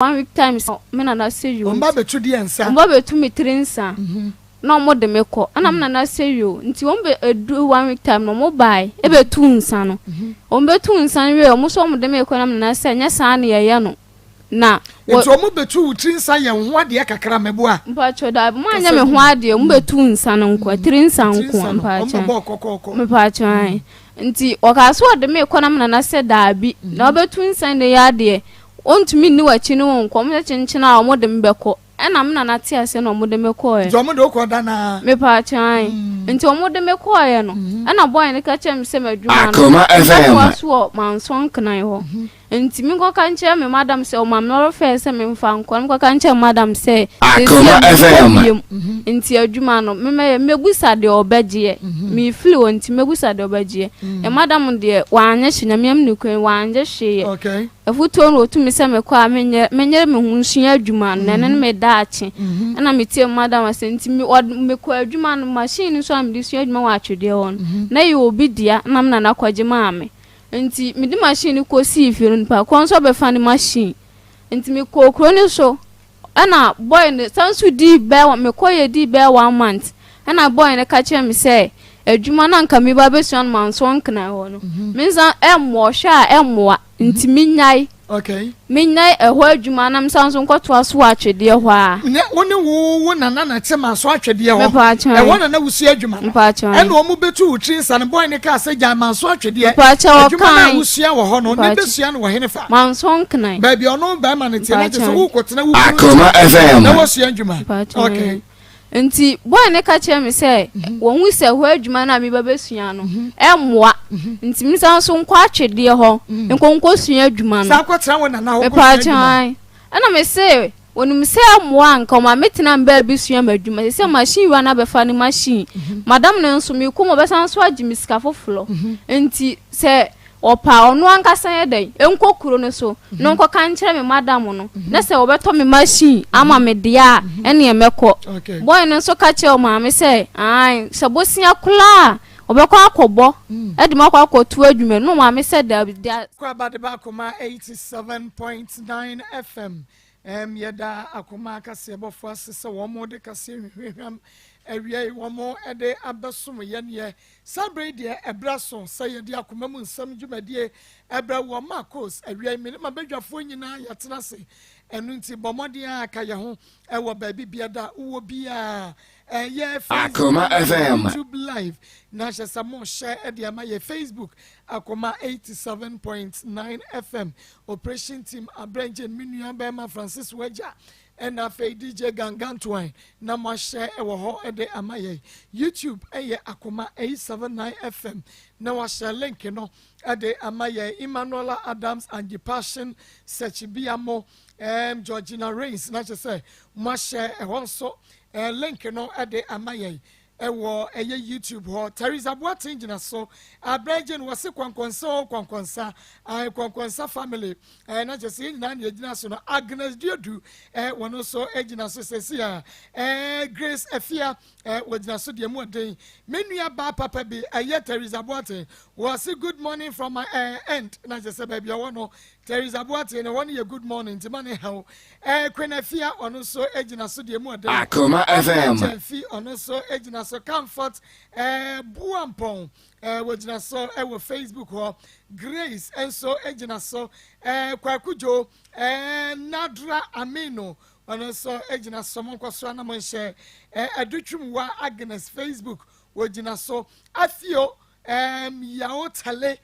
One week time sɛ me nana sɛ yoo. Wɔn ba bɛtu deɛ nsa. Wɔn ba bɛtu me tiri nsa. Na wɔn de me kɔ. Ɛna me nana sɛ yoo. Nti wɔn bɛ edu one week time no wɔn bae ɛbɛtu nsa no. Wɔn bɛtu nsa no wie wɔn nso wɔn de me kɔ na me nana sɛ nyɛ saa na yɛyɛ no. Na. Nti wɔn bɛtu wo tiri nsa yɛ wo ho adeɛ kakra mɛboa. Mpakyɛw daabi wɔn anyɛ me ho adeɛ wɔn bɛtu nsa no nkoa tiri nsa nkoa mpakyɛw. Wɔn bɛbɔ kɔkɔɔkɔ. Mpakyɛw ae. Nti wɔkaa sɛ wɔde me kɔ na me nana sɛ daabi na wɔbɛtu nsa no yɛ adeɛ. Wɔntumi nni w'akyi ne wo nkɔ. Wɔn sɛ kyenkyen a wɔde me bɛkɔ. Ɛna me nana te aseɛ na wɔde me kɔeɛ. Nti wɔde wo kɔɔ da no ara? Mepaakyɛw ae. Nti wɔde me kɔeɛ no, ɛna boy no ka kyerɛɛ me sɛ m'adwuma no, Akoma FM. mɛtoa so wɔ Manso Nkenan hɔ. Nti menkɔka nkyerɛ me madam sɛ ɔma me lɔre fare sɛ memfa nkɔ. Na mekɔka nkyerɛ me madam sɛ seesei Akoma menkɔ FM. biom. Nti adwuma no, memɛyɛ, mɛbusa deɛ ɔbɛgyeɛ. Mefiri hɔ nti mɛbusa deɛ ɔbɛgyeɛ. Me madam deɛ, wanyɛ hwee, Nyame amni kwan, wanyɛ hwee. Okay. Afotuo no ɔtumi sɛ mekɔ a menyɛ menyere me ho nsua adwuma no na ɛno ne me daakye ɛna metie me madam asɛm nti me ɔd mekɔ adwuma no machine no nso a mede sua adwuma wɔ atwedeɛ hɔ no na ɛyɛ obi dea na me nana kɔgye maa me nti mede machine no kɔsii fie no nipa korɔ nso abɛfa ne machine nti mekɔɔ kuro no so Ɛna boy no san nso dii bɛyɛ mekɔ yɛ dii bɛyɛ one month ɛna boy no ka kyerɛ me sɛ adwuma no anka meba abɛsua no manso nkena hɔ no me nsa ɛmmoa ɔhwɛ a ɛmmoa nti menyae Okay. menyae ɛhɔ adwuma na mesan nso nkɔtoa so wɔ atwedeɛ hɔ a. Ne wo ne wo wo nana na te manso atwedeɛ hɔ. Mepaakyɛw. Ɛhɔ na na wosua adwuma no. Mepaakyɛw. Ɛna wɔn bɛtu wo tiri nsa no boy no kaa sɛ gyae manso atwedeɛ. Mepaakyɛw Adwuma no a ɔkae. wosua wɔ hɔ no ne Mepaakyɛw. bɛsua no wɔ hene fa. Manso nkena. Baabi a ɔno barima no teɛ na kyerɛ sɛ Mpakyɛw. wokɔtena wo kunu Akoma nkyɛn FM. na woasua adwuma. Mpakyɛw. Okay. Nti boy no ka kyerɛ me sɛ wɔhu sɛ hɔ adwuma no a meba bɛsua no ɛmmoa nti mensan nso nkɔ atwedeɛ hɔ nkɔ nkɔsua adwuma no. San kɔtena wo nana hɔ kɔsua Mepakyɛw adwuma. ae. Ɛna me se wɔnim sɛ ɛmmoa a nka ɔma metena me baabi sua m'adwuma. Sɛ sɛ machine wura no abɛfa ne machine. Madam no nso mekɔ mu ɔbɛsan nso agye me sika foforɔ. Nti sɛ Ɔpɛ a, ɔno ankasa nyɛ dɛn? Nkɔ kuro no so na ɔnkɔka nkyerɛ me madam no, na sɛ wɔbɛtɔ me machine ama me deɛ a, ɛnneɛ mɛkɔ. Boy no nso ka kyerɛɛ ɔmaame sɛ, aane, sɛ bosea koraa a, ɔbɛkɔ akɔbɔ de me akɔ akɔto adwuma mu. Na ɔmaame sɛ, daabi, deɛ. Kwaba de ba Akoma 87.9 FM. Ɛm yɛda Akoma akaseɛbɔfoɔ ase sɛ wɔn de kaseɛ hwehwɛhwam awia yi wɔn de abɛsom yɛn yɛ. Saa berɛ yi deɛ, ɛberɛ aso sɛ yɛde akoma mu nsɛm dwumadie brɛ wo. Marcos, awia yi me ne m'abadwafoɔ nyinaa yɛatena ase. Ɛno nti bɔ mmɔden ara ka yɛn ho wɔ baabi biada a wowɔ biara. Ɛyɛ Facebook Akoma Live, FM. YouTube Live, na hyɛ sɛ mohyɛ de ama yɛ Facebook Akoma 87.9 FM. Operation Team Abrɛngyen, me nua bɛrima Francis Wagya, Ɛna afei DJ Gangantuan na moahyɛ wɔ hɔ de ama yɛn. YouTube yɛ Akoma 879 FM na wahyɛ link no de ama yɛn. Emmanuela Adams, Angie Passion, Search Biamo, um, Georgina Rains na kyerɛ sɛ moahyɛ ɛhɔ nso eh, link no de ama yɛn. Ɛwɔ ɛyɛ YouTube hɔ. Theresa Boateng gyina so. Abrɛ Jane wɔse kɔnkɔnsa o kɔnkɔnsa. Ae kɔnkɔnsa family. Ɛɛ na kyerɛ sɛ yɛn nyinaa na yɛgyina so no. Agnes Duodu ɛɛ wɔn nso gyina so sɛsi a. Ɛɛ Grace Afia ɛɛ wɔgyina so deɛ mu ɔden. Me nua baa papa bi ɛyɛ Theresa Boateng. Wɔse good morning from my ɛɛ end. Na kyerɛ sɛ baabi ɔwɔ no Teresa Boateng no hɔ no yɛ good morning nti ma ne haw. Eh, Queen Afia ɔno nso gyina so deɛ mu ɔden. Akoma FM. Gyamfi ɔno nso gyina so. Comfort eh, Buampɔn eh, wɔgyina so eh, wɔ Facebook hɔ. Grace nso gyina so. Eh, Kwaku Joe eh, Nadra Aminu ɔno nso gyina so. Monkɔ so na monhyɛ. Eh, Adutwumwa Agnes Facebook wɔgyina so. Afio Um, Yao Tale,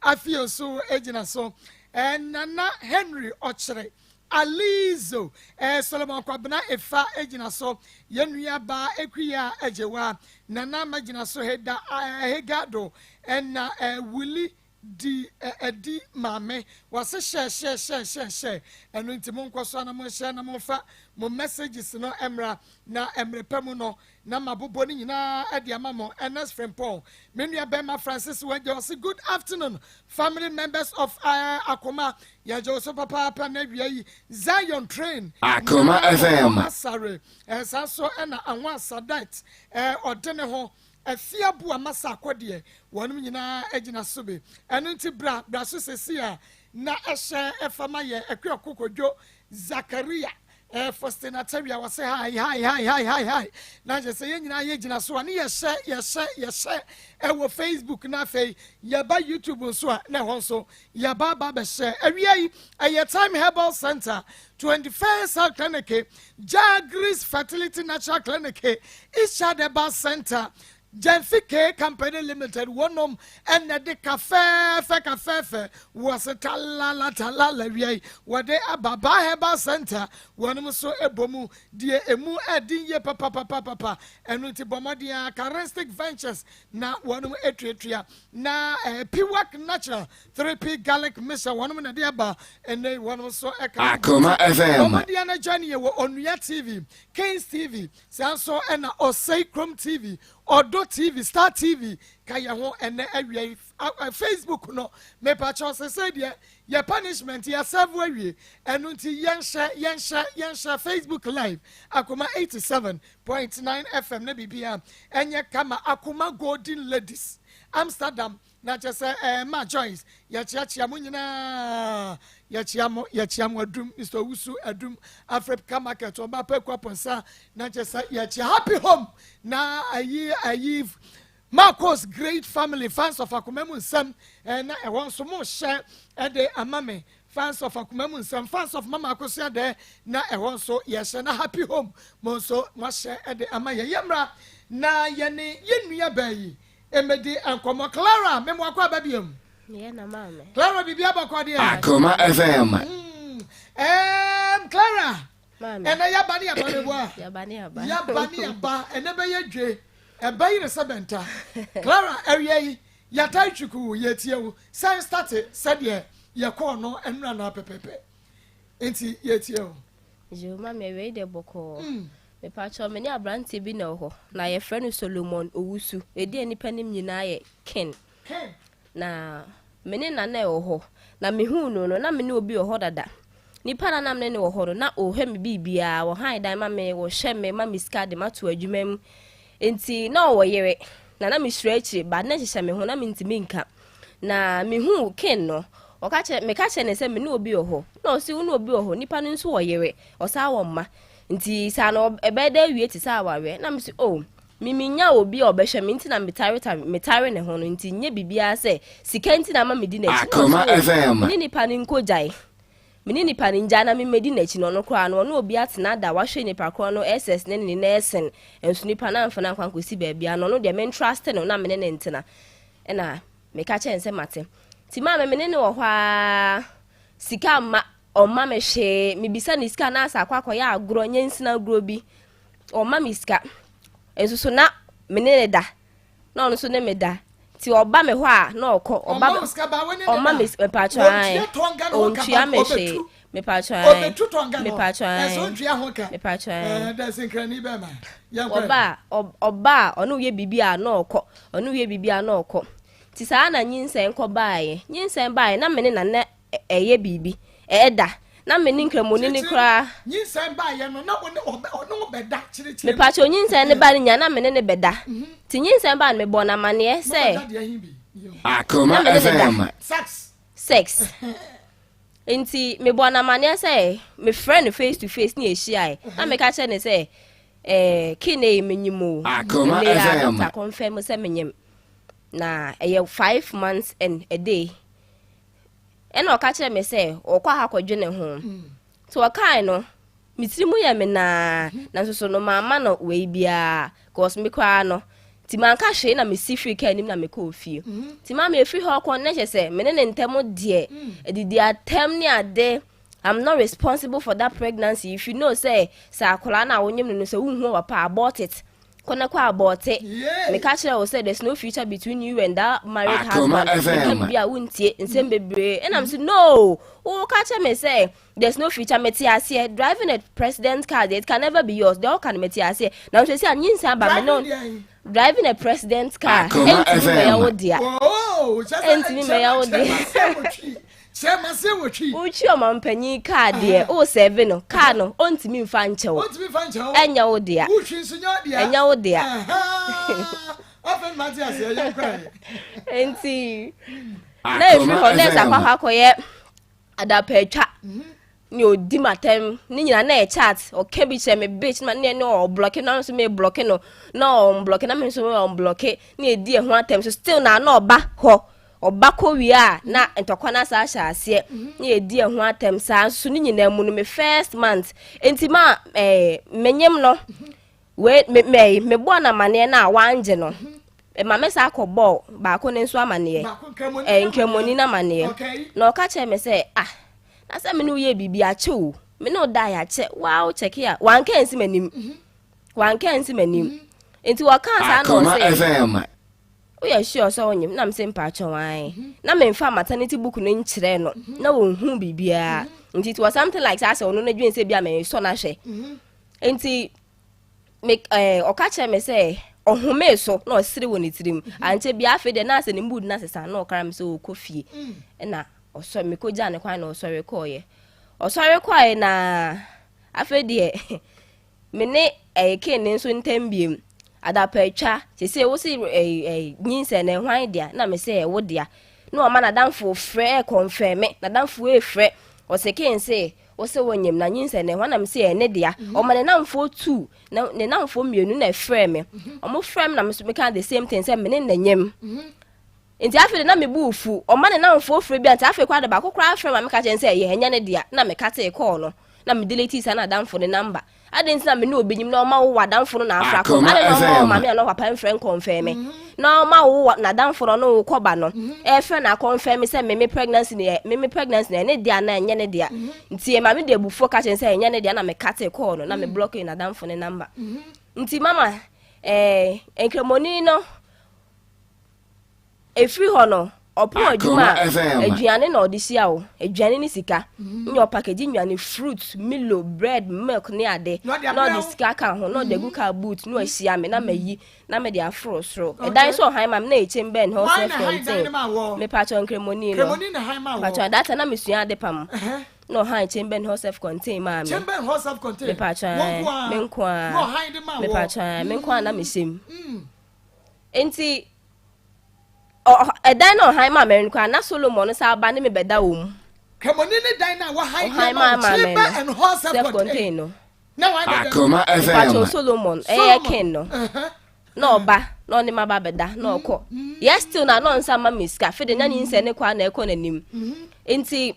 afei nso gyina so. Eh, Nana Henry Ɔkyere, Alizo, eh, Solomon Kwabena Efa gyina so. Yɛn nua baa Ekuya Agyewa, Nana Ama gyina so, Heda eh, Hegado, ɛna eh, Wuli di eh, adi maame. Wɔse hyɛ hyɛ hyɛ hyɛ hyɛ. Ɛno nti monkɔ so na monhyɛ na momfa mo messages no mmra na mmerɛ pa mu no Na mabobɔ ne nyinaa de ama mo. Ernest Frimpong, me nua bɛrima Francis Wangye, ɔse good afternoon family members of uh, Akoma. Yɛgye wo so papaapa na awia yi. Zion Train, Akoma Nana FM. Ɔwɔ Asare, eh, saa nso ɛna Anwa Sadat, eh, ɔde ne ho Afia Boa Masa Akɔdeɛ, wɔnom nyinaa gyina so bi. Ɛno nti bra, bra so sɛsi a. na ɛhyɛ ɛfa ma yɛ Akuako Kwadwo Zakaria eh, Faustin Atawia wɔse hi hi hi hi hi hi na kyerɛ sɛ yɛn nyinaa yɛgyina so a ne yɛhyɛ yɛhyɛ yɛhyɛ ɛwɔ Facebook na afei yɛba YouTube nso a na ɛhɔ nso yɛba aba bɛhyɛ awia yi ɛyɛ Time Herbal Center 21st Health Clinic Jagris Fertility Natural Clinic Ishad Herbal Center Gyamfi K Company Limited wɔnom na ɛde ka fɛɛfɛ ka fɛɛfɛ wɔ se talala talala wia yi wɔde aba Baa Herbal Center wɔnom nso ɛbɔ mu deɛ ɛmu ɛden yie papapapapa ɛno nti bɔ mmɔden a Charistic Ventures na wɔnom ɛtuatua na eh, Piwak Natural 3P Garlic Mixture wɔnom na ɛde aba ɛnɛ yi wɔnom nso ɛka Akoma FM. Bɔ mmɔden na join yɛ wɔ Onua TV, Kings TV, Saa nso na Osei Krom TV, Ɔdɔ TV, Star TV ka yɛn ho ɛnɛ awia yi. Facebook no, mepakyɛw sesei deɛ yɛ punishment yɛ serve awie. Ɛno nti yɛnhyɛ yɛnhyɛ yɛnhyɛ Facebook live Akoma 87.9 FM na biribiara ɛnyɛ kama. Akoma Golden Ladies Amsterdam Na kyerɛ sɛ ɛɛ ma Joyce yɛkyeakyea mo nyinaa yɛkyea mo yɛkyea mo adum Mr Owusu adum Africa market ɔba pɛku apɔnsa na kyerɛ sɛ yɛkyea happy home na ayi ayi Marcos great family fans of akoma mu nsɛm ɛɛ na ɛwɔ nso mo hyɛ ɛde ama me fans of akoma mu nsɛm fans of mama akosua dɛ na ɛhɔ nso yɛhyɛ na happy home mo nso mo ahyɛ ɛde ama yɛ yɛmmra na yɛne yɛn nua baa yi Mmedi nkɔmmɔ. Clara, me mo akɔ aba biom. Meyɛ na maame. Clara, biribi abɔkɔ deɛ. Akoma FM. Mm. Um, Clara. Maame. Ɛnɛ yaba ne yaba meboa. Yaba ne yaba. Yaba ne yaba. Ɛnɛ bɛyɛ dwe. Ɛbɛ yere sɛ bɛnta. Clara, awia yi, yɛtae twikuu, yɛtie wo. Sɛn starte sɛdeɛ yɛkɔɔ no nnura no pɛpɛpɛ. Nti yɛtie wo. Yoo, maame, awia yi deɛ bɔkɔɔ. Mm. Mepakyɛw, me ne aberanteɛ bi na ɛwɔ hɔ, na yɛfrɛ no Solomon Owusu. Edin a nnipa nim nyinaa yɛ Ken. Na me ne na na ɛwɔ hɔ, na mehuu no no, na me ne obi wɔ hɔ dada. Nipa na na me ne no wɔ hɔ no, na ɔhwɛ me biribiara, wɔhan dan ma me, wɔhwɛ me, ma me sika de mato adwuma mu. Nti na ɔwɔ yere, na na mesuro akyire, but na ɛhyehyɛ me ho, na mentumi nka. Na mehuu Ken no, ɔka kyerɛ, meka kyerɛ no sɛ me ne obi wɔ hɔ. Na ɔse wo ne obi wɔ hɔ, nipa no nso wɔ yere, ɔsan wɔ mma. Nti saa no ɛbɛyɛ dɛ awie te sɛ awareɛ. Na mese oh, me menya obi a ɔbɛhwɛ me nti na metaretare metare ne ho no nti nyɛ biribiara sɛ sika nti na ama medi n'akyi. Na Akoma ɔse oh, FM. me ne nipa no nkɔgyae. Me ne nipa no ngyae na memmɛdi n'akyi no ɔno koraa no ɔne obi atena da wahwɛ nipa korɔ no SS ne ne nursing nso nipa no amfa no ankɔ ankɔsi baabiara no ɔno deɛ mentruste no na me ne no ntena. Ɛna meka kyerɛ no sɛ mate. Nti maame me ne no wɔ hɔ ara sika mma Ɔmma me hwee. Mebisa no sika na asɛ akɔ akɔyɛ agorɔ, nyansini agorɔ bi. Ɔmma me sika. Nso so na me ne ne da. Na ɔno nso ne me da. Nti ɔba me hɔ a na ɔkɔ. Ɔba Ɔmma wo sika ba wo ne ne da. Ɔmma me mepatwa ae. Ɔntua tɔnga no ho ka Ɔntua ba me hwee. ɔbɛtu. Mepatwa ae. Ɔbɛtu tɔnga no. Mepatwa ae. Ɛsɛ ɔntua ho ka. Mepatwa ae. Ɛɛ dɛ senkrani bɛɛ ma. Yɛn kɔ. Ɔba a ɔba a ɔne wo yɛ biribi a na ɔkɔ. Ɔne wo yɛ biribi a na ɔkɔ. Nti saa na nyinsɛn kɔ baeɛ. Nyinsɛn baeɛ na me ne na na ɛyɛ biribi. Ɛda. Na me ne nkramoni no koraa. Nyinsɛn baeɛ no, na wo ne ɔbɛ ɔne wo bɛda kyerɛkyerɛ. Mepakyɛw nyinsɛn no ba no nya na me ne no bɛda. Nti nyinsɛn baa no mebɔɔ no amaneɛ sɛ. Mo bɛda deɛ he bi. Akoma Na me ne no da. FM. Sex. Sex. Nti mebɔɔ no amaneɛ sɛ mefrɛ no face to face ne yɛhyiaeɛ. Na meka kyerɛ no sɛ eh, Kene menyim o. Akoma Ɛnnɛ yi ara FM. doctor confirm sɛ menyim. Na ɛyɛ 5 months and a day. Ɛna ɔka kyerɛɛ me sɛ ɔkɔ ha kɔdwene ho. Nti ɔkae no, me tiri mu yɛ me naa, nanso so no mamma no wei biara, cause me koraa no, nti manka hwee na mesi firi kaa anim na mekɔɔ fie. Nti maame efiri hɔ kɔ no na kyerɛ sɛ me ne ne ntam deɛ, adidi atɛm ne ade, I'm not responsible for that pregnancy. If you know sɛ sɛ akwadaa no a wonyem no no sɛ wonhu ɔpapa a, abort it. Kɔ na kɔ abɔɔte. Meka kyerɛ wo sɛ there's no future between you and that married Akoma husband. Meka FM. biribi a wontie nsɛm bebree. Ɛna mese no, woka kyerɛ me sɛ there's no future mete aseɛ. Driving a president car deɛ it can never be yours. Deɛ ɔka no mete aseɛ. Nanso ɛsi a nyinsɛn aba me Driving no deɛ. driving a president car Akoma ɛntumi mmɛyɛ wo FM. dea. Oh, kyerɛ sɛ Ɛntumi mmɛyɛ wo dea. kyerɛ ma sɛ Kyerɛ ma sɛ wɔtwi. Wotwi ɔmampanyin kaa deɛ o sɛve no kaa no ɔntumi nfa nkyɛ wo. Ɔntumi nfa nkyɛ wo. Ɛnyɛ wo dea. Wotwi nso nyɛ wo dea. Ɛnyɛ wo dea. Afei ma te aseɛ yɛn kora yɛ. Nti na efiri hɔ na ɛsɛ akɔ akɔyɛ. Adapaatwa ne ɔdi m'atɛm ne nyinaa na yɛ chat ɔka bi kyerɛ me bitch na ne ne ɔblɔke na nso me blɔke no na ɔmblɔke na me nso me ɔmblɔke ne yɛdi ɛho atɛm so still na na ɔba hɔ ɔba kɔ wie a na ntɔkwa no asa ahyɛ aseɛ ne yɛdi ɛho atɛm saa nso ne nyinaa mu no me first month nti ma ɛɛ menyem no Wei me me mebɔɔ no amaneɛ no a wangye no ɛma me saa kɔbɔɔ baako no nso amaneɛ ɛɛ nkramoni no amaneɛ na ɔka kyerɛ me sɛ ah na sɛ me ne woyɛ biribi akyɛ o me ne wo da yɛ akyɛ waa wo kyɛke a wanka nsi m'anim mhm. wanka nsi m'anim mhm. nti wɔkaa saa na ɔsɛ woyɛ sure sɛ wonyim na mese mpakyɛw ae mhm. na memfa maternity book no nkyerɛ no na wɔnhu biribiara nti it was something like saa sɛ ɔno no dwen sɛ bi a mesɔ no ahwɛ Enti me ɛɛ ɔka kyerɛ me sɛ ɔhomee so na ɔsere wɔ ne tirim. Mhm. Ankyɛ bi afei deɛ na asɛ ne mood no asesa na ɔkara me sɛ ɔkɔ fie. Mm. Ɛna ɔsɔ mekɔgyaa ne kwan na ɔsɔre kɔɔeɛ. Ɔsɔre kɔɔeɛ na afei deɛ me ne ɛyɛ ken ne nso ntam biem. Adapatwa sese wo se ɛɛ ɛɛ nyinsɛn na ɛhwan dea na me sɛ ɛwo dea. Na ɔma n'adamfo frɛ ɛkɔnfɛme n'adamfo efrɛ ɔsɛ ken se Wose wonyim na nyinsɛn no hwan na mese ɛyɛ ne dea. Ɔma ne namfoɔ tuu na ne namfoɔ mmienu na ɛfrɛɛ me. Ɔmo frɛ me na me nso meka the same thing sɛ me ne na nyim. Nti afei de na me bo fu. Ɔma ne namfoɔ frɛ bi a nti afei koraa de baako koraa frɛ ma meka kyerɛ no sɛ ɛyɛ ɛnyɛ ne dea na me katee call no na me delete saa n'adamfo ne number. Adɛn nti na me ne obi nyim na ɔma wo w'adamfo no na afra kɔ? Adɛn na ɔma wo maame anaa papa mfrɛ nkɔmfɛn me? Na ɔma wo n'adamfo no ɔne wo kɔba no ɛfrɛ no akɔmfɛn me sɛ me me pregnancy no yɛ me me pregnancy no ɛyɛ ne dea anaa ɛnyɛ ne dea? Nti ɛma me de abufuo ka kyerɛ no sɛ ɛnyɛ ne dea na me kate kɔɔ no na me blɔke n'adamfo ne number. Nti mama ɛɛ nkramoni no Ɛfiri hɔ no, ɔpɔn adwuma a, aduane na ɔde hyia wo. Aduane ne sika. Mhm. Nyɛ ɔpakagye nnuane, fruit, milo, bread, milk ne ade. Na ɔde sika ka ho, na ɔde agu car boot, na wahyia me, na mayi, na mede aforo soro. Ɛdan nso ɔhan ma me, na ɛyɛ chamber and hall self contained. Mepakyɛ nkremoni no. Mepakyɛ that time na mesua ade pam. Na ɔhan chamber and hall self contained maa me. Mepakyɛ me nko ara. Mepakyɛ me nko ara na mehyɛ mu. Mm. Enti ɛdan na ɔhan maa Mary no koraa na Solomon no saa ba ne me bɛda wɔ mu. Kramoni ne dan na wɔhan de ama wo chamber and hall self contained no. Na wɔn dada. Akoma FM. Mpacho Solomon ɛyɛ king no. Na ɔba na ɔne ma ba bɛda na ɔkɔ. Yɛ still na na ɔnsa ma me sika fede na nyinsɛn ne kɔ a na ɛkɔ n'anim. Nti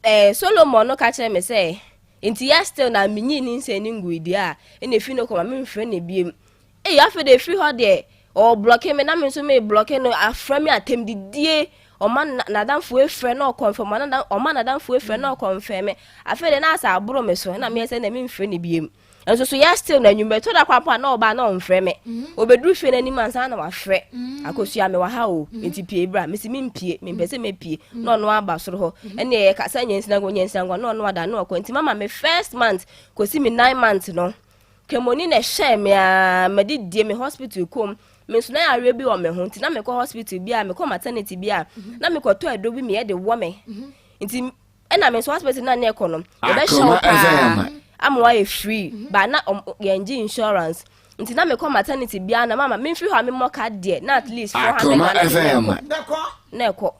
ɛɛ Solomon no ka kyerɛ me sɛ nti yɛ still na menyi ne nsɛn ne ngui deɛ a ɛna efi no kɔ ma memfrɛ no biem. Ei afei deɛ ɛfiri hɔ deɛ ɔɔblɔke me na me nso meeblɔke no afrɛ me atɛmdidie ɔma n'adamfo efrɛ na ɔkɔnfɛm ɔma n'adamfo efrɛ na ɔkɔnfɛm me afei deɛ na asa aboro me so na meyɛ sɛ na memfrɛ no biem nso so yɛ still na anwummerɛ to da kora mpo a na ɔba na ɔmfrɛ me mm. ɔbɛduru fie no anim ansa na wafrɛ mm. akosua me wɔ ha o mm. nti pie bra mesi mempie mempɛ sɛ mepie na ɔno aba soro hɔ ɛne ɛyɛ kasa nyansinagwa nyansinagwa na ɔno ada na ɔkɔ nti mama me first month kɔsi me nine months no Kramoni na ɛhyɛɛ me aa mede die me hospital kom me nso na yareɛ bi wɔ me ho nti na mekɔ hospital bi a mekɔ maternity bi a mhm. na mekɔtɔ aduro bi meyɛ de wɔ me mhm. nti ɛna me nso hospital na ne ɛkɔ no yɛbɛhyɛ wo paa ama wayɛ free mhm. ba na yɛngye insurance nti na mekɔ maternity biara na mama memfiri hɔ a memmɔ ka deɛ na at least 400 Ghana na ɛkɔ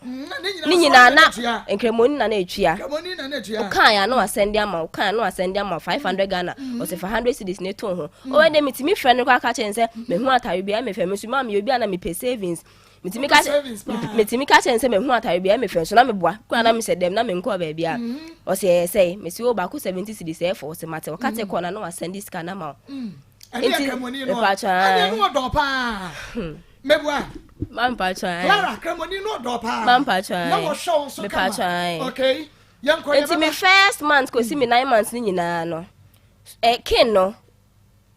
ne nyinaa na nkramoni na na etua ɔkaa ya na wasɛnde ama ɔkaa na wasɛnde ama 500 Ghana mm. ɔsɛ fa 100 cedis ne to ho mm. ɔwɔ de metumi frɛ no kɔ aka kyɛn sɛ mm. mehu atare bi ɛmɛ fɛ me nso maa meyɛ obi a na mepɛ savings metumi ka metumi ka kyɛn sɛ mehu atare bi ɛmɛ fɛ nso na meboa kura na mesɛ dɛm na menkɔ baabi a ɔsɛ ɛyɛ sɛ mesi wo baako 70 cedis ɛfɔ ɔsɛ mate ɔka te kɔ na na wasɛnde sika na ma wo nti mepatwa ɛne no ɔdɔ paa hmm. mɛbua mampatwa Clara kramoni no ɔdɔ paa mampatwa na wɔhwɛ wo so kama okay yɛnkɔ yɛbɛba nti me first month kɔsi me nine months ne nyinaa no eh, kin no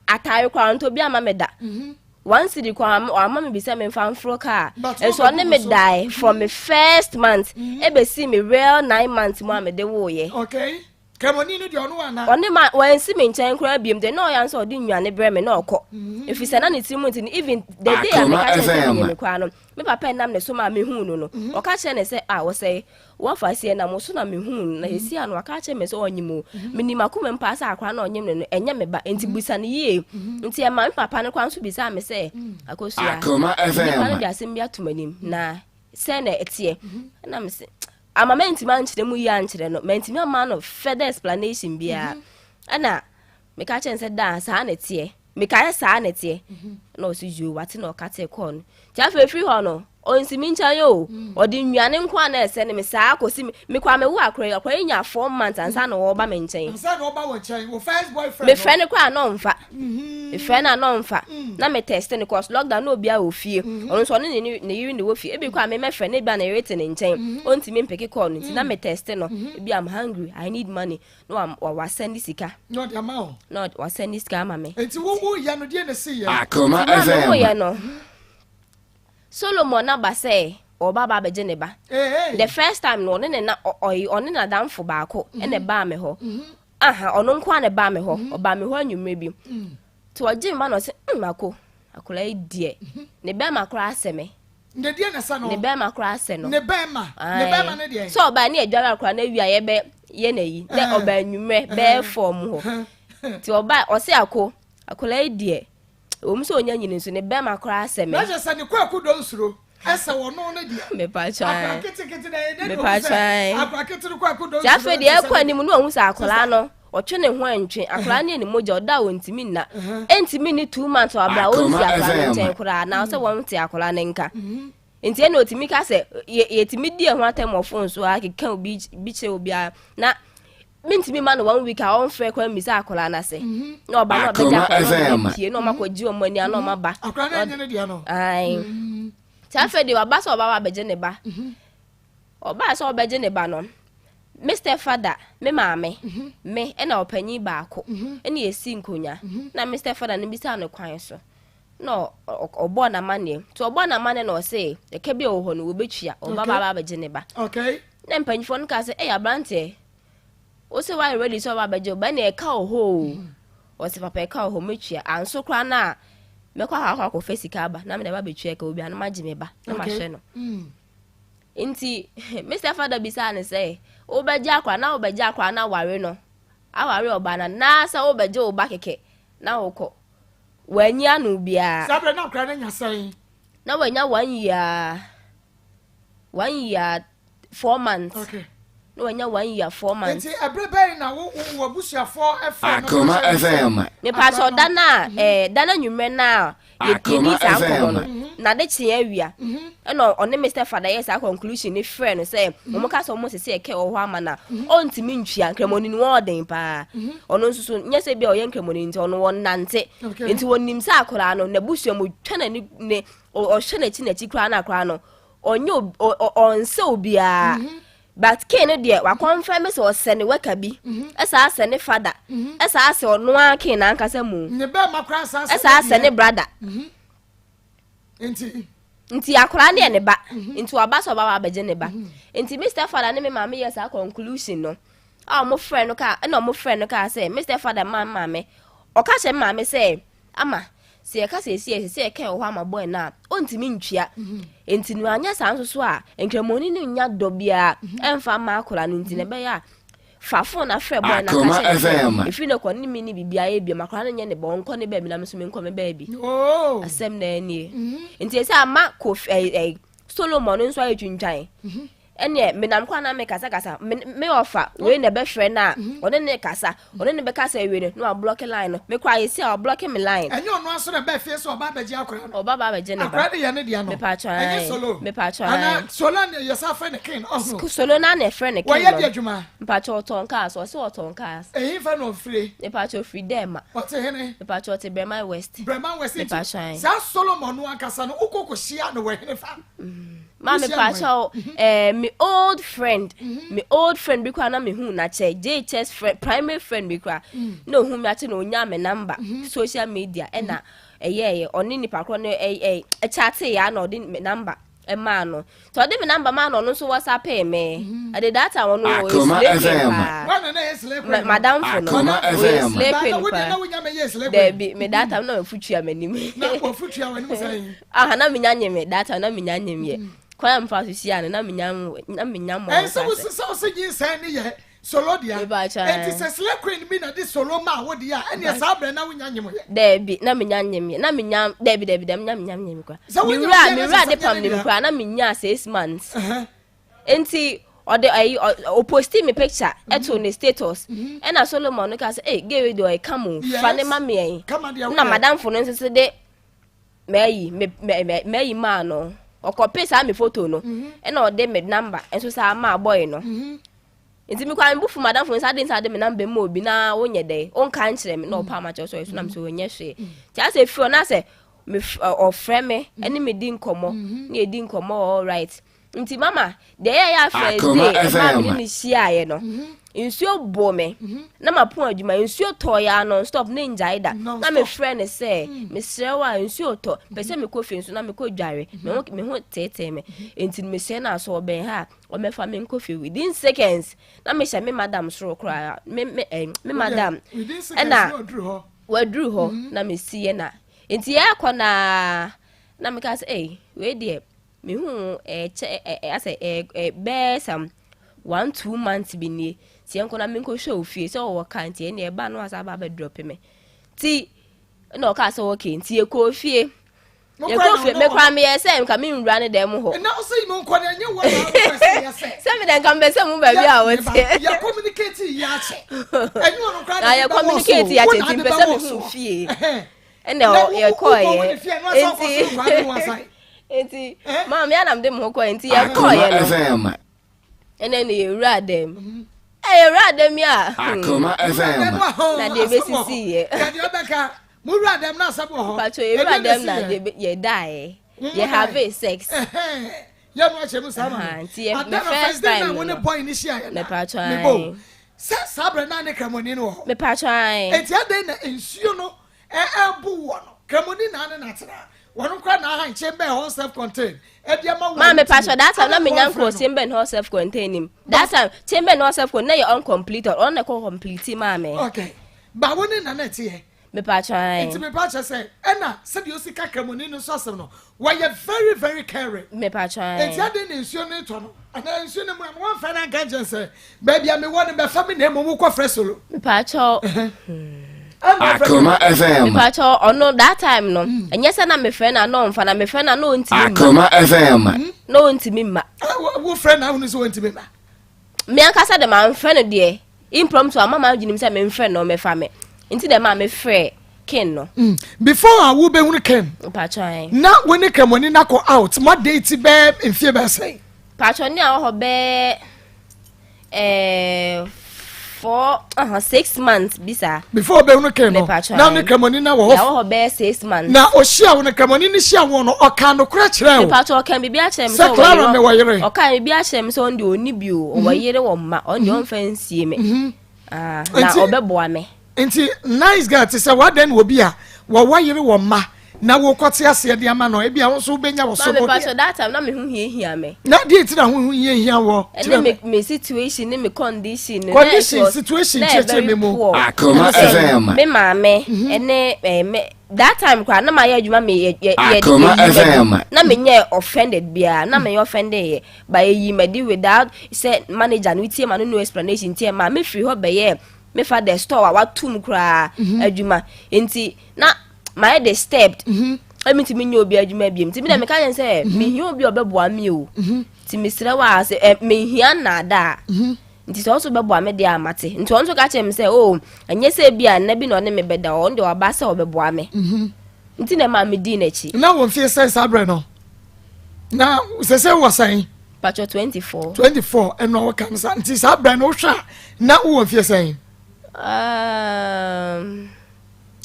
atare koraa ntɔ bi ama me da mhm. one cedi koraa wama me bi sɛ memfa mforo kaa nso ɔne me dae mhm. from me first month mhm. ebesi me real nine months mu a mede woeɛ okay Kramoni no deɛ ɔno ana. Ɔne ma wansi me nkyɛn koraa biom deɛ na ɔyɛ nso ɔde nnuane brɛ me na ɔkɔ. Mm-hmm. Ɛfiri sɛ na ne tiri mu nti no even the day a meka kyerɛ sɛ meyɛ me koraa no me papa nam ne so maa mehuu no no mm-hmm. ɔka kyerɛ ne sɛ a wɔsɛe wɔfa seɛ nam so na mehuu no na ɛsi mm-hmm. ano aka kyerɛ me sɛ ɔnyem o menim akoma mu paa sɛ akora na ɔnyem no no ɛnyɛ me ba nti busa no yie nti ɛma me papa no koraa nso bisaa me sɛ akosua nipa no de asɛm bi ato m'anim na sɛ na ɛteɛ ɛna me sɛ. Ama mantumi ankyerɛ mu yie ankyerɛ no, mantumi amma no further explanation biara. Mhm. Ɛna meka kyerɛ no sɛ daa saa na ɛteɛ. Mekaeɛ saa na ɛteɛ. Mhm. Na ɔsi yoo wate na ɔkatee kɔɔ no. Nti afei firi hɔ no, ɔnsi me nkyɛn o. Mm. Ɔde nnuane nko a na ɛsɛ ne me saa kɔsi me. Mekɔ a mewo akora yi, akora yi nya 4 months ansa na ɔreba me nkyɛn. Ansa na ɔba wɔ nkyɛn, wo first boyfriend. Mefrɛ no koraa na ɔmfa. Mefrɛ no a na ɔmfa. Mm. Na me text no cause lockdown na obiara wɔ fie. Mm-hmm. Ɔno nso ɔne ne ne yere na ɛwɔ fie. Ebi koraa me mɛfrɛ no ebi a ne yere te ne nkyɛn. Mm-hmm. Ɔntumi mpeke call no nti na mm. me text no. Mm-hmm. Ebi I'm hungry, I need money. Na wa wa send sika. Na ɔde ama wo. Na wa send sika ama me. Nti wo wo yɛ no deɛ na si yɛ. Akoma FM. Nti ma me wo yɛ no. Solomon aba sɛ ɔba aba abɛgye ne ba. The first time no ɔne ne na ɔyi ɔne n'adamfo baako ɛna ɛbaa me hɔ. Aha ɔno nko ara na ɛbaa me hɔ. Ɔbaa me hɔ anwummerɛ bi. Nti ɔgye me ba na ɔsɛ mm ako akwadaa yi deɛ ne bɛrima koraa asɛ me. Ne deɛ na ɛsɛ no. Ne bɛrima koraa asɛ no. Ne bɛrima ne bɛrima ne deɛ. Sɛ ɔbaa ne adware akwadaa no awie a yɛbɛ yɛ n'ayi na ɔbaa anwummerɛ bɛyɛ fɔm hɔ. Nti ɔbaa ɔsɛ ako akwadaa yi deɛ. Ɛwom sɛ ɔnya nyini nso, ne bɛrima koraa sɛ me. Na kyerɛ sɛ ne kwaku dɔ nsuro ɛsɛ ɔno ne deɛ. Mepatwa. Akora ketekete na ɛyɛ dɛ na ohu sɛ akora kete no kwaku dɔ nsuro. Ti afei deɛ ɛkɔ anim no ɔhu sɛ akwaraa no ɔtwe ne ho ɛntwe akwaraa no yɛ ne mogya ɔda a ɔntumi nna ɛntumi ne 2 months ɔabra ɔnsi akwaraa no nkyɛn koraa na sɛ wɔn te akwaraa no nka nti ɛna ɔtumi ka sɛ yɛtumi di ɛho atɛm wɔ phone so a keka obi bi kyerɛ obiara na mentumi ma no one week a ɔmfrɛ kwan mmisa akwadaa no ase mhm. na ɔba na ɔbɛgye akwadaa no pie na ɔma kɔgye ɔmo ani a na ɔma ba akwadaa no ɛnyɛ ne deɛ no ae mhm. nti afei deɛ ɔba sɛ ɔba wa abɛgye ne ba mhm. ɔbaa sɛ ɔbɛgye ne ba no Mr. Fada me maame me ɛna ɔpanyin baako ɛna yɛsi nkonnwa na Mr. Fada no bisa no kwan so na ɔbɔɔ n'amanneɛ nti ɔbɔɔ n'amanneɛ na ɔse ɛka bi a ɛwɔ hɔ no wɔbɛtua ɔba ba ba abɛgye ne ba okay. Na mpanyinfoɔ no kaa sɛ ɛyɛ aberanteɛ wo sɛ woayɛ ready sɛ ɔba abɛgye wo ba ɛna ɛka wɔ hɔ o ɔsɛ papa ɛka wɔ hɔ mɛtua anso koraa no a mɛkɔ akɔ akɔ akɔfa sika aba na mede aba bɛtua ɛka obi a na magye me ba na mahwɛ no mm. Nti Mr. Fada bisaa no sɛ wobɛgye akora na wobɛgye akora na ware no aware ɔba no anaasɛ wobɛgye wo ba kɛkɛ na wokɔ wanyi ano biara. Saa berɛ na akora no anya sɛn? Na wanya 1 year, 1 year 4 months. Na wanya 1 year 4 months. Nti ɛberɛ bɛn na wo wo abusuafoɔ ɛfrɛ no? Akoma FM. Mepatɔ da no a ɛɛ da no anwummerɛ no a yɛdi saa nkɔmmɔ no mhm. na de kye awia mhm. ɛna ɔne Mr. Fada yɛ saa conclusion ne frɛ no sɛ mhm. wɔn ka sɛ wɔn sisi ɛkɛ wɔ hɔ ama na ɔntumi ntua nkramoni no wɔn ɔden paa ɔno nso so nyɛ sɛ bi a ɔyɛ nkramoni nti ɔno wɔn nante nti wɔnim sɛ akwaraa no n'abusua mu twa n'ani ne ɔhwɛ n'akyi n'akyi koraa na akwaraa no ɔnyɛ ɔnsɛ obiara. But Kane no deɛ wakɔnfɛm sɛ ɔsɛ ne wɛka bi, ɛsaa mhm. sɛ ne fada, mhm. ɛsaa sɛ ɔno ara Kane n'ankasa mu. Ne bɛrima koraa saa sɛ ɛsaa sɛ ne brada. Mhm. Nti. Nti akwaraa no yɛ ne ba. Nti waba sɛ ɔba wa abɛgye ne ba. Nti Mr. Fada ne me maame yɛ saa conclusion no. A wɔn frɛ no kaa ɛna wɔn frɛ no kaa sɛ Mr. Fada maa maame ɔka kyerɛ maame sɛ ama sɛ yɛka sɛ ɛsi ɛsɛ sɛ yɛka wɔ hɔ ama bɔe no a ɔntumi ntua nti no anyɛ saa nso so a nkramoni no nya dɔ biara ɛmfa mma akwadaa no nti na ɛbɛyɛ a fa phone afrɛ bɔe no aka kyerɛ sɛ ɛfiri no kɔ ne me ne biribiara yɛ biom akwadaa no nyɛ ne bɔ ɔnkɔ ne baabi na me nso menkɔ me baabi oh. Asɛm na ɛnie nti ɛsɛ ama kofi ɛɛ Solomon nso ayɛ twintwan ɛneɛ menam kwan na mekasakasa me me ɔfa wei na ɛbɛfrɛ no a mhm. ɔne ne kasa ɔne ne bɛkasa awie no na wablɔke line no me koraa yɛsi a wablɔke me line. Ɛnyɛ ɔno aso na ɛbɛɛ fie sɛ ɔba abɛgye akora no. Ɔba ba abɛgye ne ba. Akora no yɛ ne deɛ no. Mepatwa ɛnyɛ solo. Mepatwa ana solo na yɛ sa frɛ ne ken ɔho. Solo na na ɛfrɛ ne ken no. Wɔyɛ de adwuma. Mpatwa ɔtɔn cars ɔsɛ ɔtɔn cars. Eyi fa na ɔfire. Mepatwa ofiri Dɛma. Ɔte hene. Mepatwa ɔte Brɛman West. Brɛman West nti. Mepatwa saa Solomon no ankasa no wokɔ kɔ hyia no wɔ hene fa. Maame pakyɛw eh, me old friend, mm-hmm. me old friend bi koraa na me hu n'akyɛ, JHS friend, primary friend bi koraa, mm. na ohun mi akyɛ na onya me number, mm-hmm. social media, ɛna mm-hmm. ɛyɛɛyɛ, ɔne nipa korɔ no ɛ ɛ ɛkyate ya na ɔde me number ɛmaa no. Nti ɔde me number maa no, ɔno nso WhatsApp me. Ɛde data wɔn no ɔyɛ slay queen paa. Madamfo no ɔyɛ slay queen paa. Dɛbi me data na ɔfu tua m'anim. Na ɔfu tua w'anim sɛn? Aha na menya nye me data na menya nye me. Kwan a mefa so hyia no na menya na menya mmɔ. Ɛnsɛ wo sɛ wo sɛ nyinsɛn ne yɛ solo dea. Enti sɛ slay queen bi na de solo maa wo deɛ a ɛneɛ saa berɛ na wonya nyem yɛ. Daabi na menya nyem yɛ na menya daabi daabi daabi na menya nyem kora. Me wura me wura de pam ne mu kora na menya 6 months. Enti. Ɔde ayi ɔposti me picture ɛto ne status. Ɛna Solomon no ka sɛ, "Ee, girl yi deɛ ɔyɛ kama o, fa ne ma me ɛyi." Na madamfo no nso so de mɛyi me mɛ mɛyi maa no. Ɔkɔpe saa me photo no. Ɛna ɔde me number nso saa maa boy no. Nti me kɔ a me bo fu madamfo no sɛ adi nsa de me number ma obi na wonyɛ dɛ wonka nkyerɛ me na ɔpa ama kyerɛ sɛ ɔyɛ so na me sɛ ɔnyɛ hwee. Nti asɛ firi hɔ na sɛ me ɔfrɛ me ɛne me di nkɔmmɔ na yɛdi nkɔmmɔ all right. Nti mama deɛ yɛyɛ a first Akoma day ɛma me ne FM. ne hyiaeɛ no, nsuo bɔ me na mapɔn adwuma, nsuo tɔ ya non stop ne ngyae da na Non-stop. mefrɛ ne sɛ mesrɛ wo a, nsuo tɔ, pɛ sɛ mekɔ fie nso na mekɔ dware, me ho teetee me, nti mesrɛ no asɛ ɔbɛn ha a ɔmɛfa me nkɔ fie. Within seconds na mehyɛ me madam soro koraa, me madam Within seconds ɛna na ɔduru hɔ. Waduru hɔ na mesiɛ na nti yɛkɔ naa na meka sɛ, ei, wei deɛ mehu ɛkyɛ ɛ ɛ asɛ ɛ ɛ bɛɛ some 1-2 months bi nie, nti yɛnkɔ na menkɔhwɛ wo fie sɛ ɔwɔ kaa, nti ɛne ɛba no asa aba abɛdrop me. Nti ɛna ɔkaa sɛ okay, nti yɛkɔɔ fie. Yɛkɔɔ fie, mekora meyɛ sɛ nka menwura ne dɛm hɔ. Na ɔsɛ yi mo nkɔ deɛ nyɛ wɔ na wopɛ sɛ yɛ sɛ Sɛ mede nka mpɛ sɛ mu baabi a wɔteɛ. Yɛ communicate yi akyɛ, ɛnyɛ ɔno koraa. Na yɛ communicate yi akyɛ, nti mpɛ sɛ mehu fie. Ɛna yɛkɔɔyɛ, nti maame anam de mo ho kɔɛ, nti Akoma yɛkɔɔyɛ no FM. ɛnɛ ne yɛwura dɛm ɛ yɛwura dɛm yi a Akoma FM. Na deɛ ɛbɛsisi yɛ. Deɛ ɔbɛka mo wura dɛm na asɛm wɔ hɔ. Patro, yɛwura dɛm na deɛ yɛdaeɛ, yɛ have sex. Yɛ no akyɛ mu saa ma Aha, me. nti Ada me no first first day na time wo ne no. boy ne hyia yɛ na Mepatro, mebo ae. sɛ saa berɛ na ne kramoni no wɔ hɔ. Mepatro, ae. Enti adɛn na nsuo no ɛɛbo wɔ no, kramoni na ne natena wɔno kora na aha nkyɛn bɛɛ hɔ self contained ɛde ama wɔn. Maa mepatro, that time na Adɛn menya na wɔmfrɛ no? nkɔ chamber hɔ self contained nim. That time chamber hɔ self contained na yɛ uncompleted, ɔno na ɛkɔ complete maa me. Okay, ba wo ne nana ɛteɛ? Mepatro, ae. Nti mepa kyerɛ sɛ ɛna sɛdeɛ osi ka kramoni no nso asɛm no, wɔyɛ very very caring. Mepatro, ae. Nti adɛn na nsuo no tɔ no anaa nsuo no mu a wɔmfrɛ no anka nkyɛn sɛ baabi a mewɔ no bɛfa me, na mmom wokɔfrɛ Solo? Mepatro. Ɛna ɔfrɛ no. Akoma FM. Mepatro, ɔno that time no, ɛnyɛ sɛ na mefrɛ no a na ɔmfa, na mefrɛ no a na ɔntumi mma. Akoma FM. Na ɔntumi mma. Ah, wofrɛ no ahunu sɛ wɔntumi ma? Me ankasa de mamfrɛ no deɛ impromptu ama ma adwenem sɛ memfrɛ no ɔmɛfa me, nti dɛ maa mefrɛ Ken no. Before a wobɛhunu Ken, Mpatro, ae. na wo ne kramoni no akɔ out mo date bɛɛ mfie bɛɛ sɛn? Patro, ne a wɔ hɔ bɛɛ 4, 6 months bi saa. Before wobɛhunu Ken no, Mepatro, na wo ne ae. kramoni no wɔ yɛ hɔ. wɔ hɔ bɛɛ 6 months. Na ɔhyia wo no, kramoni no hyia wo no, ɔka nokorɛ kyerɛ wo? Mepatro, ɔka biribi akyerɛ me Sɛ sɛ Clara ɔwɔ mewɔ yere. Ɔka biribi akyerɛ me sɛ ɔno deɛ ɔni bi o, ɔwɔ yere wɔ mma, ɔno deɛ ɔmfa nsie me. Ah, na ɔbɛboa me. Nti nice girl te sɛ wadan wɔ bi a wɔwɔ yere wɔ mma na wokɔte aseɛ de ama no, ebi a wo nso wobɛnya wɔ so Ma no mepatro, deɛ. That time na me ho hiahia me. Na deɛ ti na ho hiahia wɔ? Ɛne kyerɛ me me. Me situation ne me condition no. Condition, Na it was- situation, na ɛyɛ kyerɛkyerɛ very me mu. poor. Akoma Sɛ FM. me maame ɛne me that time koraa na mayɛ adwuma me yɛ yɛ yɛ Akoma yɛyi m'adi. FM. Na menyɛ offended biara, na meyɛ offended yɛ ba yɛyi m'adi without sɛ manager no tie ma no no explanation tie ma me firi hɔ bɛyɛ mefa the store a watum koraa adwuma, nti na mayɛ disturbed, ɛmi ntumi nyɛ obi adwuma biem, nti mi na meka kyɛn sɛ mehia obi a ɔbɛboa mi o, nti mesrɛ wo a sɛ mehia nnaada a, nti sɛ ɔso bɛboa me deɛ amate. Nti ɔno nso ka kyerɛ me sɛ o, ɛnyɛ sɛ bi a nna bi na ɔne me bɛda, ɔno deɛ waba sɛ ɔbɛboa me, nti na ɛma medii n'akyi. Na wɔ mfie sɛn saa berɛ no, na sɛ wɔ sɛn? Patro, 24. 24 ɛna wɔka no sa, nti saa berɛ no wohwɛ a na wowɔ mfie sɛn?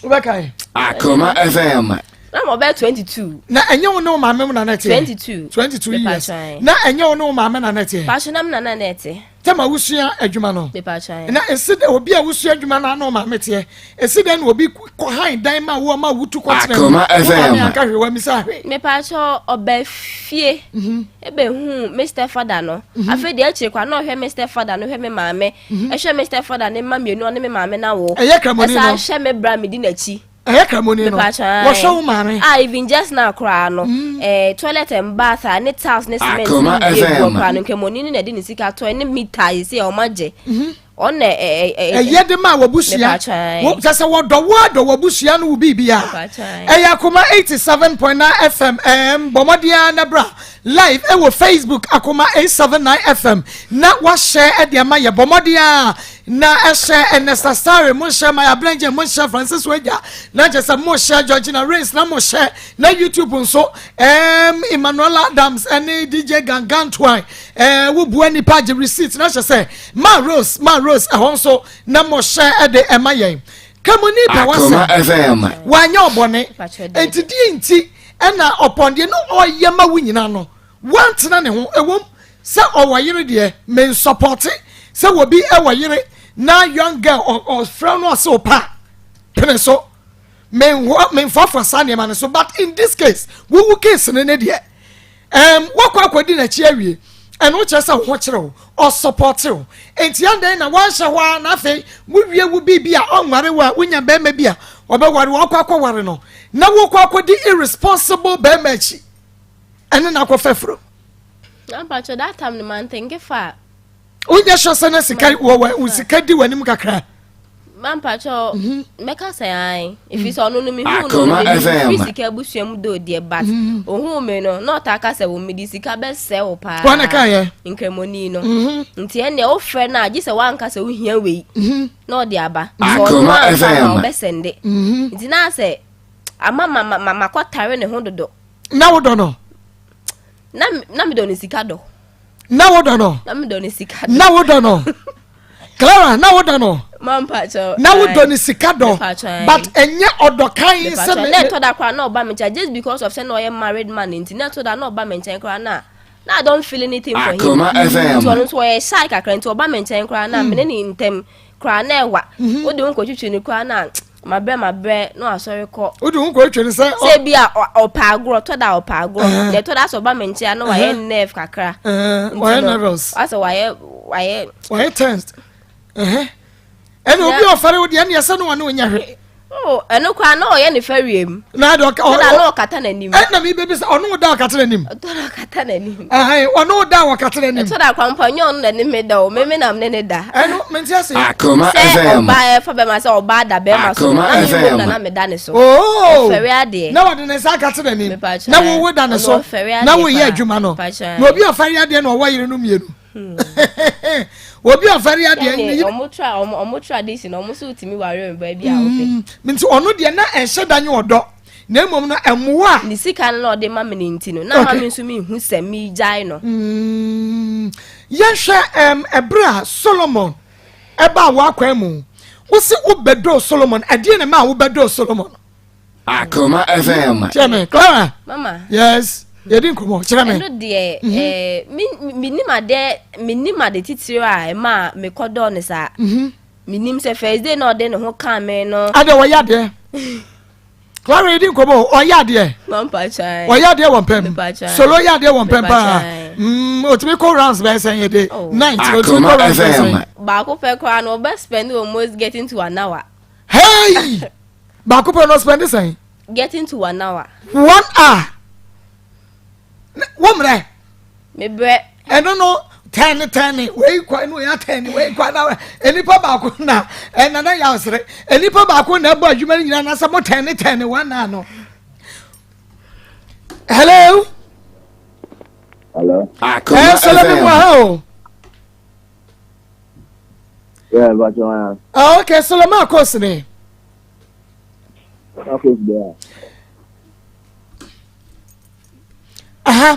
Wobɛkae? Akoma FM. Na ma ɔbɛyɛ 22. Na ɛnyɛ wo ne wo maame mu na na ɛteɛ? 22. 22 years. Mepatro. Na ɛnyɛ wo ne wo maame na na ɛteɛ? Patro, nam nana na ɛte. Tɛma wosua adwuma no? Mepatro. Na esi dɛ obi a wosua adwuma no ano maame teɛ, esi dɛ na obi kɔ han dan ma wo ma wotu kɔ tena mu? Akoma Wo maame FM. anka hwee, wamisa hwee? Mepatro, ɔba fie ɛbɛhu me stepfather no. Afei deɛ akyire kwa na ɔhwɛ me stepfather no, hwɛ me maame, ɛhwɛ me stepfather ne mma mmienu, ɔne me maame na wo. Ɛyɛ kramoni no? Ɛsan hwɛ me bra medi n'akyi. Ɛyɛ kramoni no. Wɔhwɛ wo maame. Ah, even just now koraa no. Mm. Eh, toilet and bath a ne tiles ne cement ne bi egu koraa no nkramoni no na ɛde ne sika tɔ ne meter yi sɛ ɔma gye. Mhm. Ɔna ɛyɛ de ma wabusua. Kyɛ sɛ wɔdɔ wo adɔ wabusua no wo biribi a. Ɛyɛ Akoma 87.9 FM ɛɛm bɔ mmɔden ara na bra live ɛwɔ Facebook Akoma 879 FM na wahyɛ ɛde ama yɛ bɔ mmɔden ara na ɛhyɛ Ernest Asare mo nhyɛ Maya Blenge mo nhyɛ Francis Wagya na kyɛ sɛ mo hyɛ Georgina Rains na mo hyɛ na YouTube nso ɛɛm Emmanuel Adams ɛne DJ Gangantuan ɛɛ wo bua nipa gye receipt na kyɛ sɛ Ma Rose Ma Rose ɛhɔ nso na mo hyɛ ɛde ɛma yɛn. Kamoni pɛ wasɛm. Wanyɛ ɔbɔne. Enti deɛ nti ɛna ɔpɔn deɛ no ɔyɛ ma wo nyina no wantena ne ho ɛwom sɛ ɔwɔ yere deɛ me nsɔpɔte sɛ wɔbi ɛwɔ yere na young girl ɔfrɛ no ɔse ɔpa pene so menfoafoa saa nneɛma no so but in this case wowu case no ne deɛ Ɛɛm, woakɔ akɔdi n'akyi awie. Ɛno kyerɛ sɛ wo ho kyere wo, ɔsɔpɔte wo. Enti adɛn na woanhyɛ hɔ ara na afei wowie wo biribi a ɔnware wo a wonya barima bi a ɔbɛware wo akɔ akɔware no na wokɔ akɔdi irresponsible barima akyi ɛne no akɔfa afuro? Ampakyɛ that time no manthinke fa. Wonyɛ sure sɛ na sika wɔ wɔ sika di w'anim kakra? Mampakyɛ mhm. mɛka sɛ ae ɛfiri sɛ ɔno no mehu no no mefiri sika abusua mu doo deɛ but mhm. ɔhuu me no na ɔtaa ka sɛ wɔ mede sika bɛsɛe wo paa nkramoni no mhm. nti ɛnneɛ wofrɛ no a gye sɛ woanka sɛ wohia wei na ɔde aba sɛ ɔno anfa ma ɔbɛsɛnde nti na sɛ ama makɔtare ne ho dodo na wodɔ no na medɔ ne sika dɔ na wodɔ no na medɔ ne sika dɔ na wodɔ no Clara na wodɔ no na wodɔ ne sika dɔ but ɛnyɛ ɔdɔ kan sɛ me na ɛtɔ da koraa na ɔba me nkyɛn just because of sɛ na ɔyɛ married man nti na ɛtɔ da na ɔba me nkyɛn koraa na na I don't feel anything for him nti ɔno nso ɔyɛ shy kakra nti ɔba me nkyɛn koraa na mene ne ntɛm koraa na ɛwa mhm. wode wo nkɔtwitwi no koraa na mabrɛ mabrɛ na wasɔre kɔ wode wo nkɔtwitwi no sɛ sɛ bi a ɔpɛ agorɔ tɔ da ɔpɛ agorɔ na ɛtɔ da sɛ ɔba me nkyɛn na wayɛ nerve kakra wayɛ nervous asɛ wayɛ wayɛ wayɛ tensed ɛna obi ɔfɛre wo deɛ ɛne ɛsɛ no ɔne onyɛ hwee Oh, ɛno koraa na ɔyɛ ne fɛreɛ mu. Na de ɔka ɔda na ɔkata n'anim. Ɛna mi bɛbi sɛ ɔno da ɔkata n'anim. Ɔtɔ da ɔkata n'anim. Ɛhɛn ɔno da ɔkata n'anim. Ɛtɔ da koraa mpa nyɛ ɔno na ne me da o me me nam ne ne da. Ɛno me nti ase. Akoma FM. Sɛ ɔbaa ɛfa bɛma sɛ ɔbaa da bɛrima so na me mbom na na me da ne so. Oo. Ɔfɛre adeɛ. Na wɔde ne nsa akata n'anim. Na wowo da ne so. Na woyɛ adwuma no. Na obi ɔfɛre adeɛ na ɔwɔ yere no mmienu. Hmm. obi ɔfɛre adeɛ ne yere. ɔmo tra ɔmo ɔmo tradition ɔmo so tumi ware ɔbaa bi a ɔpɛ. Hmm. nti ɔno deɛ na ɛnhyɛ da nye ɔdɔ na mmom no ɛmoa. ne sika no na ɔde ma me ne nti no na ama me nso mi hu sɛ mi gyae no. Hmm. yɛnhwɛ ɛm ɛbrɛ a Solomon ɛbaa w'akwan mu wosi wobɛdɔɔ Solomon ɛdeɛ na ɛma wobɛdɔɔ Solomon. Akoma FM. Kyerɛ me, Clara. Mama. Yes. Yɛdi nkɔmɔ, kyerɛ me. Ɛno deɛ, mhm. eh, menim adeɛ, menim ade titire a ɛma mekɔdɔɔ ne saa. Mhm. Menim sɛ first day na ɔde ne ho kaa me no. Adeɛ wɔyɛ adeɛ. Clara yɛdi nkɔmɔ, ɔyɛ adeɛ. Ɔyɛ adeɛ wɔ mpɛm. Solo yɛ adeɛ wɔ mpɛm paa. Mm, otumi kɔ rounds bɛyɛ sɛn yɛ de. Oh. Night, otumi kɔ rounds bɛyɛ sɛn. Baako pɛ koraa no, ɔbɛ spend almost getting to an hour. Hey! baako pɛ no spend sɛn. getting to one hour. one hour wo mmerɛ. me brɛ. ɛno no tɛni tɛni wei kɔ ɛno yɛ tɛni wei kɔ na nipa baako na ɛna na yɛ asere nipa baako na ɛbɔ adwuma no nyinaa na sɛ mo tɛni tɛni one hour no. hello. hello. ɛ sọlá mi mu ha o. Yeah, but you are. Ah, okay, Solomon Akosini. Akos there. Aha,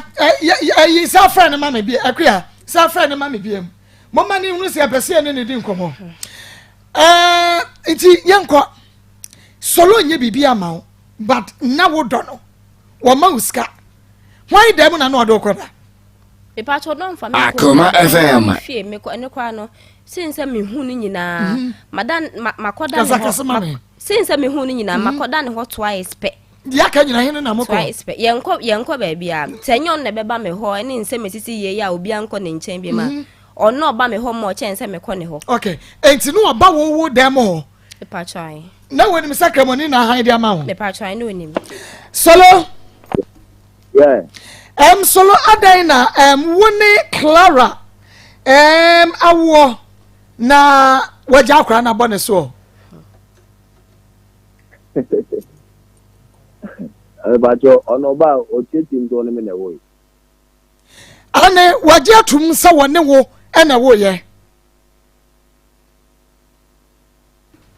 ɛyi sɛ afrɛ ne ma me bi akuya sɛ afrɛ ne ma me bi mu. Moma ne hunu sɛ yɛpɛ sɛ yɛne ne di nkɔmmɔ. Ɛɛ nti yɛnkɔ. Solo nyɛ biribi ama wo but na wodɔ no. Wɔma wo sika. Hwan dan mu na na ɔde wo kɔda? Mepakyɛw dɔ nfa me nkɔ Akoma FM. Me fie mekɔ ɛno koraa no sen sɛ mehu no nyinaa mhm. mada makɔda ne hɔ sen sɛ mehu no nyinaa mhm. makɔda ne hɔ twice pɛ. Deɛ aka nyina hene na mokɔ. Twice pɛ yɛnkɔ yɛnkɔ baabi a sɛ ɛnyɛ ɔno na ɛbɛba me hɔ ɛne nsɛm esisi yie yi a obiara nkɔ ne nkyɛn bi ma mhm. ɔno ɔba me hɔ ma ɔkyɛn sɛ mekɔ ne hɔ. Okay, enti no ɔba wo wo dɛm hɔ. Mepakyɛw. Na wɔnim sɛ kramoni na ahan de ama wo. Mepatwa ɛne onim. Solo. Yeah. Solo adan na wo ne Clara awoɔ na wagya akora no abɔ ne soɔ. Mepatwa ɔno ɔba a ɔtiatia mu sɛ ɔne me na ɛwɔ yi. Ane wagye atum sɛ wɔne wo na ɛwɔ yɛ.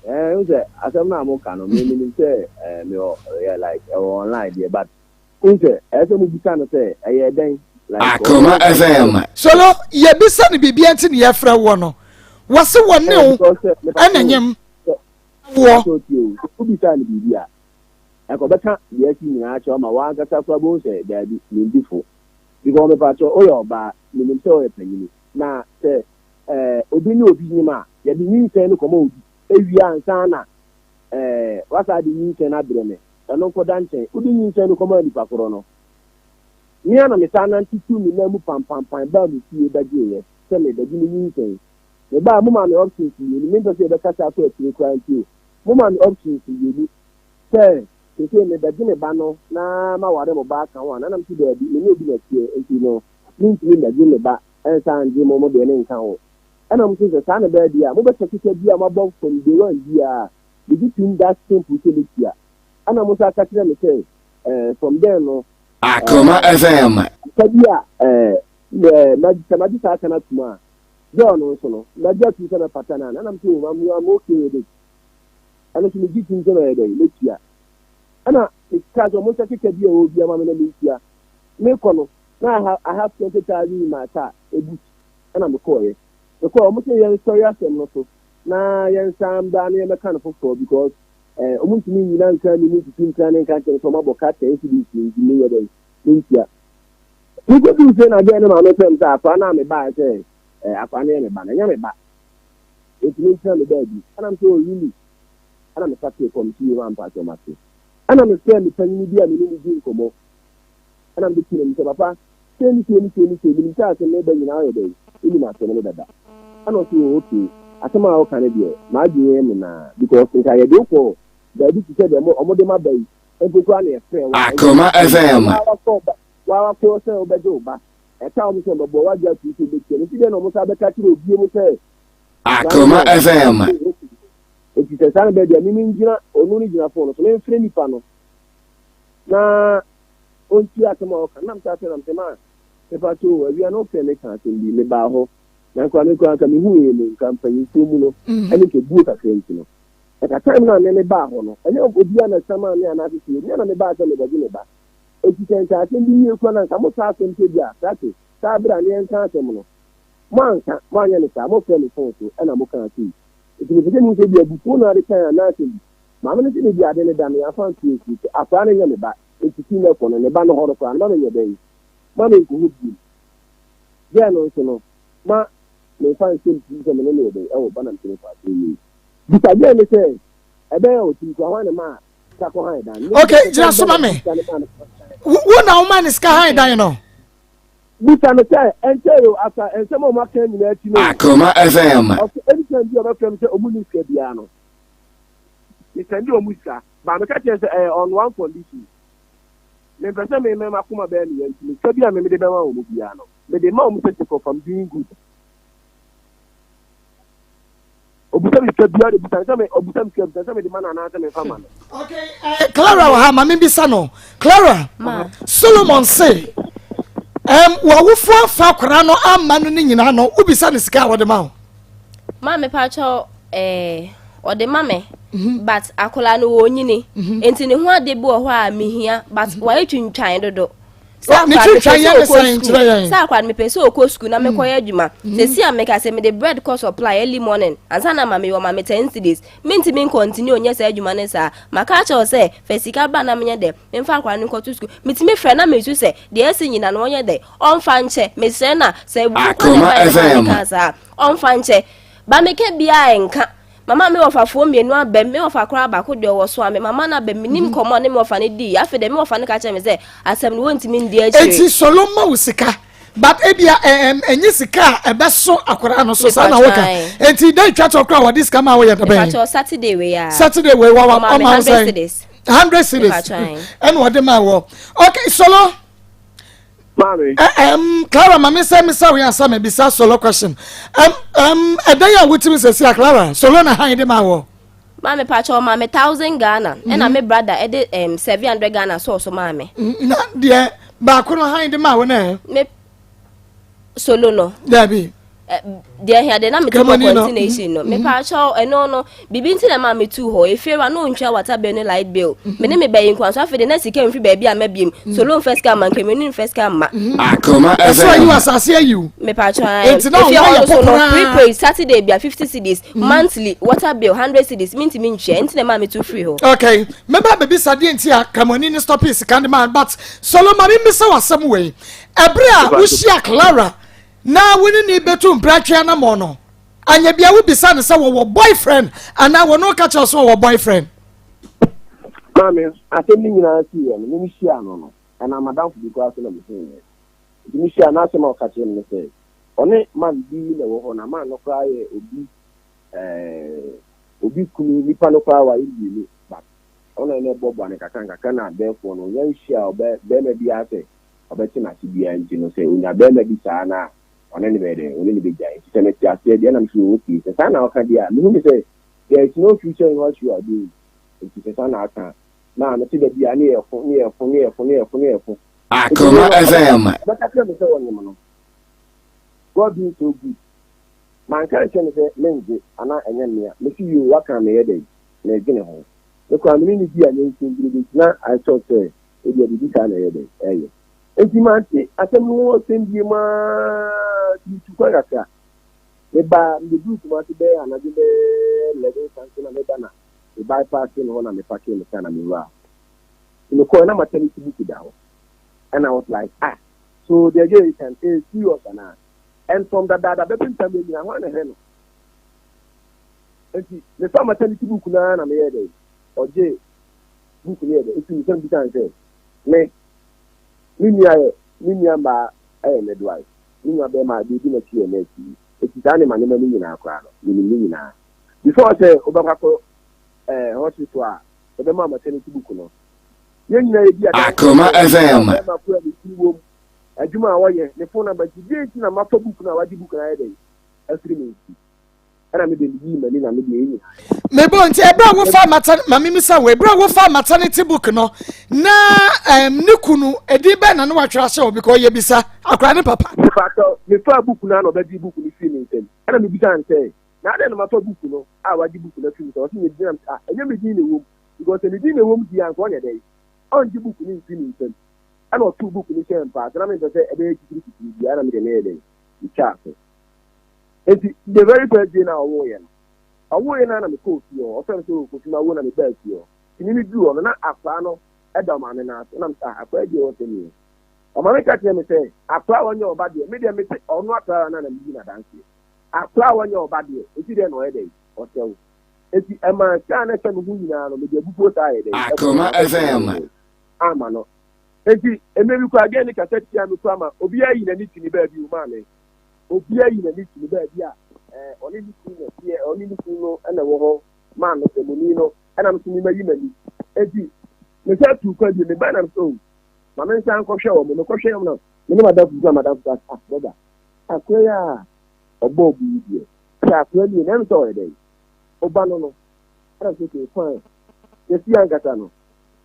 Ɛɛ n sɛ asɛm no a moka no me menim sɛ ɛɛ me wɔ yɛ like ɛwɔ online deɛ but n sɛ ɛyɛ sɛ mobisa no sɛ ɛyɛ dɛn like Akoma FM. Solo yɛbisa no biribia nti ne yɛfrɛ woɔ no wɔse wɔne wo ɛna nyem woɔ. Wobisa no biribi a ɛkɔ bɛka deɛ asi nyinaa akyerɛ wo ma w'ankasa koraa bɛhu sɛ daabi mendi fo because mepakyɛw woyɛ ɔbaa menim sɛ woyɛ panyini na sɛ eh, obi ne obi nyim a, yɛde nyinsɛn no kɔma obi ewie ansaana eh, wɔasan de nyinsɛn no abrɛ me. Ɛno nkɔda nkyɛn. Wode nyinsɛn no kɔmaa nipa korɔ no, me ara na mesan nante tuu me nan mu pampampan baa mo fie bɛgyeeɛ sɛ merebɛgye me nyinsɛn. Mebaa a, momaa me options mmienu, mempɛ sɛ yɛbɛkasa akɔ akyire koraa nti o, momaa me options mmienu sɛ seesei mebɛgye me ba no na maware mo ba aka ho anaa? Na mese daabi, me ne obi na ɛteɛ nti no mentumi mmɛgye me ba ɛnsa ngye mo mo deɛ ne nka ho. Ɛna ɔmo se sɛ saa na ɛbɛyɛ deɛ a, mobɛkyɛ sika biaa a moabɔ from day one biaa, megye tom that simple sɛ mɛtua. Ɛna ɔmo san ka kyerɛɛ me sɛ eh, from then no, Akoma eh, FM. ka bi a eh, eh, sɛ magye saa ka no atom a, girl no nso no, magye atom sɛ mɛpata no ana? Ɛna mese oh, I'm, I'm okay with it. Ɛno nso megye tom sɛ mɛyɛ dɛn, mɛtua. Ɛna mekaa sɛ ɔmo nkyɛ sika bi a ɛwɔ biaa ma me na mentua. Mekɔ no, na I have, I have 20,000 in my car, a boot, ɛna mekɔɔyɛ. Mekɔɔ, ɔmo sɛ yɛnsɔre asɛm no so na yɛnsan mbra na yɛmmɛka no foforɔ because eh, ɔmo ntumi nnyina nkra ne mu ntutu nkra ne nka nkyɛn sɛ ɔmo abɔ ka 10 cedis nti menyɛ dɛn, mentua. Mekɔduu fie na girl no maame frɛ me sɛ akwadaa no a mebaeɛ sɛ eh, akwadaa no yɛ me ba no, ɛnyɛ me ba. Enti mentena me baabi. Ɛna mesɛ, oh really? Ɛna mesakee kɔɔ, mese yoo mampakyɛw mate. Ɛna mefrɛɛ me panyini bi a me ne no di nkɔmmɔ. Ɛna mede too n'anim sɛ, Papa, sei ne sei ne sei ne sei, menim sɛ asɛm no reba nyinaa woyɛ dɛn? Wonim asɛm no dada. Ɛna ɔse, oh okay, asɛm a woka no deɛ, m'adwene yɛ me naa, because nka yɛde wo kɔɔ baabi te sɛ deɛ wɔde m'aba yi mpo koraa na yɛfrɛɛ wo a, ɛnka Akoma FM. Waa wakɔ wo ba, waa wakɔ sɛ wobɛgye wo ba, ɛka wɔn sɛ wɔbɛboa wo agye atom sɛ wobɛtua no, nti deɛ na wɔn san bɛka kyerɛ obie mu sɛ saa no Akoma deɛ, FM. okay. Nti sɛ saa na ɛbɛyɛ deɛ, me mengyina, ɔno no gyina phone no so, memfrɛ nipa no na ɔntie asɛm a ɔka. Na metaa sɛ na mesɛ ma mepa kyɛw o, awia no wofrɛ me ka asɛm bi, mebaa hɔ. Na nka me koraa nka mehuiɛ no, nka mpanyimfoɔ mu no, ɛne nka buo kakra nti no. Nka time no a me mebaa hɔ no, ɛnyɛ obiara na ɛsamaa me anaasɛ sɛ me na mebaa sɛ mebɛgye me ba. Enti sɛ nka asɛm bi nie koraa na nka mo saa asɛm sɛ bi a, krakye, saa berɛ a ne yɛnka asɛm no, moanka, moanyɛ no saa, mofrɛ me phone so ɛna mokaa sei. Enti mepɛ sɛ mehu sɛ bi abufuo na ade kan anaasɛ bi. Maame no se baabi a ade no da no, yɛamfa anto nsuo so. Akwadaa no nyɛ me ba, enti fi nnɛ kɔ no, ne ba no hɔ no koraa no, ma menyɛ dɛn? Ma menkɔ hɔ bio. Girl no nso no, ma memfa nhyɛ me tirim sɛ me ne no yɛ dɛn? Ɛwɔ ba na mese mefa akyerɛ yie. Bisa girl no sɛ, ɛbɛyɛ a ɔtumi koraa, hwan na ɛmaa sika kɔ han dan no? Okay, gyina so ma me. Wo na woma ne sika han dan no? Bisa no sɛ, ɛnkyɛe o, after nsɛm a wɔaka nyinaa akyi no o, Akoma FM. ɔse anytime bi a ɔbɛfrɛ me sɛ ɔmu nni sika biara no, Me sɛnde ɔmo sika but meka kyerɛ no sɛ ɛyɛ on one condition mempɛ sɛ me m'akoma bɛyɛ me ya nti me sika bi a me mede bɛma wɔn biara no mede ma wɔn sɛ sake of I'm doing good obisa me sika biara de bisa sɛ me obisa me sika bisa sɛ mede ma no anaasɛ memfa ma no. Okay, uh, Clara wɔ ha ma me bisa no Clara Ma. Solomon se um, w'awofo afa akwadaa no amma no ne nyinaa no wobisa ne sika a wɔde ma wo. Ma me pakyɛw eh, ɔde ma me mhm. but akwadaa no wɔnyini mhm. nti ne ho ade bi wɔ hɔ a mehia but mhm. wayɛ twintwan dodo sɛ akwadaa no mepɛ sɛ ɔkɔ sukuu na mekɔyɛ adwuma sɛsi a meka sɛ mede bread kɔ supply early morning ansa na ma meyɛ ɔma me 10 cedis mentumi ncontinue nyɛ saa adwuma no saa maka akyerɛ wo sɛ fa sika ba na menyɛ dɛ memfa akwadaa no nkɔto sukuu metumi frɛ na mesu sɛ deɛ ɛsi nyina no ɔnyɛ dɛ ɔmfa nkyɛ mesrɛ na sɛ Akoma FM meka saa Ɔmfa nkyɛ. Ba meka biaa ɛnka. Mama me wɔfafoɔ mmienu abam, me wɔfa koraa baako deɛ ɔwɔ so a me mama no abam, menim nkɔmmɔ a ne me wɔfa no dii, afei deɛ me wɔfa no ka kyerɛ me sɛ asɛm no wɔntumi ndi akyire. Enti Solo ma wo sika. But ebia ɛɛm ɛnyɛ sika a ɛbɛso akwadaa no so saa na woka. Enti dɛ twa to koraa wɔde sika ma woyɛ dabɛn? Mepakyɛw Saturday wei a. Saturday wei wa wa ɔma wo sɛn? 100 cedis. Ɛna ɔde ma wɔ. Okay, Solo. Maame. Ɛɛm Clara maame sɛ misa wo yɛ ansa ma bisa Solo question. Ɛm ɛm ɛdɛn a wotumi sɛ si a Clara Solo na han de ma wɔ. Maame pakyɛ ɔma me 1000 Ghana ɛna me brother ɛde 700 Ghana sɔɔ so maa me. Na deɛ baako no han de ma wo nɛ? Me Solo no. Dabi. Deɛ hia deɛ na mete kɔ continuation no, mepakyɛw, ɛno no biribi nti na maa metu hɔ. Efiewura na ontwa water bill ne light bill. Me ne me bɛyi nkwa so. Afei de na sika mfiri baabi a mabiem. Solo mfɛ sika ma, nkemenu mfɛ sika ma. Akoma Ɛso ayi wɔ asase ayi o. Mepakyɛw. Enti na efie ɔwɔ hɔ yɛ no so no, poporaa. Prepaid Saturday bia 50 cedis, monthly water bill 100 cedis, mintimi ntua nti na maa metu firi hɔ. Okay, mɛba bɛbisa deɛ nti a Kramoni ne stop sika de ma, but Solo, ma membisa w'asɛm wei. Ɛberɛ a wohyia Clara na wo ne ne bɛtu mpratwe anammɔ no, anyɛ bia wobisa no sɛ wɔwɔ boyfriend anaa wɔne ka kyerɛ so wɔwɔ boyfriend? Maame, asɛm no nyinaa sii yɛ no, me mehyia no, ɛna madamfo bi koraa so na mehu yɛ. Nti mehyia no, asɛm a ɔka kyerɛ me ne sɛ ɔne man bi na ɛwɔ hɔ, na man no koraa yɛ obi obi kunu. Nipa no koraa wayɛ mmienu, but ɔno ɛna ɛboaboa ne kakra nkakra, na therefore no yɛnhyia ɔbɛ bɛrima biara sɛ ɔbɛte n'ase biara. Nti no sɛ onya bɛrima bi saa na ɔne ne bɛyɛ dɛ, ɔne ne bɛgyae. Nti sɛ mete aseɛ deɛ, nam so okay, sɛ saa na ɔka deɛ a, mehu ne sɛ there is no future in what you are doing. Nti sɛ saa na aka na mete da bi a ne yɛ ko, ne yɛ ko, ne yɛ ko, ne yɛ ko, ne yɛ ko. Akoma FM. Bɛka kyerɛ me sɛ wɔnyem no, God being so good, manka nkyerɛ no sɛ mengye anaa ɛnyɛ mmea. Mesi yoo, waka meyɛ dɛ medwene ho. Mekora mene ne di a nyɛnsin bere bi na I thought sɛ ebi a biribi saa na ɛyɛ dɛ ɛyɛ. Nti mante asɛm no ho asɛm bie maa metu kwan kakra. Meba mebɛduru Kumase bɛyɛ anadwo bɛyɛ 11 something na meba na me bypass no hɔ na me park me car na mewura hɔ. Nti mekɔɛ na maternity book da hɔ and I was like, "Ah, so the girl can eh serious anaa?" And from dadaada bɛpem tam yɛ nyina hɔ a na ɛhwɛ no. Nti mefa maternity book naa na meyɛ dɛ ɔgye book no yɛ dɛ. Nti mesɛm bisa no sɛ me nua yɛ me nua mbaa ɛyɛ midwife, me nua bɛrima a deɛ n'akyi yɛ nurse yi. Eti saa nneɛma nneɛma no nyinaa koraa no, menim ne nyinaa before sɛ wobɛkɔ akɔ hospital a ɛbɛma maternity book no, yɛn nyinaa yɛdi adanse. Akoma FM. Bɛrima koro a ne ti wom, adwuma a wɔyɛ, ne phone number. Nti deɛ nti na mafa book no a wagye book no ayɛ dɛ afiri me nti ɛna mede meyii m'ani na mede ɛyɛ nyinaa. Mebo, nti ɛberɛ a wofa maternity, ma memisa wo, ɛberɛ a wofa maternity book no na ne kunu ɛdin bɛn na ne watwerɛ ahyɛ wo? Because yɛbisa akora ne papa. Mefatɔ mefa book no a na ɔbɛgye book no firi me nsam, ɛna mebisa no sɛ na adɛn na mafa book no a wagye book no afiri me nsam? Ɔse nyɛ din. Na ɛnyɛ me din na ɛwɔ mu, because sɛ ne din na ɛwɔ mu di a, nka ɔnyɛ dɛn ɔngye book no mfiri me nsam. Ɛna ɔtoo book no hyɛ mpa ase na mempɛ sɛ ɛbɛyɛ titiri titiri biara na mede meyɛ dɛn metwaa so. Nti the very first day na ɔwoeɛ no, ɔwoeɛ no na mekɔɔ fie hɔ. Ɔfrɛ me sɛ Kofi ma wo, na mebaa fie hɔ. Nti me meduru hɔ no na akwaraa no ɛda ɔmaame no ase na mesɛ akwaraa deɛ ɔsɛ nie. Ɔmaame ka kyerɛ me sɛ akwaraa a wɔnyɛ ɔba deɛ, me deɛ mete ɔno akwaraa no na meyi n'adanseɛ. Akwaraa a wɔnyɛ ɔba deɛ, esi dɛ na ɔyɛ dɛ ɔsɛw. Eti ɛma saa na ɛhyɛ me ho nyinaa no, mede abufuo saa yɛ dɛ Akoma FM. Ama no. Eti mmerɛ bi kɔ agɛn ne kasa tia me kora ma obiara yi n'ani ti ne baabi o. Maame, obiara yi n'ani ti ne baabi a ɔne ne kunu na ɛteɛ, ɔne ne kunu no ɛna ɛwɔ hɔ maa no sɛmoni no, ɛna nso mi ma yi m'ani. Eti mesa tu kwan bi me ba na so ma me nsa nkɔhwɛ wɔn. Mekɔhwɛ wɔn na me ne madamfo bi na madamfo ka, "Ah, brother, akora yi a ɔbɔ ɔbu yi deɛ, sɛ akora nie na ɛm sɛ ɔyɛ dɛ ɔba no." Ɛna so okay, fine, yɛsi ankasa no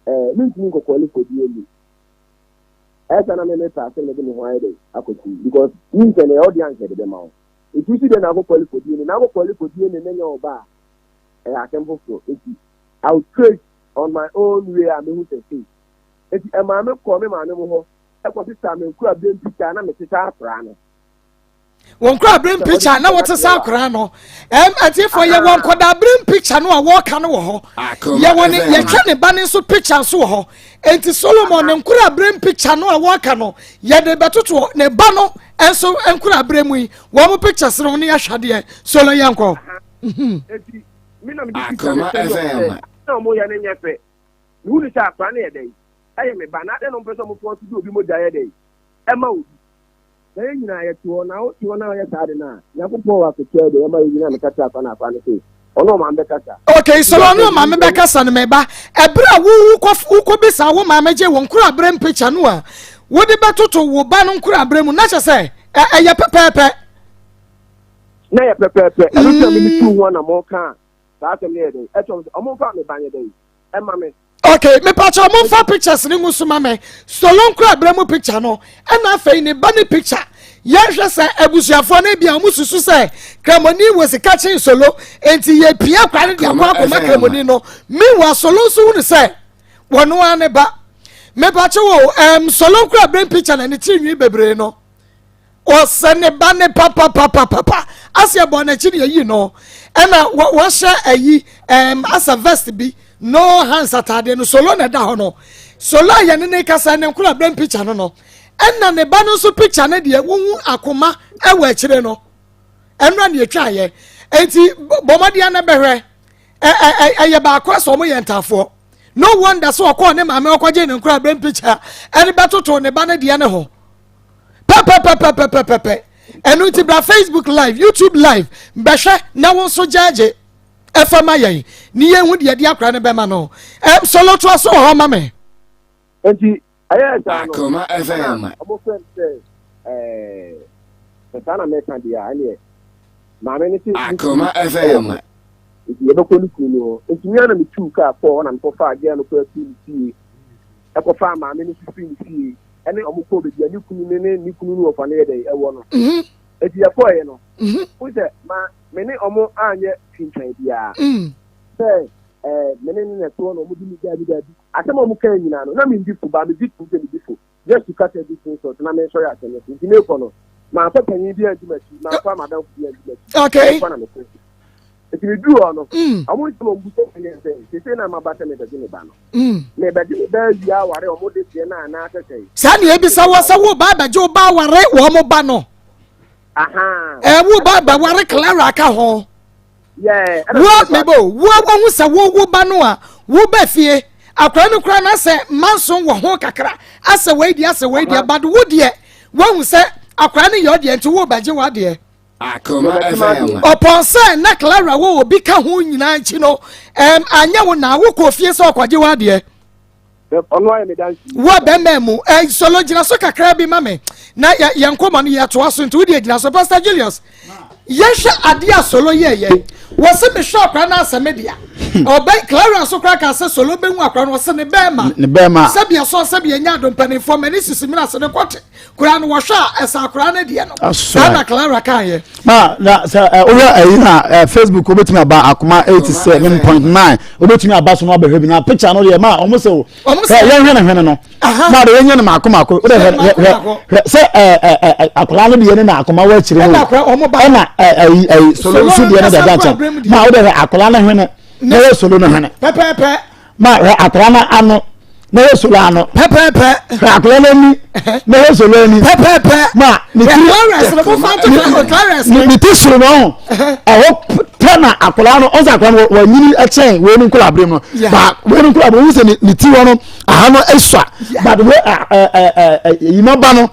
mentumi nkɔkɔɔle fɔdie mu ɛsa na me pa asɛm na de me ho ayɛ dɛ akɔsi, because nyinsɛ no ɛwɔ de anka de bɛma wo. Etu si dɛ na akɔkɔɔle fɔdie na akɔkɔɔle fɔdie ne n'anya ɔba a, ɛyɛ asɛm foforɔ. Eti I will trace on my own way a mehu sɛ sei. Eti ɛmaa me kɔɔ me maame mo hɔ ɛkɔ sisa me nkura bere picture na me sisa akora no. Wɔn kura abirem picture na wɔte sɛ akwaraa no. Atiefoɔ, yɛ wɔn nkɔda abirem picture no a wɔreka no wɔ hɔ. Yɛ wɔn yɛtwa ne ba ne nso picture nso wɔ hɔ. Nti Solomon ne nkura abirem picture no a wɔreka no, yɛde bɛtoto ne ba no nso nkura abirem yi wɔn pictures no ne yɛahwɛ adeɛ. Solo, yɛn kɔ. Eti mi na mi di picture no sɛ na ɔmo yɛ ne nyɛ fɛ. Mihu ne sɛ akwaraa no yɛ dɛ ɛyɛ me ba na adɛ no mpɛ sɛ ɔmo fɔ so de obi mogya yɛ dɛ ɛma obi. Na yɛn nyinaa yɛte hɔ, na wote hɔ na woyɛ saa ade no a, Nyankopɔn wɔ akatua deɛ ɛma yɛn nyinaa. Meka kyerɛ akwa na akwa no se, ɔne ɔmaame bɛkasa. Okay, sɛ ɔne ɔmaame bɛkasa no meba. Ɛberɛ a wo wokɔ wokɔbisa wo maame gye wo nkoraberɛ mpikya no a wode bɛtoto wo ba no nkoraberɛ mu na kyɛ sɛ ɛyɛ pɛpɛɛpɛ. Na ɛyɛ pɛpɛɛpɛ. Ɛno nti na mede tuu ho anammɔn kaa saa asɛm no yɛ dɛn? Ɛkyerɛ wɔn sɛ wɔmfa me ba nyɛ dɛn? Ɛma me. Okay, mepakyɛ momfa pictures no ngu so ma me. Solo nkoraberɛ mu picture no, ɛna afei ne ba ne picture. Yɛnhwɛ sɛ abusuafoɔ no bia wɔn susu sɛ Kramoni wɔ sika kyen Solo, enti yɛpia akora no de akɔ akɔma Kramoni no. Meanwhile, Solo nso hunu sɛ wɔno ara ne ba. Mepakyɛ wo, um, Solo nkoraberɛ picture na ne tiri nwi bebree no. Ɔsɛ ne ba ne papapapapa asɛ ɛbɔ n'akyi ne ayi no ɛna wɔhyɛ ayi ɛm asɛ vest bi no hands ataadeɛ no solo na ɛda hɔ no solo a yɛne ne kasa ne nkora bɛn picture no no ɛna ne ba no nso picture no deɛ wohu akoma ɛwɔ akyire no ɛnora ne atwa ayɛ eti bɔmmɔdeɛ no bɛhwɛ ɛyɛ baako asɛ wɔn yɛ ntaafoɔ no wonder sɛ ɔkɔɔ ne maame ɔkɔgye ne nkora bɛn picture ɛde bɛtoto ne ba no deɛ ne ho. Pɛpɛpɛpɛpɛpɛ. Ɛno nti bra Facebook live, YouTube live, bɛhwɛ na wo nso gyɛɛgye ɛfa ma yɛn ne yɛn hu deɛ ɛde akora no bɛma no. Ɛm solo toa so wɔ hɔ ma me. Nti ɛyɛɛ saa no, Akoma FM. ɛna wɔn frɛ me sɛ ɛɛ sɛ saa na mɛka deɛ a ɛneɛ maame no se ne kunu Akoma ɛwɔ FM. hɔ nti yɛbɛkɔ ne kunu no hɔ. Nti me ara na metuu kaa kɔɔ hɔ na mekɔfaa girl no koraa firi ne fie ɛkɔfaa maame no nso firi ne fie. ɛne ɔmo kɔɔ baabi a ne kunu ne ne ne kunu no wɔfa no yɛ dɛn ɛwɔ no. Mhm. Eti yɛkɔɔɛ no, Mhm. wohu sɛ ma me ne ɔmo anyɛ twintwan biara. Mm. Sɛ ɛɛ me ne ne na ɛte hɔ na ɔmo de me gyaa bi daabi. Asɛm a ɔmo kae nyinaa no, na mendi fo, but megye tom sɛ medi fo. Just to cut everything short, na mensɔre asɛm no so. Nti meekɔ no, mamfa panyin biara anndi m'akyi, mamfa m'adamfo biara anndi m'akyi. Okay. Menkɔ na mekɔ. Nti meduru hɔ no, Mm. ɔmo nsɛm a ɔmo bisa me ne sɛ, seesei na maba sɛ mebɛgye me ba no. Mm. Mebɛgye me ba awie aware ɔmo de seɛ no anaasɛ sɛn? Saa nea ebisa wɔ sɛ wo ba abɛgye wo ba aware wɔn ba no. Aha. Ɛɛ wo ba abɛware Clara ka ho. Yeah, ɛna Wo mebɛfa. mebo wo wahu sɛ wo wo ba no a wo ba fie akwadaa no koraa na sɛ manso wɔ ho kakra asɛ wei deɛ asɛ wei deɛ but wo deɛ wahu sɛ akwadaa no yɛ ɔdeɛ nti wo bɛgye w'adeɛ. Akoma FM. Ɔpɔn sɛ na Clara wɔ obi ka ho nyinaa akyi no, ɛm anyɛ wo na wokɔ fie sɛ ɔkɔgye w'adeɛ. Ɔno ayɛ me dansi. Wo bɛrima mu, ɛ solo gyina so kakra bi ma me na yɛ yɛn nkɔmɔ no yɛtoa so nti wo deɛ gyina so Pastor Julius. Yɛhwɛ adeɛ a solo yɛɛyɛ wɔsi mehwɛ akora no asɛ me dea ɔbɛ Clara nso koraa ka sɛ solo bɛhu akora no ɔsɛ ne bɛrima ne bɛrima sɛbi ɛsɔ sɛbi ɛnya ado mpanimfoɔ mɛ ne sisi mena se ne kɔte koraa no wɔhwɛ a ɛsɛ akoraa no deɛ no saa na Clara kaeɛ. Ma na sɛ ɛ wohwɛ ɛyi na ɛ Facebook wobɛtumi aba akoma 87.9 wobɛtumi aba so no abɛhwɛ bi na picture no deɛ ma ɔmo sɛ o sɛ yɛnhwɛ ne hwene no ma de yɛnyɛ no maako maako wode hwɛ hwɛ hwɛ sɛ ɛ ɛ ɛ akwadaa no deɛ ne na akoma wɔ akyire no ɛna ɛ ɛyi ɛyi solo nso deɛ no deɛ da nkyɛn ma wode hwɛ akwadaa no hwene na yɛ solo no hwene pɛpɛɛpɛ ma hwɛ akwadaa no ano na yɛ solo ano. Pɛpɛɛpɛ. Hwɛ akwadaa no ani na yɛ solo ani. Pɛpɛɛpɛ. Ma ne ti Clarence no mo fa nto fa Clarence. Ne ti soro no ho ɛhɔ pɛ na akwadaa no ɔsɛ akwadaa no wɔnyini ɛkyɛn wei no nkwadaa abiri mu no ba wei no nkwadaa abiri mu sɛ ne ti hɔ no aha no esua but wei ɛ ɛ ɛ yima ba no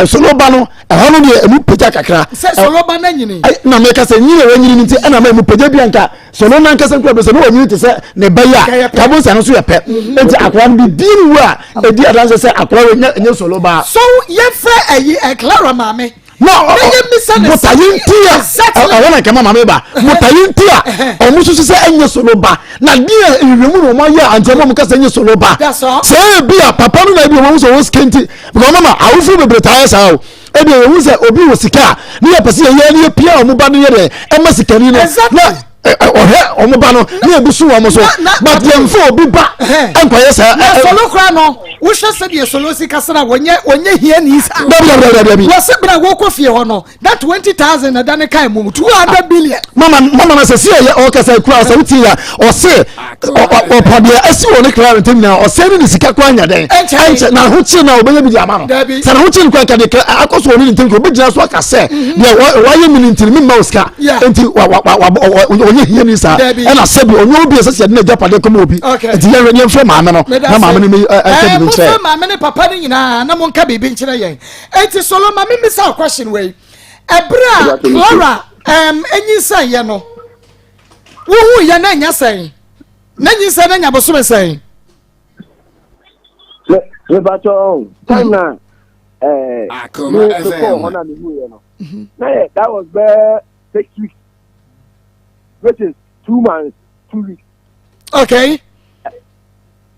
solo ba no ɛhɔ no deɛ emu pagya kakra. Sɛ solo ba no nyini. Na meka sɛ nyini a wɔnyini no nti ɛna ma emu pagya bi anka solo no ankasa nkura bɛ sɛ ne wɔnyini te sɛ ne ba yi a kabo nsa no so yɛ pɛ mhm. nti akora no bibi ne wu a ɛdi adanse sɛ akora wɔ nyɛ nyɛ solo ba. So yɛfrɛ ɛyi ɛ Clara maame. Na botaye nti a ɛwɔ na nkɛma maame ba botaye nti a ɔmo soso sɛ ɛnyɛ solo ba na deɛ nhwehwɛmu na ɔmo ayɛ a nti ɛmo kasa ɛnyɛ solo ba sɛ ebi a papa no na ebi ɔmo sɛ ɔwɔ sika nti because mama awofo bebree taa yɛ saa o ebi ehu sɛ obi wɔ sika a ne yɛ pɛ sɛ yɛyɛ ne yɛ pia ɔmo ba no yɛ dɛ ɛma sikani no na ɔhwɛ ɔmo ba no ne ebi so wɔn so but yɛn fɛ obi ba nkɔyɛ saa. Na solo kora no wohwɛ sɛdeɛ solo si kasa na wɔnyɛ wɔnyɛ hia ni sa. Dabi dabi dabi dabi. Wɔsi bere a wɔkɔ fie hɔ no na 20,000 na da ne kan mu 200 billion. Mama mama na sɛ si yɛ ɔkasa kura ɔsɛ wotie ya ɔse ɔpɔ deɛ asi wɔ ne kra ntam nyinaa ɔsɛ ne ne sika kora nya dɛn ɛnkyɛ na ho kye na ɔbɛnya bi de ama no sɛ ne ho kye no kora nka deɛ akɔ so wɔ ne ne ntam kora ɔbɛgyina so aka sɛ mhm. deɛ wayɛ mi ne ntini memma wo sika nti ɔnyɛ ɔnyɛ hiani saa ɛna sɛbi ɔnyɛ obi ɛsɛ sɛ yɛde n'agyapadeɛ kɔma obi nti yɛn yɛn fɛ maame no na maame no mi ɛnka biribi nkyerɛ. Mo fɛ maame ne papa no nyinaa na mo nka biribi nkyerɛ yɛn eti solo maame mi sa question wei ɛbrɛ a Clara ɛm enyinsɛn yɛ no wohu yɛ na nya sɛn na nyinsɛn na nya bosome sɛn. Mebatɔ ɔn time na ɛɛ me me kɔɔ hɔ na me hu yɛ no na yɛ that was bɛɛ 6 weeks, which is 2 months 2 weeks.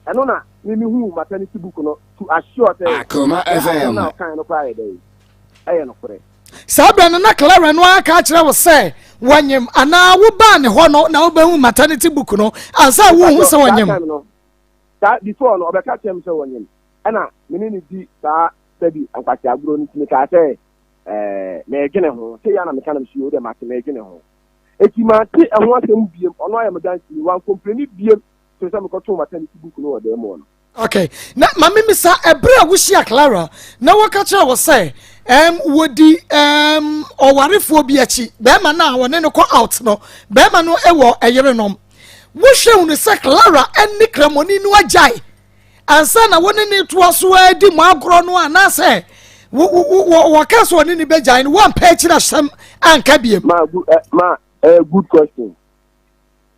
Ɛno na me me hu maternity book no to assure sɛ Akoma asɛm FM. na ɔkan no koraa yɛ dɛ ɛyɛ nokorɛ. Saa berɛ no na Clara no ara ka akyerɛ wo sɛ wɔnyem anaa wobaa ne hɔ no na wobɛhu maternity book no ansa wohu sɛ Saa wɔnyem? time no, saa before no, ɔbɛka kyerɛ me sɛ wɔnyem, ɛna me ne ne di saa sɛbi nkwasi agorɔ no, nti mekaa sɛ mɛɛdwene ho sɛ yɛ na meka na mesi o dɛ mate mɛɛdwene ho, eti mante ɛho asɛm biem. Ɔno ayɛ me danseni, wancomplaini biem te sɛ mekɔtoo maternity book no wɔ dan mu hɔ no. Okay, na ma memisa, ɛberɛ a wohyia Clara na wɔka kyerɛ wo sɛ wɔdi ɔwarefoɔ bi akyi, bɛrima no a wɔne no kɔ out no, bɛrima no wɔ ɛyerenom, wohwɛ hunu sɛ Clara ne kramoni no agyae ansa na wɔne ne toa so adi mo agorɔ no, anaasɛ wɔka sɛ ɔne ne bɛgyae no, woampɛ akyiri asɛm anka biem? Ma ma good question.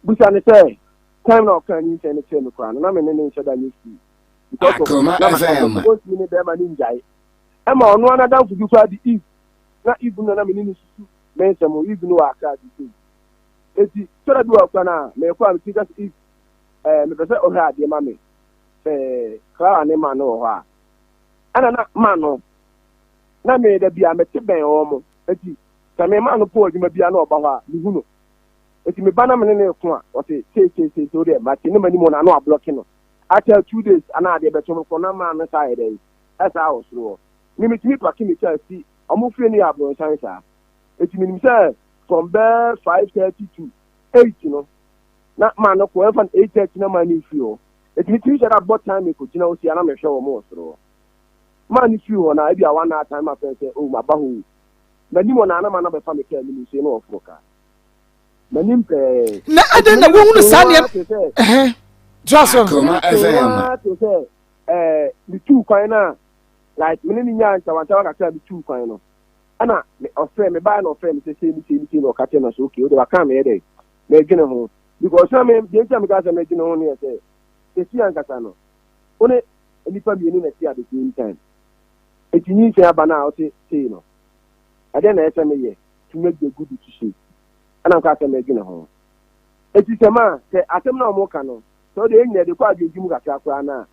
Busa ne sɛ time na ɔka nyinsɛn no kyerɛ me koraa no, na me ne ne nhyɛ da nyɛ sukuu because of Akoma na maka FM. sɛ ɔntumi ne bɛrima ne ngyae, ɛma ɔno ara n'adamfo bi koraa de Eve na Eve no na me ne ne susu me nsɛm o. Eve no wɔ Accra sesei, eti sɔrɔ bi wɔ kora no a mekɔ a metumi ka sɛ Eve, mepɛ sɛ ɔhwɛ adeɛ ma me sɛ Clara ne ma no wɔ hɔ a, ɛna na ma no na me da bi a mete bɛn wɔn mo, eti sɛ me ma no pɔ adwuma bi a na ɔba hɔ a mehu no, eti me ba na me ne ne ko a ɔte sei sei sei sei, o deɛ mate ne m'anim hɔ na ano ablocke no akyɛ 2 days ana adeɛ bɛto no kɔ na maa no saa yɛ dɛ ɛsaa wɔ soro hɔ me metumi parke me kaa si ɔmo fie no yɛ abrɔnsan saa, eti menim sɛ from bɛɛ 5:30 to 8 no na maa no kɔ, ɛnfa no 8:30 na maa no mfiri hɔ, eti metumi hyɛ dɛ abɔ time mekɔ gyina hɔ si a na mehwɛ wɔn wɔ soro hɔ. Maa no firi hɔ na ebi a one hour time afɛn sɛ oh maba hɔ o, m'anim hɔ na anam ana bɛfa me kaa anim nsuo na wɔforo kaa m'anim pɛɛ. Na adɛn na wohunu saa nneɛma ɛhɛn toa so? Akoma FM. Te sɛ metuu kwan no a, like me ne ne nyaa ntawantawa kakra a metuu kwan no, ɛna ɔfrɛ me baa na ɔfrɛ me sɛ sei ne sei ne sei na ɔka kyerɛ me sɛ okay, wode waka meyɛ dɛ mɛdwene ho, because na me deɛ nti a meka sɛ mɛdwene ho no yɛ sɛ sɛsi ankasa no wo ne nnipa mmienu na ɛte at the same time, eti nyinsɛn aba no a ɔte sei no, ɛdɛn na ɛsɛ sɛ meyɛ to make the good decision? Ɛna mka sɛ mɛdwene ho. Eti sɛ ma sɛ asɛm na ɔmo ka no sɛ ɔde ɛnyina de kɔ adwendwi mu kakra koraa no a,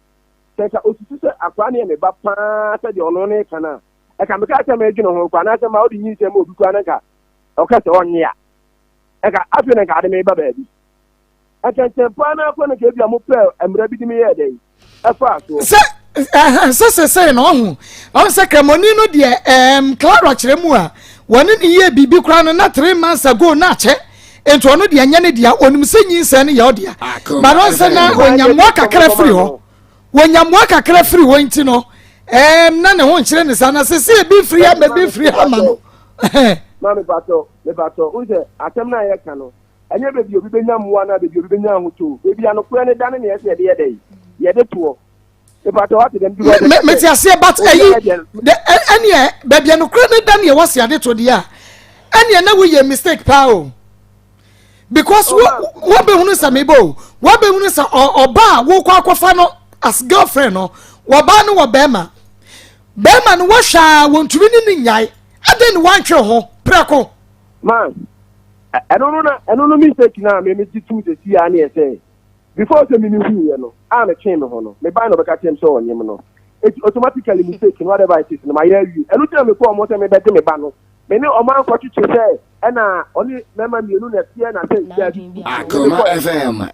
sɛ nka osusu sɛ akwaraa no yɛ me ba paa sɛdeɛ ɔno ne ka no a, ɛka meka sɛ mɛdwene ho koraa, anaasɛ ma wode nyinsɛn ma obi koraa na nka ɔka sɛ ɔnye a, ɛka afei na nka ade meba baabi ɛkyɛnkyɛn paa no akɔ no, nka ebi a mopɛ mmerɛ bi de meyɛɛ dɛn ɛfaa soɔ. Sɛ sɛ sɛsɛe no ɔho sɛ kramoni no deɛ, Clara kyerɛ mu a wɔne ne yɛ biribi koraa no na 3 months ago na akyɛ, nti ɔno deɛ nyɛ ne dea, ɔnim sɛ nyinsɛn no yɛ ɔdea, Akoma but ɔn sɛ na FM. ɔnyammoa kakra firi hɔ, wɔnyammoa kakra firi hɔ, nti no na ne ho nkyerɛ ne saa, na sɛ sɛ ebi firi ha ma ebi firi ha ma no. Ma mepatɔ mepatɔ wo sɛ asɛm no a yɛka no ɛnyɛ baabi a obi bɛnya mmoa no a baabi a obi bɛnya ahotɔ o, baabi a nokorɛ no da ne neɛ sɛ yɛde yɛ dɛ yɛde toɔ. Mepatɔ wate dɛm because Mete aseɛ, but ɛyi de ɛneɛ baabi a nokorɛ no da ne ɛwɔ se ade to deɛ a, ɛneɛ na woyɛ mistake paa o, because wo wɔbɛhunu sɛ mebɔ o, wɔbɛhunu sɛ ɔba a wokɔ akɔfa no as girlfriend no, wɔbaa no wɔ bɛrima, bɛrima no wɔhwɛ a wɔntumi ne ne nyae, adɛn ne woantwe ho prɛko? Ma ɛno no na ɛno no mistake na me me gye tum sɛ si ya ne yɛ sɛ before sɛ me me hu yɛ no a metwee me ho no, me ba na ɔbɛka kyerɛ me sɛ ɔnyem no, eti automatically mistake no, whatever it is no, ma yɛ awie. Ɛno gyina me kɔ ɔmo sɛ mebɛgye me ba no, me ne ɔmo ankɔtwetwe sɛ ɛna ɔne mmarima mmienu na ɛteɛ na sɛ daabi. Akoma FM.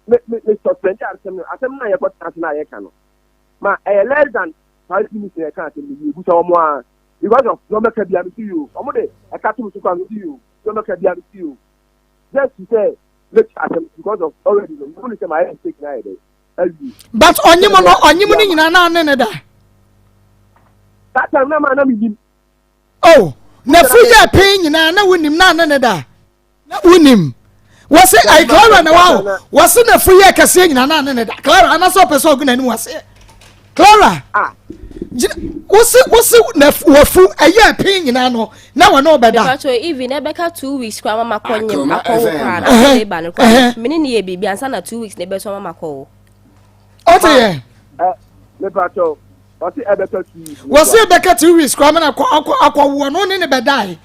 Me suspend asɛm no, asɛm no a yɛkɔ tena ase na yɛka no ma ɛyɛ less than 5 minutes na yɛka asɛm no wie. Busa wɔn a because of deɛ ɔmɛka bia me si yi o, ɔmo de ɛka tom so kora me si yi o, deɛ ɔmɛka bia me si yi o, just to say make asɛm because of already no mo ne sɛ ma yɛ mistake na yɛ dɛ awie. But ɔnyem no, ɔnyem no nyinaa na ne ne da? That time na ma na mi nim. Oh, na fu yɛ pɛn nyinaa na wonim na ne ne da na wonim? Wɔsi ayi Clara na wa wɔsi na fu yɛ kɛseɛ nyina na ne ne da Clara anasɛ ɔpɛ sɛ ɔgu n'anim aseɛ Clara ah. gyina wosi wosi na wafu ɛyɛ pin nyinaa no na wɔne ɔbɛda. Mepatro even ɛbɛka 2 weeks koraa mama kɔ nyem akɔwo koraa na afei ba no koraa mene ne yɛ biribi ansa na 2 weeks na ɛbɛso mama kɔwo. Ɔte yɛ. Mepatro ɔsi ɛbɛka 2 weeks. Wɔsi ɛbɛka 2 weeks koraa mena akɔ akɔ akɔwoɔ no ne ne bɛdae.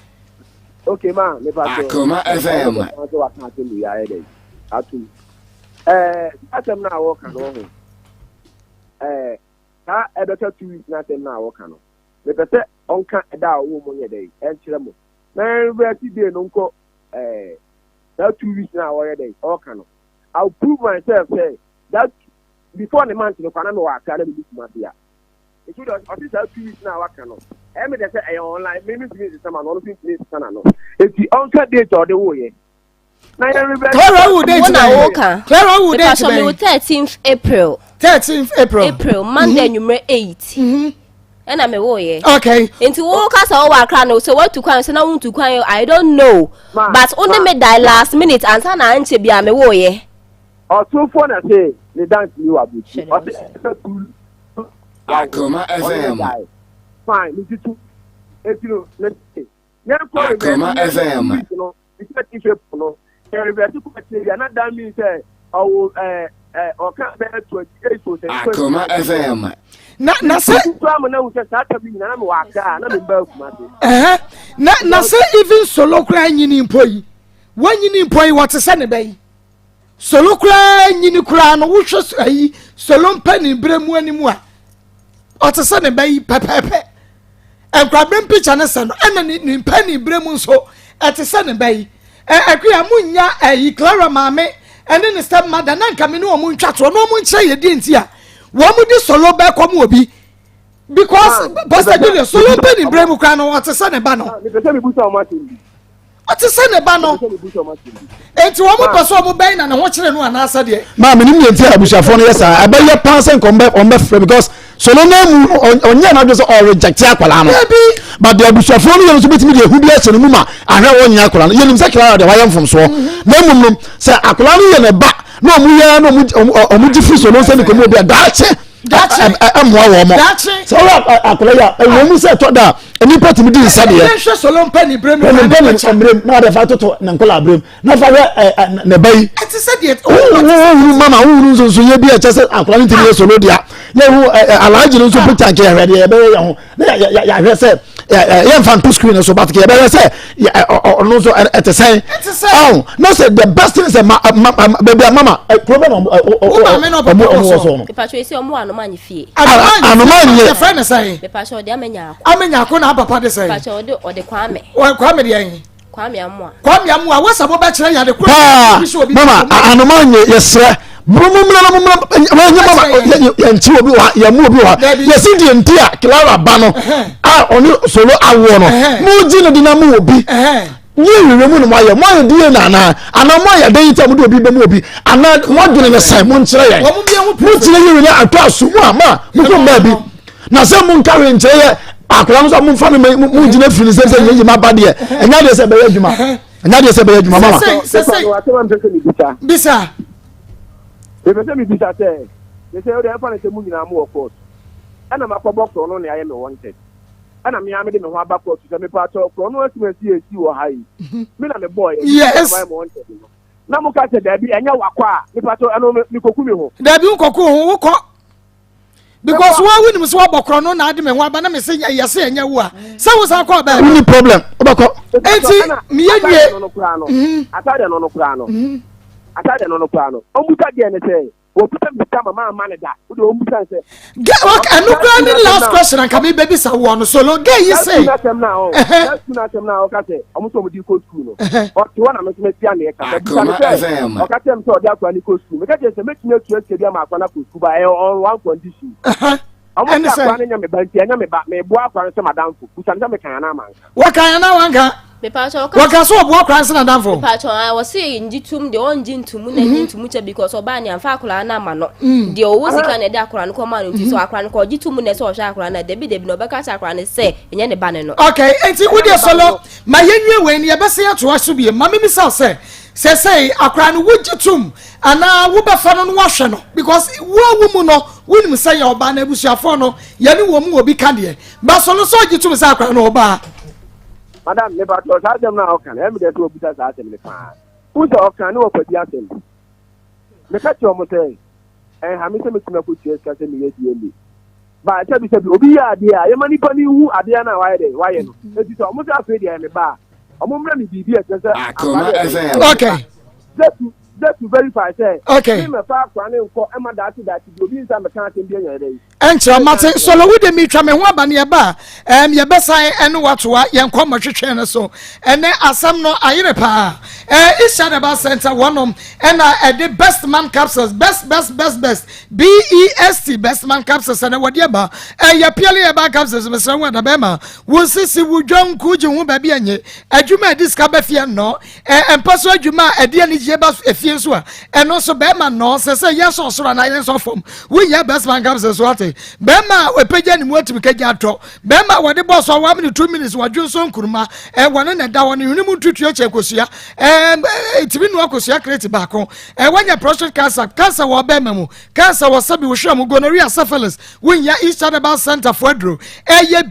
Okay ma mepatro. Akoma FM. Sɛ waka asɛm wei ayɛ dɛ atum ɛɛ asɛm no a wɔka no ho ɛɛ saa ɛbɛka 2 weeks n'asɛm no a wɔka no mepɛ sɛ ɔnka ɛda a ɔwɔ mu nyɛ dɛ ɛnkyerɛ mo na ɛnrɛti day no nkɔ ɛɛ saa 2 weeks na wɔyɛ dɛ ɔka no. I will prove myself sɛ that before ne month no kora na mewɔ Accra na mebi Kumasi a nti wode ɔse saa 2 weeks na waka no ɛyɛ me dɛ sɛ ɛyɛ online me mentumi nsesa ma no ɔno nso ntumi nsesa na no eti ɔnka date a ɔde woyɛ na yɛn reverse. Clara wo date Wo na bɛn? woka. Clara wo date Mepatro me wo bɛn? 13th April. 13th April. April Monday anwummerɛ 8. Ɛna me wo yɛ. Okay. Nti wo kasa wo wɔ Accra no sɛ watu kwan sɛ na wontu kwan I don't know. Ma, But wo ne ma. me die last minute ansa na ankyɛ bi a me wo yɛ. Ɔtomfoɔ na se ne dance ni wɔ aburokyi Hyɛ ne ɔse ho ɛsɛ tu Akoma ɔne ne FM. dae fine ne tutu eti no ne se yɛn kɔ reverse Akoma yɛn FM. 2 weeks no ne sɛ ti fɛ no yɛn reverse kɔ akyire bi a na that means sɛ ɔwɔ ɛɛ ɛɛ ɔka bɛyɛ 28 o sɛ Akoma 29 FM. Na sɛ tutu kura mo na ehu sɛ saa tabi nyina na mi wɔ Accra na mi ba Kumasi. ɛhɛ na sɛ even solo koraa nyini mpo yi wanyini mpo yi wɔte sɛ ne bɛ yi solo koraa nyini koraa no wohwɛ ayi solo mpɛ ne berɛ mu anim a ɔte sɛ ne bɛ yi pɛpɛɛpɛ. Nkorabere mpikya ne sɛ no ɛna ne ne mpɛ ne berɛ mu nso ɛte sɛ ne bɛ yi. Ɛ akuya mo nya ɛyi Clara maame ɛne ne step mother na nka me ne wɔn ntwa toɔ na wɔn nkyerɛ yɛ deɛ nti a wɔn de solo bɛkɔ mu obi because Pastor Julius solo mpɛ ne berɛ mu koraa no ɔte sɛ ne ba no. Mepɛ sɛ mebusa ɔmo asɛm bi. Ɔte sɛ ne ba no. Mepɛ sɛ mebusa ɔmo asɛm bi. Enti wɔn pɛ sɛ wɔn bɛn na ne ho kyerɛ no anaasɛ deɛ. Maa mi nim deɛ nti a abusuafoɔ no yɛ saa. Ɛbɛyɛ paa sɛ nka ɔmbɛ ɔmbɛfrɛ because solo no mu no ɔnyɛ n'adwene sɛ ɔreject akwadaa no. Dabi. But deɛ abusuafoɔ no yɛ no nso bɛtumi de ehu bi ahyɛ ne mu ma ahwɛ wɔnyɛ akwadaa no. Yɛnim sɛ Clara deɛ wayɛ mfomsoɔ. Na mmom no sɛ akwadaa no yɛ ne ba na ɔmo yɛ na ɔmo ɔmo gye firi solo nsɛm ne kɔn mu obi a daakye ɛmmoa wɔn mo. Sɛ ɔyɛ akwadaa yi a ɛwɔ mu sɛ ɛtɔ da a nnipa tumi di nsa deɛ. Yɛnhwɛ solo mpɛ ne berɛ mu. Ne mpɛ ne mmerɛ mu na ɔde fa toto ne nkɔla berɛ mu na fa hwɛ ɛ ne ba yi. Ɛte sɛ deɛ. Wohunu mama wohunu nsonsoyɛ bi a ɛkyɛ sɛ akwadaa no ntumi yɛ solo dea. Yɛhu ɛ alhaji no nso picture nkyɛn yɛhwɛ deɛ yɛbɛyɛ yɛn ho na yɛahwɛ sɛ yɛmfa nto screen so but yɛbɛhwɛ sɛ ɔno nso ɛte sɛn. Ɔn na sɛ the best thing sɛ ma ma baabi a mama kuro bɛ na ɔmo ɔmo wɔ so no. Mepatro esi ɔmo wɔ anoma nye fie. Anoma nye. Yɛfrɛ ne sɛn. Mepatro ɔde amenya ako. Amenya ako na papa de sɛn. Mepatro ɔde ɔde Kwame. Kwame deɛ yɛn. Kwame Amoa. Kwame Amoa wasa mo bɛkyerɛ yade koro. Paa mama anoma nye yɛsrɛ mo mo mmerɛ na mo mmerɛ wɔnyɛ mama yɛnkyi obi wɔ ha yɛmu obi wɔ ha yɛsi deɛ nti a Clara ba no a ɔne solo awoɔ no mo gye no di na mo wɔ bi yɛ nwura mu na mo ayɛ mo ayɛ DNA anaa anaa mo ayɛ dɛn nti a mo de obi bɛ mu obi anaa mo adwene ne sɛn mo nkyerɛ yɛn mo kyerɛ yɛ wei ato aso mu a ma mo kɔ mmaa bi na sɛ mo nka hwee nkyerɛ yɛ akwadaa no sɛ mo nfa no ma mo gyina firi ne sɛ sɛ yɛn yi ma ba deɛ ɛnyɛ adeɛ sɛ ɛbɛyɛ adwuma ɛnyɛ adeɛ sɛ ɛbɛyɛ adwuma mama. Bisa. Mepɛ sɛ mebisa sɛ, sɛ wode ɛmfa no sɛ mo nyinaa mowɔ court ɛna makɔbɔ korɔ no ne ayɛ me wanted ɛna me ara mede me ho aba court sɛ mepaakyɛw korɔ no asɛm asi asi wɔ ha yi me na mebɔɔ yɛ Yes. mayɛ me wanted no na moka sɛ daabi ɛnyɛ wakɔ a mepaakyɛw ɛno mekɔku me ho. Daabi wokɔku wo ho wokɔ because wo wonim sɛ woabɔ korɔ no na ade me ho aba na mese yɛse ɛnyɛ wo a sɛ wo san kɔɔ baabi. Wonni problem wobɛkɔ. Enti meyɛ nwie. Atade no no koraa no atade no no koraa no atade no no koraa no ɔmbusa deɛ ne sɛ wɔbusa me sika ma mamma ne da wode ɔmbusa ne sɛ. Okay, ɛno koraa ne last question anka mebɛbisa woɔ no solo gɛ yi se. Saa sukuu no asɛm no a ɔ saa sukuu no asɛm no a ɔka sɛ ɔmo sɛ ɔmo de kɔ sukuu no ɔte hɔ na me nso matia ne ɛka mabisa no sɛ ɔka kyerɛ me sɛ ɔde akora no kɔ sukuu meka kyerɛ sɛ mɛtumi atua sika bi ama akora no akɔ sukuu ba ɛyɛ on one condition ɔmo sɛ akora no nyɛ me ba nti ɛnyɛ me ba meboa akora no sɛ madamfo busa no sɛ mekan anaa manka. Wɔkan anaa wanka? Wɔka sɛ ɔboa akora no sɛ nadamfo. Mepatwɔ a wɔse ngye tum deɛ ɔngye ntumu na ngye ntumu kyɛ because ɔbaa ne amfa akora no ama no deɛ ɔwɔ sika na ɛde akora no kɔma no nti sɛ akora no kɔ ɔgye tum na ɛsɛ ɔhwɛ akora no dabi dabi na ɔbɛka kyerɛ akora no sɛ ɛnyɛ ne ba ne no. Okay, enti wo deɛ sɔlɔ ma yɛnwie wei no yɛbɛsɛ yɛtoa so bie ma memisa sɛ. Sɛsɛi akora no wogye tom anaa wobɛfa no no wahwɛ no because wo a wo mu no wonim sɛ yɛ ɔbaa na abusuafoɔ no yɛne wɔn mu obi ka deɛ ba so no sɛ ɔgye tom sɛ akora no ɔbaa. Madam, mepakyɛw saa asɛm no a ɔka no, ɛyɛ me dɛ sɛ wabisa saa asɛm no paa. Wohu sɛ ɔka ne wɔfa bi asɛm. Meka kyerɛ wɔn sɛ, ɛnha me sɛ mɛtumi akɔtua sika sɛ meyɛ DNA. Ba sɛbisɛbi, obi yɛ adeɛ a, yɛma nipa no nhu adeɛ no a wayɛ dɛ, wayɛ no. Enti sɛ wɔn sɛ afei deɛ ɛyɛ me ba a, wɔn mmrɛ me biribi a ɛkyerɛ sɛ Akoma akwadaa deɛ FM. ɛyɛ me ba. Okay. Just to just to verify sɛ Okay. me mɛfa akwadaa no nkɔ ɛma daakye daakye bi obi nsa mɛka asɛm bi anya dɛ. Ɛnkyerɛ mate solo wo de metwa me ho aba ne ɛba a ɛm yɛbɛsan ɛne watoa yɛn nkɔmmɔ twetwe no so ɛnɛ asɛm no ayere paa ɛɛ Isha Herbal Center wɔnom ɛna ɛde best man capsules best best best best BEST best man capsules ɛna wɔde ɛba ɛyɛ purely herbal capsules mesrɛ wo adabɛma wo nsisi wo dwanku gye ho baabi ɛnye adwuma ɛde sika bɛfie nnɔ Mpa so adwuma a ɛde anigyeɛ ba efie nso a, ɛno nso bɛrima nnɔɔ sɛ sɛ yɛn sɔ soro anaa yɛn sɔ fam. Wohia bɛsma nka sɛ so ate. Bɛrima a ɛpagya ne mu atumi kagya atɔ. Bɛrima a wɔde bɔɔ so a one minute two minutes wɔdwo nso nkuruma. Wɔne na ɛda hɔ ne hwene mu ntutuo kyɛ kosua. Ɛtumi noa kosua kreti baako. Wɔanya prostate cancer, cancer wɔ bɛrima mu. Cancer wɔ sɛbi wo hwɛ mu gonorrhea syphilis wonya East Herbal Center fo aduro ɛyɛ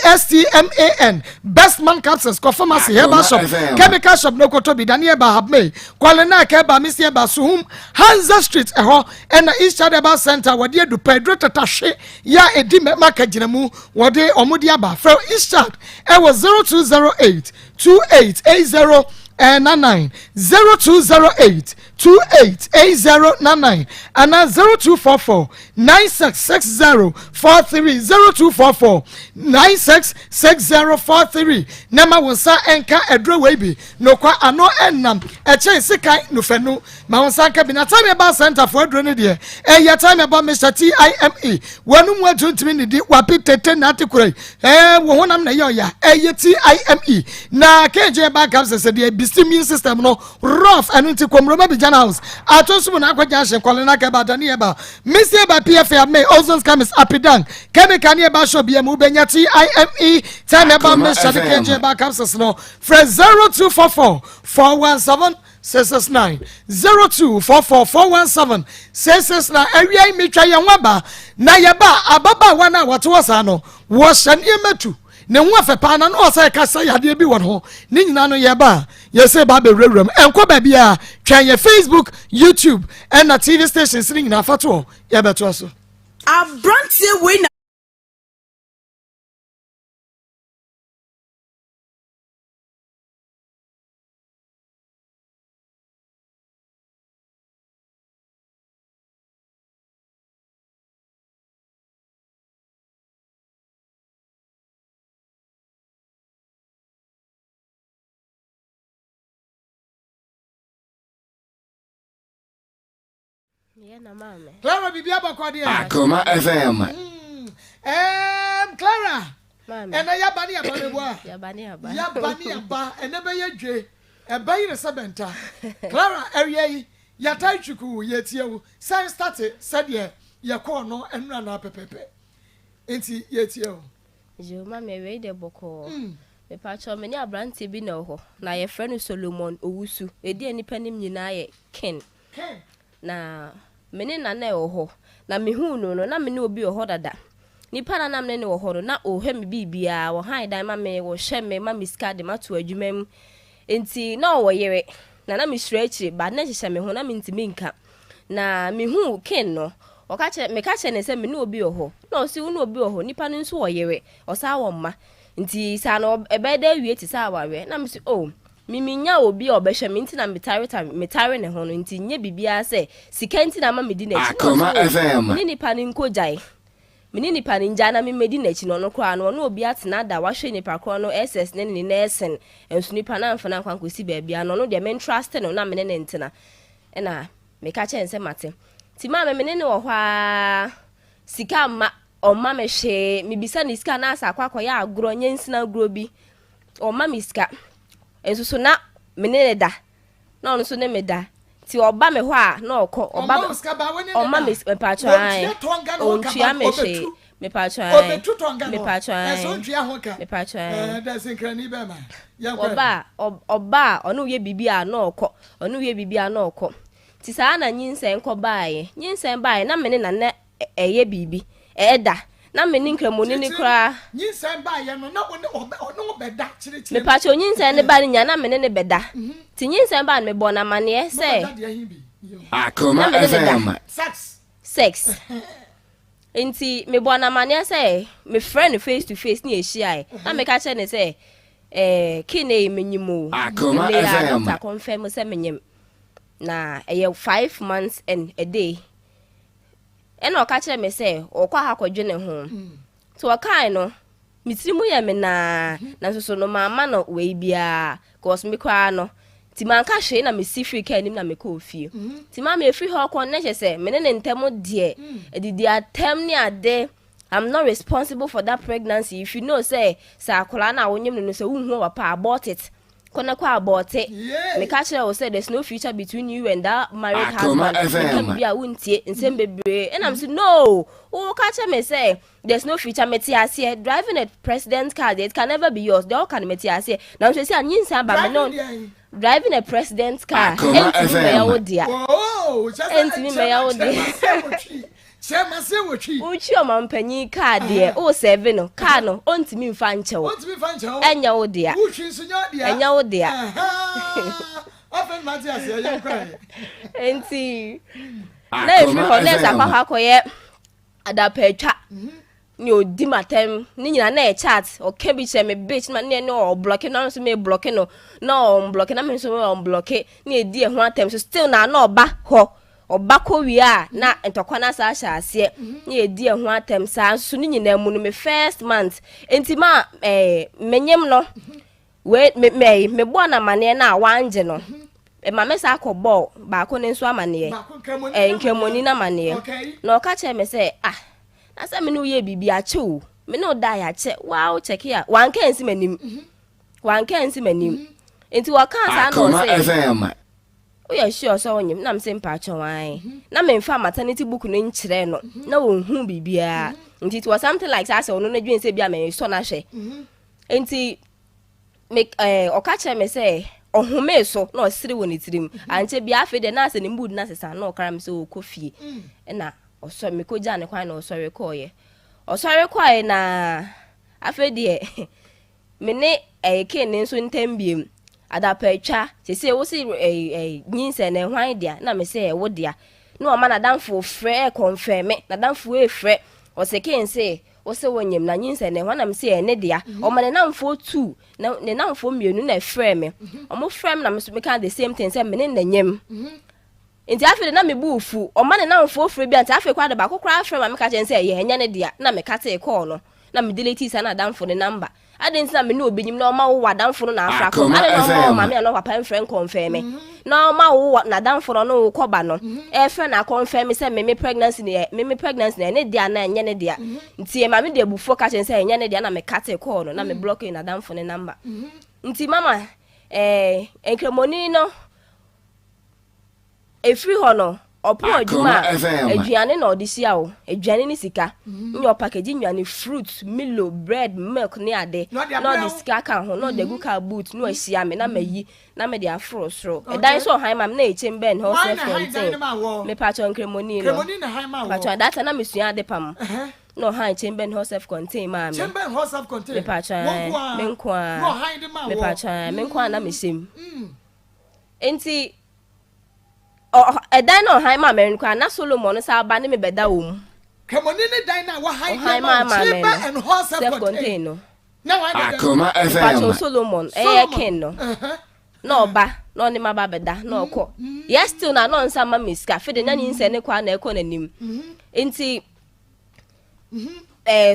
BESTMAN Best Man capsules kɔ pharmacy herbal shop chemical shop no kɔtɔ bi dane ɛba habmei kwalenak ɛba misi ɛba suhum Hanza Street ɛhɔ ɛna East Herbal Center wɔde adu pɛ aduro tata hwe yɛ a ɛdi mɛma ka gyina mu wɔde ɔmo de aba frɛ East Chad ɛwɔ 0208 2880 99 0208 288099 anaa 0244 966043 0244 966043 na ma wo nsa nka aduro wei bi nokwa ano ɛnam ɛkyɛn sekan nufanu ma wo nsa nka bi na time ɛba center fo aduro no deɛ ɛyɛ time ɛba Mr. TIME wɔn mu aduro ntumi nidi wapi tete na ate kura yi ɛɛ wo honam na ɛyɛ ɔya ɛyɛ TIME na kɛnkyɛn ɛba capsules deɛ bisi immune system no Rough, ɛno nti kɔ Muroma Bijan House, Ato nso mu na akɔ Junction, Kɔle na Kɛba, Dani Ɛba, Misi Ɛba, PFA, Ame, Ozon's Chemist, Apidan, Chemical ne Ɛba Shop bia mu wobɛnya TIME, Time Ɛba, Mixture ne KG Ɛba Capsules no, frɛ 0244 417 669, 0244 417 669. Awia yi metwa yɛn ho aba, na yɛba ababaawa no a wɔte hɔ saa no, wɔhyɛ nneɛma tu. Ne ho afɛ paa na na ɔsɛ ɛka sɛ yadeɛ bi wɔ ne ho. Ne nyinaa no yɛba a, yɛsɛ ba abɛwurawura mu. Ɛnkɔ baabiara, twɛn yɛ Facebook, YouTube, ɛna TV stations no nyinaa fa to hɔ, yɛbɛtoa so. Abranteɛ wei na. Clara biribi abɔkɔ deɛ. Akoma FM. Mm. Um, Clara. Ɛnɛ yaba ne yaba ne boa. Yaba ne yaba. Yaba ne yaba. Ɛnɛ bɛyɛ dwe. Ɛbɛ yere sɛ bɛnta. Clara ɛwia yi yata twuku yɛtie wo. Sɛn starte sɛdeɛ yɛkɔɔ no ɛnura na pɛpɛpɛ. Nti yɛtie o. Yoo mami awiei deɛ bɔkɔɔ. Mepakyɛw me ne abranteɛ bi na ɛwɔ hɔ na yɛfrɛ no Solomon Owusu edin a nnipa nim nyinaa yɛ Ken na me ne na na ɛwɔ hɔ na mehuu no no na me ne obi wɔ hɔ dada nipa na na me ne no wɔ hɔ no na ɔhwɛ me biribiara ɔhan dan ma me ɔhwɛ me ma me sika de mato adwuma mu nti na ɔwɔ yere na na mesuro akyire but na ɛhyehyɛ me ho na mentumi nka Na mehuu Ken no, ɔka kyerɛ, meka kyerɛɛ no sɛ me ne obi wɔ hɔ. Na ɔse wo ne obi wɔ hɔ, nipa no nso wɔ yere, ɔsan wɔ mma. Nti saa no ɛbɛyɛ dɛ awie te sɛ awareɛ. Na mese oh, me mennya obi a ɔbɛhwɛ me nti na metare tare, metare ne ho no, nti nyɛ biribiara sɛ sika nti na ama medi n'akyi. Na Akoma ɔse oh, FM. me ne nipa no nkɔgyae. Me ne nipa no ngyae na me mmɛdi n'akyi no, ɔno koraa no ɔne obi atena da, wahwɛ nipa korɔ no SS ne ne nursing, nso nipa no amfa no ankɔ ankɔsi baabiara, na ɔno deɛ me ntraste no na me ne no ntena. Ɛna meka kyerɛɛ no sɛ mate. Nti maame me ne no wɔ hɔ ara, sika mma, ɔmma me hwee. Mebisa no sika na asɛ akɔ akɔyɛ agorɔ, nyansini agorɔ bi. Ɔmma me sika. Nso so na me ne no da, na ɔno nso ne me da. Nti ɔba me hɔ a na ɔkɔ. Ɔba Ɔmma wo sika ba wo ne ne ɔmma da. me mpakyɛ ae. Ɔntua tɔnga na ɔka Ɔntua ba me hwee. ɔbɛtu. Mepatwɔ ae. Ɔbɛtu tɔn Ghana hɔ. Mepatwɔ ae. Ɛsɛ ɔntua ho ka. Mepatwɔ ae. Ɛɛ dɛ senkrani bɛɛma. Yɛnkɔ ɛ. Ɔba a, ɔba a, ɔne wo yɛ biribi a na ɔkɔ. Ɔne wo yɛ biribi a na ɔkɔ. Nti saa na nyinsɛn kɔ baeɛ. Nyinsɛn baeɛ na me ne Nana ɛyɛ biribi. Ɛda. Na me ne Nkramoni no koraa. Nyinsɛn baeɛ no na wo ne ɔbɛ ɔne wo bɛda kyerɛkyerɛ mu. Mepatwɔ nyinsɛn no baeɛ no nyinaa na me ne no bɛda. Nti nyinsɛn baeɛ no mebɔɔ no amaneɛ sɛ. Mobɛda deɛ he bi? Akoma Na me ne no da. FM. Sex. Sex. Nti mebɔɔ no amaneɛ sɛ mefrɛɛ no face to face ne yɛhyiaeɛ na meka kyerɛ no sɛ eh, Kinei menyim o. Akoma Ɛnnɛ yi ara FM. doctor confirm sɛ menyim na ɛyɛ 5 months and a day. Ɛna ɔka kyerɛ me sɛ ɔkɔ ha kɔdwene ho. Nti ɔkae no me tiri mu yɛ me naa nanso so no mamma no wei biara cause me koraa no nti manka hwee na mesi firi kaa anim na mekɔɔ fie. Nti maame efiri hɔ kɔ no na kyerɛ sɛ me ne ne ntam deɛ adidi atɛm ne ade. I'm not responsible for that pregnancy. If you know sɛ sɛ akwadaa no a wonyem no no sɛ wonhu ɔba pa abort it. Kɔ na kɔ abort it. Meka kyerɛ wo sɛ there's no future between you and that married Akoma husband. Meka FM. biribi a wontie nsɛm bebree. Ɛna m sɛ no woka kyerɛ me sɛ there's no future mete aseɛ driving a president car it can never be yours. Deɛ ɔka no mete aseɛ. Nanso esi a nyinsɛn aba me no Driving deɛ driving a president car Akoma ɛntumi FM. mmɛyɛ wo dea. Oh, kyerɛ sɛ Ɛntumi mmɛyɛ wo dea. Kyerɛ ma sɛ wɔtwi. Wotwi ɔmampanyin kaa deɛ o sɛve no kaa no ɔntumi nfa nkyɛ wo. Ɔntumi fa nkyɛ wo. Ɛnyɛ wo dea. Wotwi nso nyɛ wo dea. Ɛnyɛ wo dea. Afei ma te aseɛ yɛn kɔ yɛ. Nti na efiri hɔ na ɛsɛ akɔ akɔ akɔyɛ adapɛtwa ne odi matam ne nyinaa na yɛ chat ɔka bi kyerɛ me bitch na ne ne ɔblocke na nso me blocke no na ɔmblocke na me nso me ɔmblocke ne edi ɛho atɛm so still na na ɔba hɔ ɔba kɔ wie a na ntɔkwa no asa ahyɛ aseɛ ne yɛdi ɛho atɛm saa nso ne nyinaa mu no me first month nti ma menyem no wei me me mebɔɔ no amaneɛ no a wangye no ɛma me saa akɔ bɔɔ baako ne nso amaneɛ nkramoni no amaneɛ na ɔka kyerɛ me sɛ ah, na sɛ me ne wo yɛ biribi akyɛ o, me ne wo da yɛ akyɛ waa wo kyɛke a wanka nsi m'anim wanka nsi m'anim nti wɔka saa na Akoma ɔsɛ FM. Woyɛ sure sɛ wonyim? Na mese mpakyɛ wan na memfa maternity book no nkyerɛ no na wɔnhu biribiara nti it was something like saa sɛ ɔno no dwen sɛ bi a mesɔ no ahwɛ. Nti me ɔka kyerɛ me sɛ ɔhome so na ɔsere wɔ ne tirim ankyɛ bia afei deɛ na asɛ ne mood na sesa na ɔkara me sɛ ɔkɔ fie ɛna ɔsɔ mekɔgyaa ne kwan na ɔsɔre kɔɔyɛ. Ɔsɔre kɔɔyɛ na afei deɛ me ne ken ne nso ntam biem adapɛtwa sese wo se ɛɛ nyinsɛn na ɛhwan dea? Na me sɛ ɛwo dea na ɔma n'adamfo frɛ ɛkɔnfɛn me n'adamfo efrɛ ɔsɛ ken se wo se wo nyim na nyinsɛn na ɛhwan? Na me sɛ ɛne dea. Ɔma ne namfo tu na ne namfo mmienu na ɛfrɛ me. Ɔmo frɛ me na me so meka the same thing sɛ me ne na nyim. Nti afei de na me bu fu ɔma ne namfo frɛ bi a nti afei koraa de baako koraa frɛ ma meka kyerɛ sɛ ɛyɛ ɛnyɛ ne dea na meka tee kɔɔ no na me delete saa n'adamfo ne number. Adi nti na me ne obi nyim na ɔma wo w'adamfo no na afra kɔm Akoma adi na ɔma wo FM. maame a na papa mfrɛ nkɔnfɛn me na ɔma wo n'adamfo no ɔno wo kɔba no ɛfrɛ na akɔnfɛn me sɛ me pregnancy ne yɛ me pregnancy ne ɛne dea na ɛnyɛ ne dea. Nti maame de abufuo ka kyerɛ sɛ ɛnyɛ ne dea na me cut kɔɔ no na me block n'adamfo ne number. Nti mama nkramoni no efiri hɔ no ɔpɔn adwuma Akoma a FM. Aduane na ɔde hyia wo aduane ne sika nyɛ ɔpackage nnuane, fruit, milo, bread, milk ne ade Na ɔde na abrɛ ɔde wo. Sika ka ho na ɔde agu car boot na wahyia me na mayi na mede aforo soro ɛdan so ɔhan ma me na ɛkyɛm bɛn hɔ Why self na han dan contain ne ma wɔ? Mepatwɔ nkramoni no. Kremoni na han ma wɔ. Mepatwɔ data na mesua ade pam na ɔhan chamber hɔ self contain maa me. Chamber hɔ self contain. Mepatwɔ Wɔn nko ara. me nko ara. Na ɔhan de ma wɔ. Mepatwɔ me nko ara na mehyɛ mu. Nti ɛdan na ɔhan maa me no koraa na Solomon no saa ba ne me bɛda wɔ mu. Kremoni ne dan na wɔhan ɔhan de maa ma maa wo. me Chamber no and hall self self contain. contain no. Na wɔn de Akoma Mepatwɔ FM. Solomon ɛyɛ ken no na ɔba na ɔne ma ba bɛda na ɔkɔ yɛ still na na ɔnsa ma me sika afei de na nyinsɛn ne kɔ a na ɛkɔ n'anim. Nti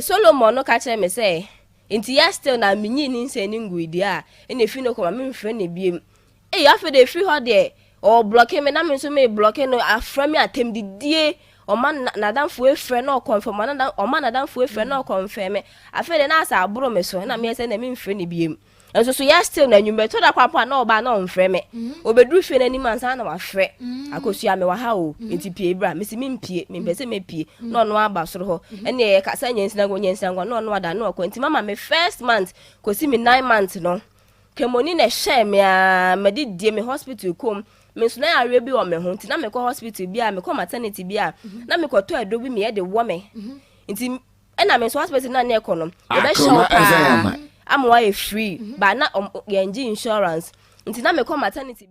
Solomon no ka kyerɛ me sɛ nti yɛ still na menyi nyinsɛn ne ngui deɛ a ɛna efi no kɔ ma memfrɛ ne biem. Ei, afei de efiri hɔ deɛ ɔblocke me na me nso me blocke no afrɛ me atɛm didie ɔma n'adamfo efrɛ na ɔkɔnfɛm ɔma n'adamfo efrɛ na ɔkɔnfɛm me. Afei de na asa aboro me so na meyɛ sɛ na memfrɛ ne biem. Nso so yɛ still na anwummerɛ tɔ da koraa mpo a na ɔba a na ɔmfrɛ me. Ɔbɛduru fie no anim ansa na wafrɛ. Akosua mewɔ ha o, nti pue bra. Mese mempue, mempɛ sɛ mɛpue. Na ɔno aba soro hɔ. Ɛnneɛ yɛkasa nyansinango nyansinango na ɔno ada na ɔkɔ. Nti mama me first month kɔsi me nine months no, Kramoni na ɛhyɛɛ me ara, mede die me hospital kom. Me nso na yareɛ bi wɔ me ho nti na mekɔ hospital bi a, mekɔ maternity bi a, na mekɔtɔ aduro bi meyɛ de wɔ me. Nti ɛna me nso hospital na ne ɛkɔ no, yɛbɛhyɛ wo paa ama woayɛ free, ba na yɛngye insurance. Nti na mekɔ maternity.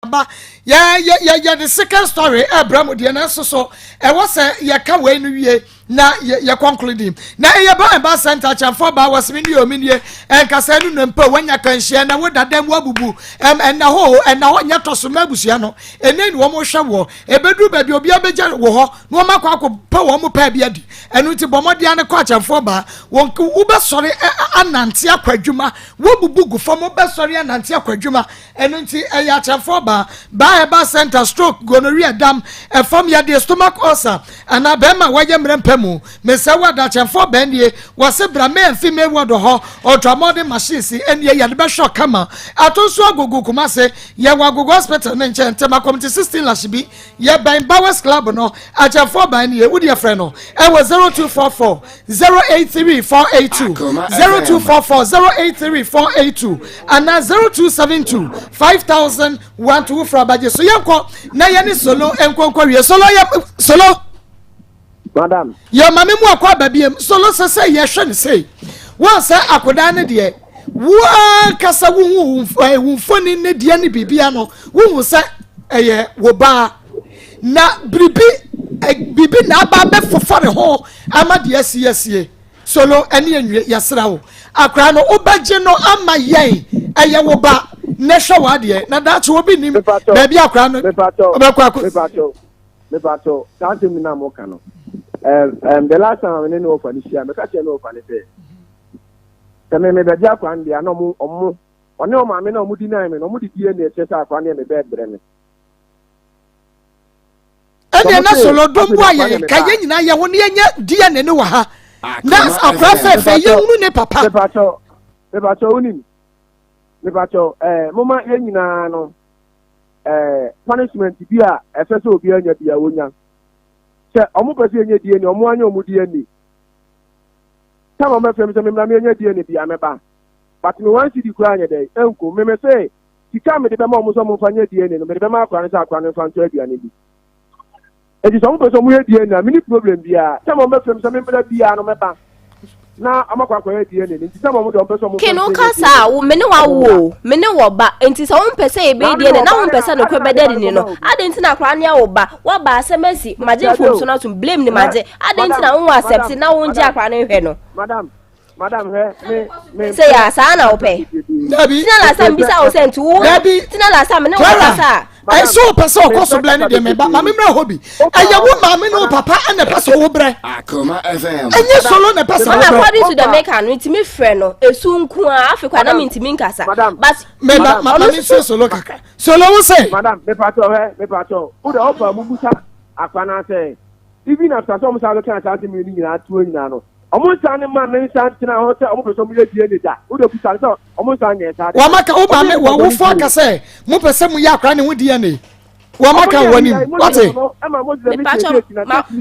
Ba yɛ yɛ yɛ yɛde second story ɛbrɛ mu deɛ nanso so ɛwɔ sɛ yɛka wei no wie na yɛ yɛ concluding na ɛyɛ ba ɛba center akyɛnfo ba wɔsemi ne omi nie ɛnkasa ɛnu na mpo wɔnya kanhyia na wo dada mu abubu ɛm ɛna hɔ ɛna hɔ nyɛ tɔ so ma abusua no ɛnɛ ni wɔn hwɛ wɔ ɛbɛduru baabi obi abɛgya wɔ hɔ na wɔn akɔ akɔ pɛ wɔn pɛ bi adi ɛno nti bɔ mmɔden ano kɔ akyɛnfo ba wɔn wobɛsɔre anante akɔ adwuma wɔbubu gu fam wobɛsɔre anante akɔ adwuma Ɛno nti ɛyɛ akyɛmfoɔ baa, baa herbal center, stroke, gonorrhea, dam, ɛfam yadeɛ, stomach ulcer, anaa bɛrima a wayɛ mmerɛ mpa mu. Mesɛ wo ada akyɛmfoɔ baa nie, wɔse bra May and Female ward hɔ, ultramodern machines nie yɛde bɛhwɛ kama. Ato nso Agogo Kumase, yɛwɔ Agogo hospital no nkyɛn, Tema Community 16 Lashibi, yɛbɛn Bowers Club no, akyɛmfoɔ baa nie, wodeɛ frɛ no ɛwɔ 0244 083 482 0244 083 482 anaa 0272 5000 1 2 wofra abagye so yɛnkɔ na yɛne solo nkonkɔ wie solo yɛ solo madam yɛ maame mu akɔ aba biem solo sɛ sɛ yɛhwɛ no sei wɔn sɛ akodaa no deɛ woankasa wohu wo mfoni ne deɛ ne biribia no wohu sɛ ɛyɛ wo baa na biribi biribi na aba abɛfofa ne ho ama deɛ asi asie solo ɛne anwie yɛsrɛ wo akora no wobɛgye no ama yɛn ɛyɛ wo ba na hwɛ w'adeɛ na daakye obi nim baabi akora no ɔbɛkɔ akɔ mepatɔ saa asɛm no a moka no um, the last time ne ne ɔfa no hyia meka kyerɛ ne ɔfa no sɛ sɛ me mebɛgye akora no deɛ na ɔmo ɔmo ɔne ɔmaame na ɔmo di nan me na ɔmo de DNA kyerɛ sɛ akora no yɛ mebɛɛbrɛ me ɛnneɛ na solodom bo a yɛn ka yɛn nyinaa yɛn ho ne yɛnyɛ dna ne wɔ ha na akora fɛfɛ yɛhunu ne papa. mepatɔ mepatɔ wonim mepatɔ ɛɛ moma yɛn nyinaa no ɛɛ punishment bi a ɛsɛ sɛ obi anya bi a wonya sɛ ɔmo pɛ sɛ yɛnyɛ dna ɔmo anyɛ ɔmo dna sɛ ɔmo bɛfrɛ mi sɛ memmra mi yɛnyɛ dna bi a mɛba but me one cd koraa nyɛ dɛ ɛnko meme sɛ Sika a mede bɛma wɔn sɛ wɔmfa nyɛ DNA no, mede bɛma akwadaa no sɛ akwadaa no mfa ntɔ aduane bi. Enti sɛ wɔpɛ sɛ wɔyɛ DNA a, menni problem biara. Sɛ wɔbɛfrɛ me sɛ memmra biara no, mɛba na wɔakɔ akɔyɛ DNA no. Nti sɛ wɔn deɛ wɔpɛ sɛ wɔmfa Ken DNA woka saa a, wo me ne wawo o, me ne wɔ ba. Enti sɛ wompɛ sɛ yɛbɛyɛ DNA na wompɛ sɛ nokorɛ bɛda adi ni no, adɛn nti na akwadaa no yɛ wo ba? Woaba asɛm asi, magye mfomso no atom, blame no magye. Adɛn nti na wonwɔ accept na wongye akwadaa no nhwɛ no? Madam, madam hwɛ me me. sɛ yɛ saa na wopɛ. dabi tina last time bisa wo sɛ nti wo. dabi tina last time ne wo kasa. ɛsɛ o pɛ sɛ ɔkɔ so brɛ ne deɛ meba maame mmerɛ hɔ bi ɛyɛ wo maame ne wo papa ɛna ɛpɛ sɛ ɔwo brɛ ɛnyɛ solo na ɛpɛ sɛ wo brɛ. according to the maker no ntumi frɛ no esu nko a afei kwa na mi ntumi nkasa but. meba maame nso solo kakra solo wo sɛ. madam mepatɔ hɛ mepatɔ wo de ɔfa mu busa akwa na sɛ even after sɛ ɔmo saa bɛka saa asɛm yi nyinaa tuo nyinaa no Ɔmo nsan ne mma ne nsa ntena hɔ sɛ ɔmo pɛ sɛ ɔmo yɛ DNA da. Wo de busa no sɛ ɔmo nsan nyɛɛ saa da. Wɔn aka wo maame wɔn awofo aka sɛ mo pɛ sɛ mo yɛ akora ne ho DNA. Wɔn aka wɔn anim wate.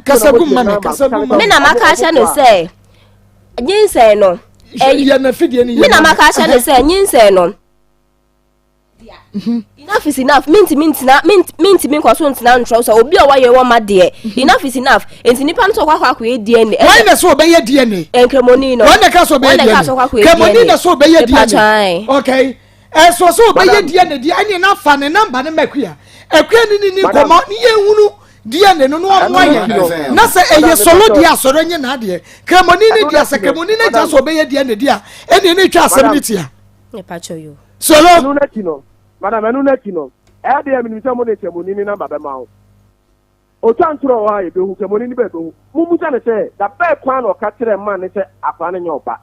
Kasa gu mma mi kasa gu mma mi. Me na maka akyɛ no sɛ nyinsɛn no. Yɛ na fidie ni yɛ. Me na maka akyɛ no sɛ nyinsɛn no. Mhm. Enough is enough. Mintimi ntina mintimi nkɔ so ntina ntrɔw sɛ obi a wayɛ wɔn ma deɛ. Mhm. Enough is enough. Nti nipa no sɛ ɔkɔ akɔ akɔyɛ DNA. Wɔn na sɛ ɔbɛyɛ DNA. Nkramoni no. Wɔn na ka sɛ ɔbɛyɛ DNA. Nkramoni na sɛ ɔbɛyɛ DNA. Okay. Ɛsɔ sɛ ɔbɛyɛ DNA deɛ ɛne na fa ne namba ne ma akua. Akua ne ne ni nkɔmɔ ne yɛn hunu DNA no no ɔmo ayɛ. Na sɛ ɛyɛ solo deɛ asɔrɔ nye n'adeɛ. Kramoni ne deɛ sɛ kramoni ne gya sɛ ɔbɛyɛ DNA deɛ ɛne ne twa asɛm ne tia. Solo. Ɛno n'akyi no, madam, ɛno n'akyi no, ɛyɛ deɛ menim sɛ mo de Kramoni ne namba bɛma wo. Otwa ntorɔ wɔ hɔ a yɛbɛhu, Kramoni ne ba yɛbɛhu. Mommusa no sɛ, da bɛn koraa na ɔka kyerɛɛ man no sɛ akwadaa no nyɛ ɔba?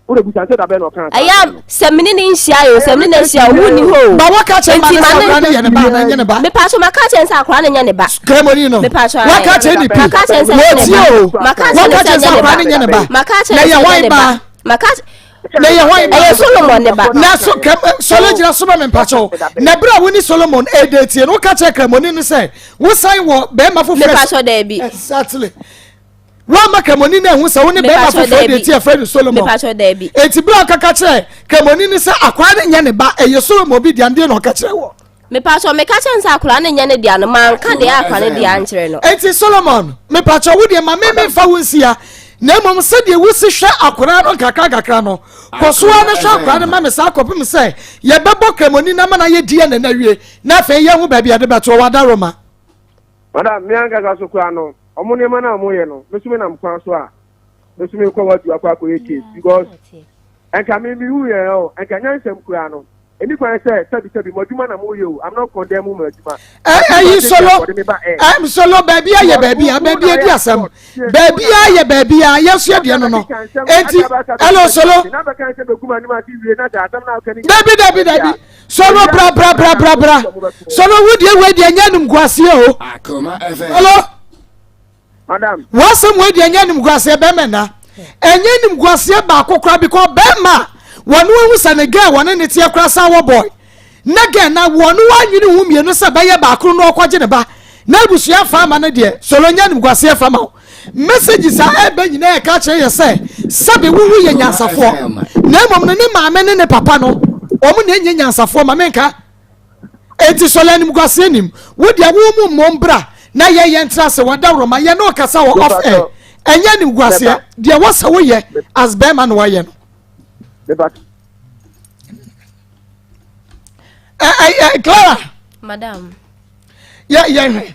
Wode busa no sɛ da bɛn na ɔkaa saa Ɛyɛ asɛm a no. sɛ me ne no nhyia o, sɛ me ne no ahyia o, wonni hɔ o. Ba waka kyerɛ ma Enti ne ma sɛ ne akwadaa no yɛ ne ba anaa ɛnyɛ ne ba? Mepatwo maka kyerɛ no sɛ akwadaa no nyɛ ne ba. Kramoni no. Mepatwo ae. Waka kyerɛ ne pi. Maka kyerɛ no sɛ ɛnyɛ ne Wɔtie ba. o. Maka kyerɛ no Waka sɛ kyerɛ sɛ ɛnyɛ ne akwadaa no ba. nyɛ ne ba. Maka kyerɛ Na no ɛyɛ sɛ ɛnyɛ hwan ne ba? ba. Maka. Na ɛyɛ hwan ba? Ɛyɛ Solomon ne ba. Na so kram sɔlɔ gyina so ma me mpakyɛw. Na bere a wo ne Solomon ɛredeetie no, woka kyerɛ kramoni no sɛ wosan wɔ bɛrima foforɔ. Mepakyɛw daabi. Exactly. Woamma kramoni no ahu sɛ wo ne bɛrima foforɔ deetie afrɛ no Solomon. Mepakyɛw daabi. Enti bere a ɔkaka kyerɛ kramoni no sɛ akwaa no nyɛ ne ba, ɛyɛ Solomon bi dea no, deɛ na ɔka kyerɛ wɔ? Mepakyɛw, meka kyerɛ no sɛ akwadaa no nyɛ ne dea no, manka deɛ ɛyɛ akwadaa no dea ankyerɛ no. Enti Solomon, mepakyɛw, wo deɛ ma me memfa wo nsia, na mmom sɛdeɛ wosi hwɛ akwadaa no nkakrankakra no, kɔ so ara na hwɛ akwadaa no ma me saa kɔpem sɛ yɛbɛbɔ Kramoni no ama no ayɛ DNA no awie, na afei yɛahu baabi a yɛde bɛtoɔ. W'adaworoma. Madam, me ankasa so koraa no, wɔn nneɛma no a wɔyɛ no, me nso menam kwan so a, me nso mekɔ watu akɔ akɔyɛ case because nka me mehu yɛn o, nka nyansam koraa no, ɛni kwan sɛ sɛbi sɛbi mo adwuma na moyɛ o, I'm not condemning mo adwuma. Ɛyi solo, solo baabi ayɛ baabi a baabi adi asɛm, baabi ayɛ baabi a yɛsua deɛ no no, eti ɛlò solo. Dabi dabi dabi. Solo bra bra bra bra bra. Solo wo deɛ wei deɛ nyɛ animguaseɛ o. Solo. Madam. W'asɛm wei deɛ nyɛ animguaseɛ bɛrima na. Ɛnyɛ animguaseɛ baako koraa because bɛrima wɔne wahu sɛ ne girl wɔne ne teɛ koraa san wɔ boy. Na girl na wɔne wanwene ho mmienu sɛ bɛyɛ baako no ɔkɔgye ne ba. Na abusua fa ama no deɛ solo nyɛ animguaseɛ fa ma wo. Messages a ɛba nyinaa ɛka kyerɛ yɛ sɛ sɛbe wowu yɛ nyansafoɔ na mmom no ne maame ne ne papa no wɔn na ɛnyɛ nyansafoɔ ma menka enti sɔlɛ animguaseɛ nim wo deɛ wo mu mmom bra na yɛ yɛn tra sɛ wadaworoma yɛ ne ɔkasa wɔ off air ɛnyɛ animguaseɛ deɛ wɔ sɛ woyɛ as bɛrima na wayɛ no Clara madam yɛ yɛhwɛ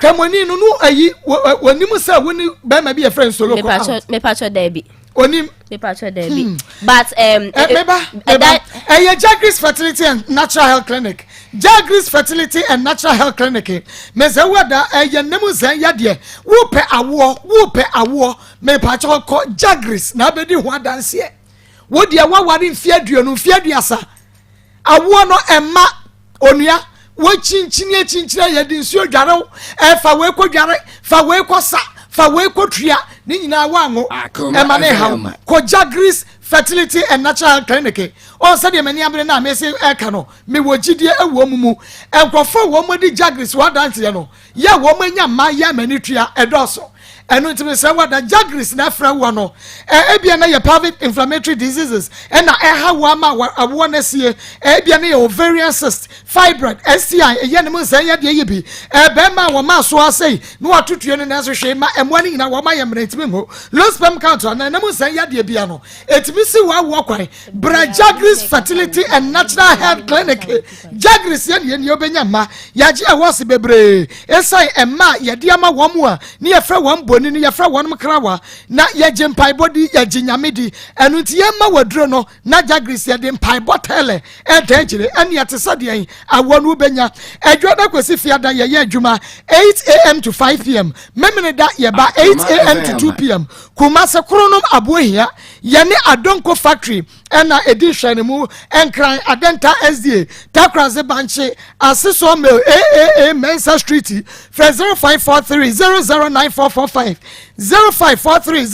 Kramoni no no ayi wɔnim sɛ wo ne bɛrima bi yɛfrɛ nsolo kɔ out. Mepatwɔ daabi. Onim. Mepatwɔ daabi. But meba meba ɛyɛ Jagris Fertility and Natural Health Clinic. Jagris Fertility and Natural Health Clinic. Mɛsɛ wo da ɛyɛ ne mu nsɛn yadeɛ. Wopɛ awoɔ wopɛ awoɔ mepatwɔ kɔ Jagris na abɛdi ho adanseɛ. Wo deɛ waware mfeɛ 20 mfeɛ 30. Awoɔ no ɛmma onua wɔkyinkyini akyinkyini a yɛde nsuo dware wo ɛfa wei kɔ dware fa wei kɔ sa fa wei kɔ tua ne nyinaa woanwo ɛma ne haw kɔ Jagris Fertility and Natural Clinic ɔn sɛdeɛ m'ani abere no a mese ɛka no mewɔ gyidie ɛwɔ mu mu nkurɔfoɔ wɔn adi Jagris wɔ adanseɛ no Yɛ a wɔn anya mma yɛ ama ani tua ɛdɔɔso. Ɛno nti mesrɛ wo ada Jagris na ɛfrɛ woɔ no. Ɛ, ebia na yɛ pelvic inflammatory diseases ɛna ɛha wo ama awoɔ no asie. Ɛ, ebia na yɛ ovarian cyst, fibroid, STI, ɛyɛ ne mu nsɛn yadeɛ yi bi. Ɛ, bɛrima a wɔma so ara sei na wato tue no nanso hwee mma mmoa no nyinaa wɔn ayɛ mmerɛ ntumi nwo. Low sperm count anaa ɛna mu nsɛn yadeɛ bia no, ɛtumi si wo awoɔ kwan. Bra Jagris Fertility and Natural Health Clinic. Jagris yɛ nea nea obenya mma. Yɛagye awɔse bebree esiane mma a yɛde ama wɔn a ne yɛfrɛ wɔn boni no, yɛfrɛ wɔn krawa, na yɛgye mpaebɔ di, yɛgye Nyame di. Ɛno nti yɛmma waduro no na Jagris yɛde mpaebɔ tɛlɛ ɛda akyire ɛne ɛte sɛ deɛn awoɔ no wobɛnya. Adwuada kɔsi fiada yɛyɛ adwuma 8am to 5pm, Memeneda yɛba 8am to 2pm. Kumase Kronom Aboahia yɛne Adonko Factory ɛna ɛdi nhwɛanimu Nkran Adenta SDA Takorase Bankye Ase Sawmill AAA Mensah Street frɛ 0543 009445 0543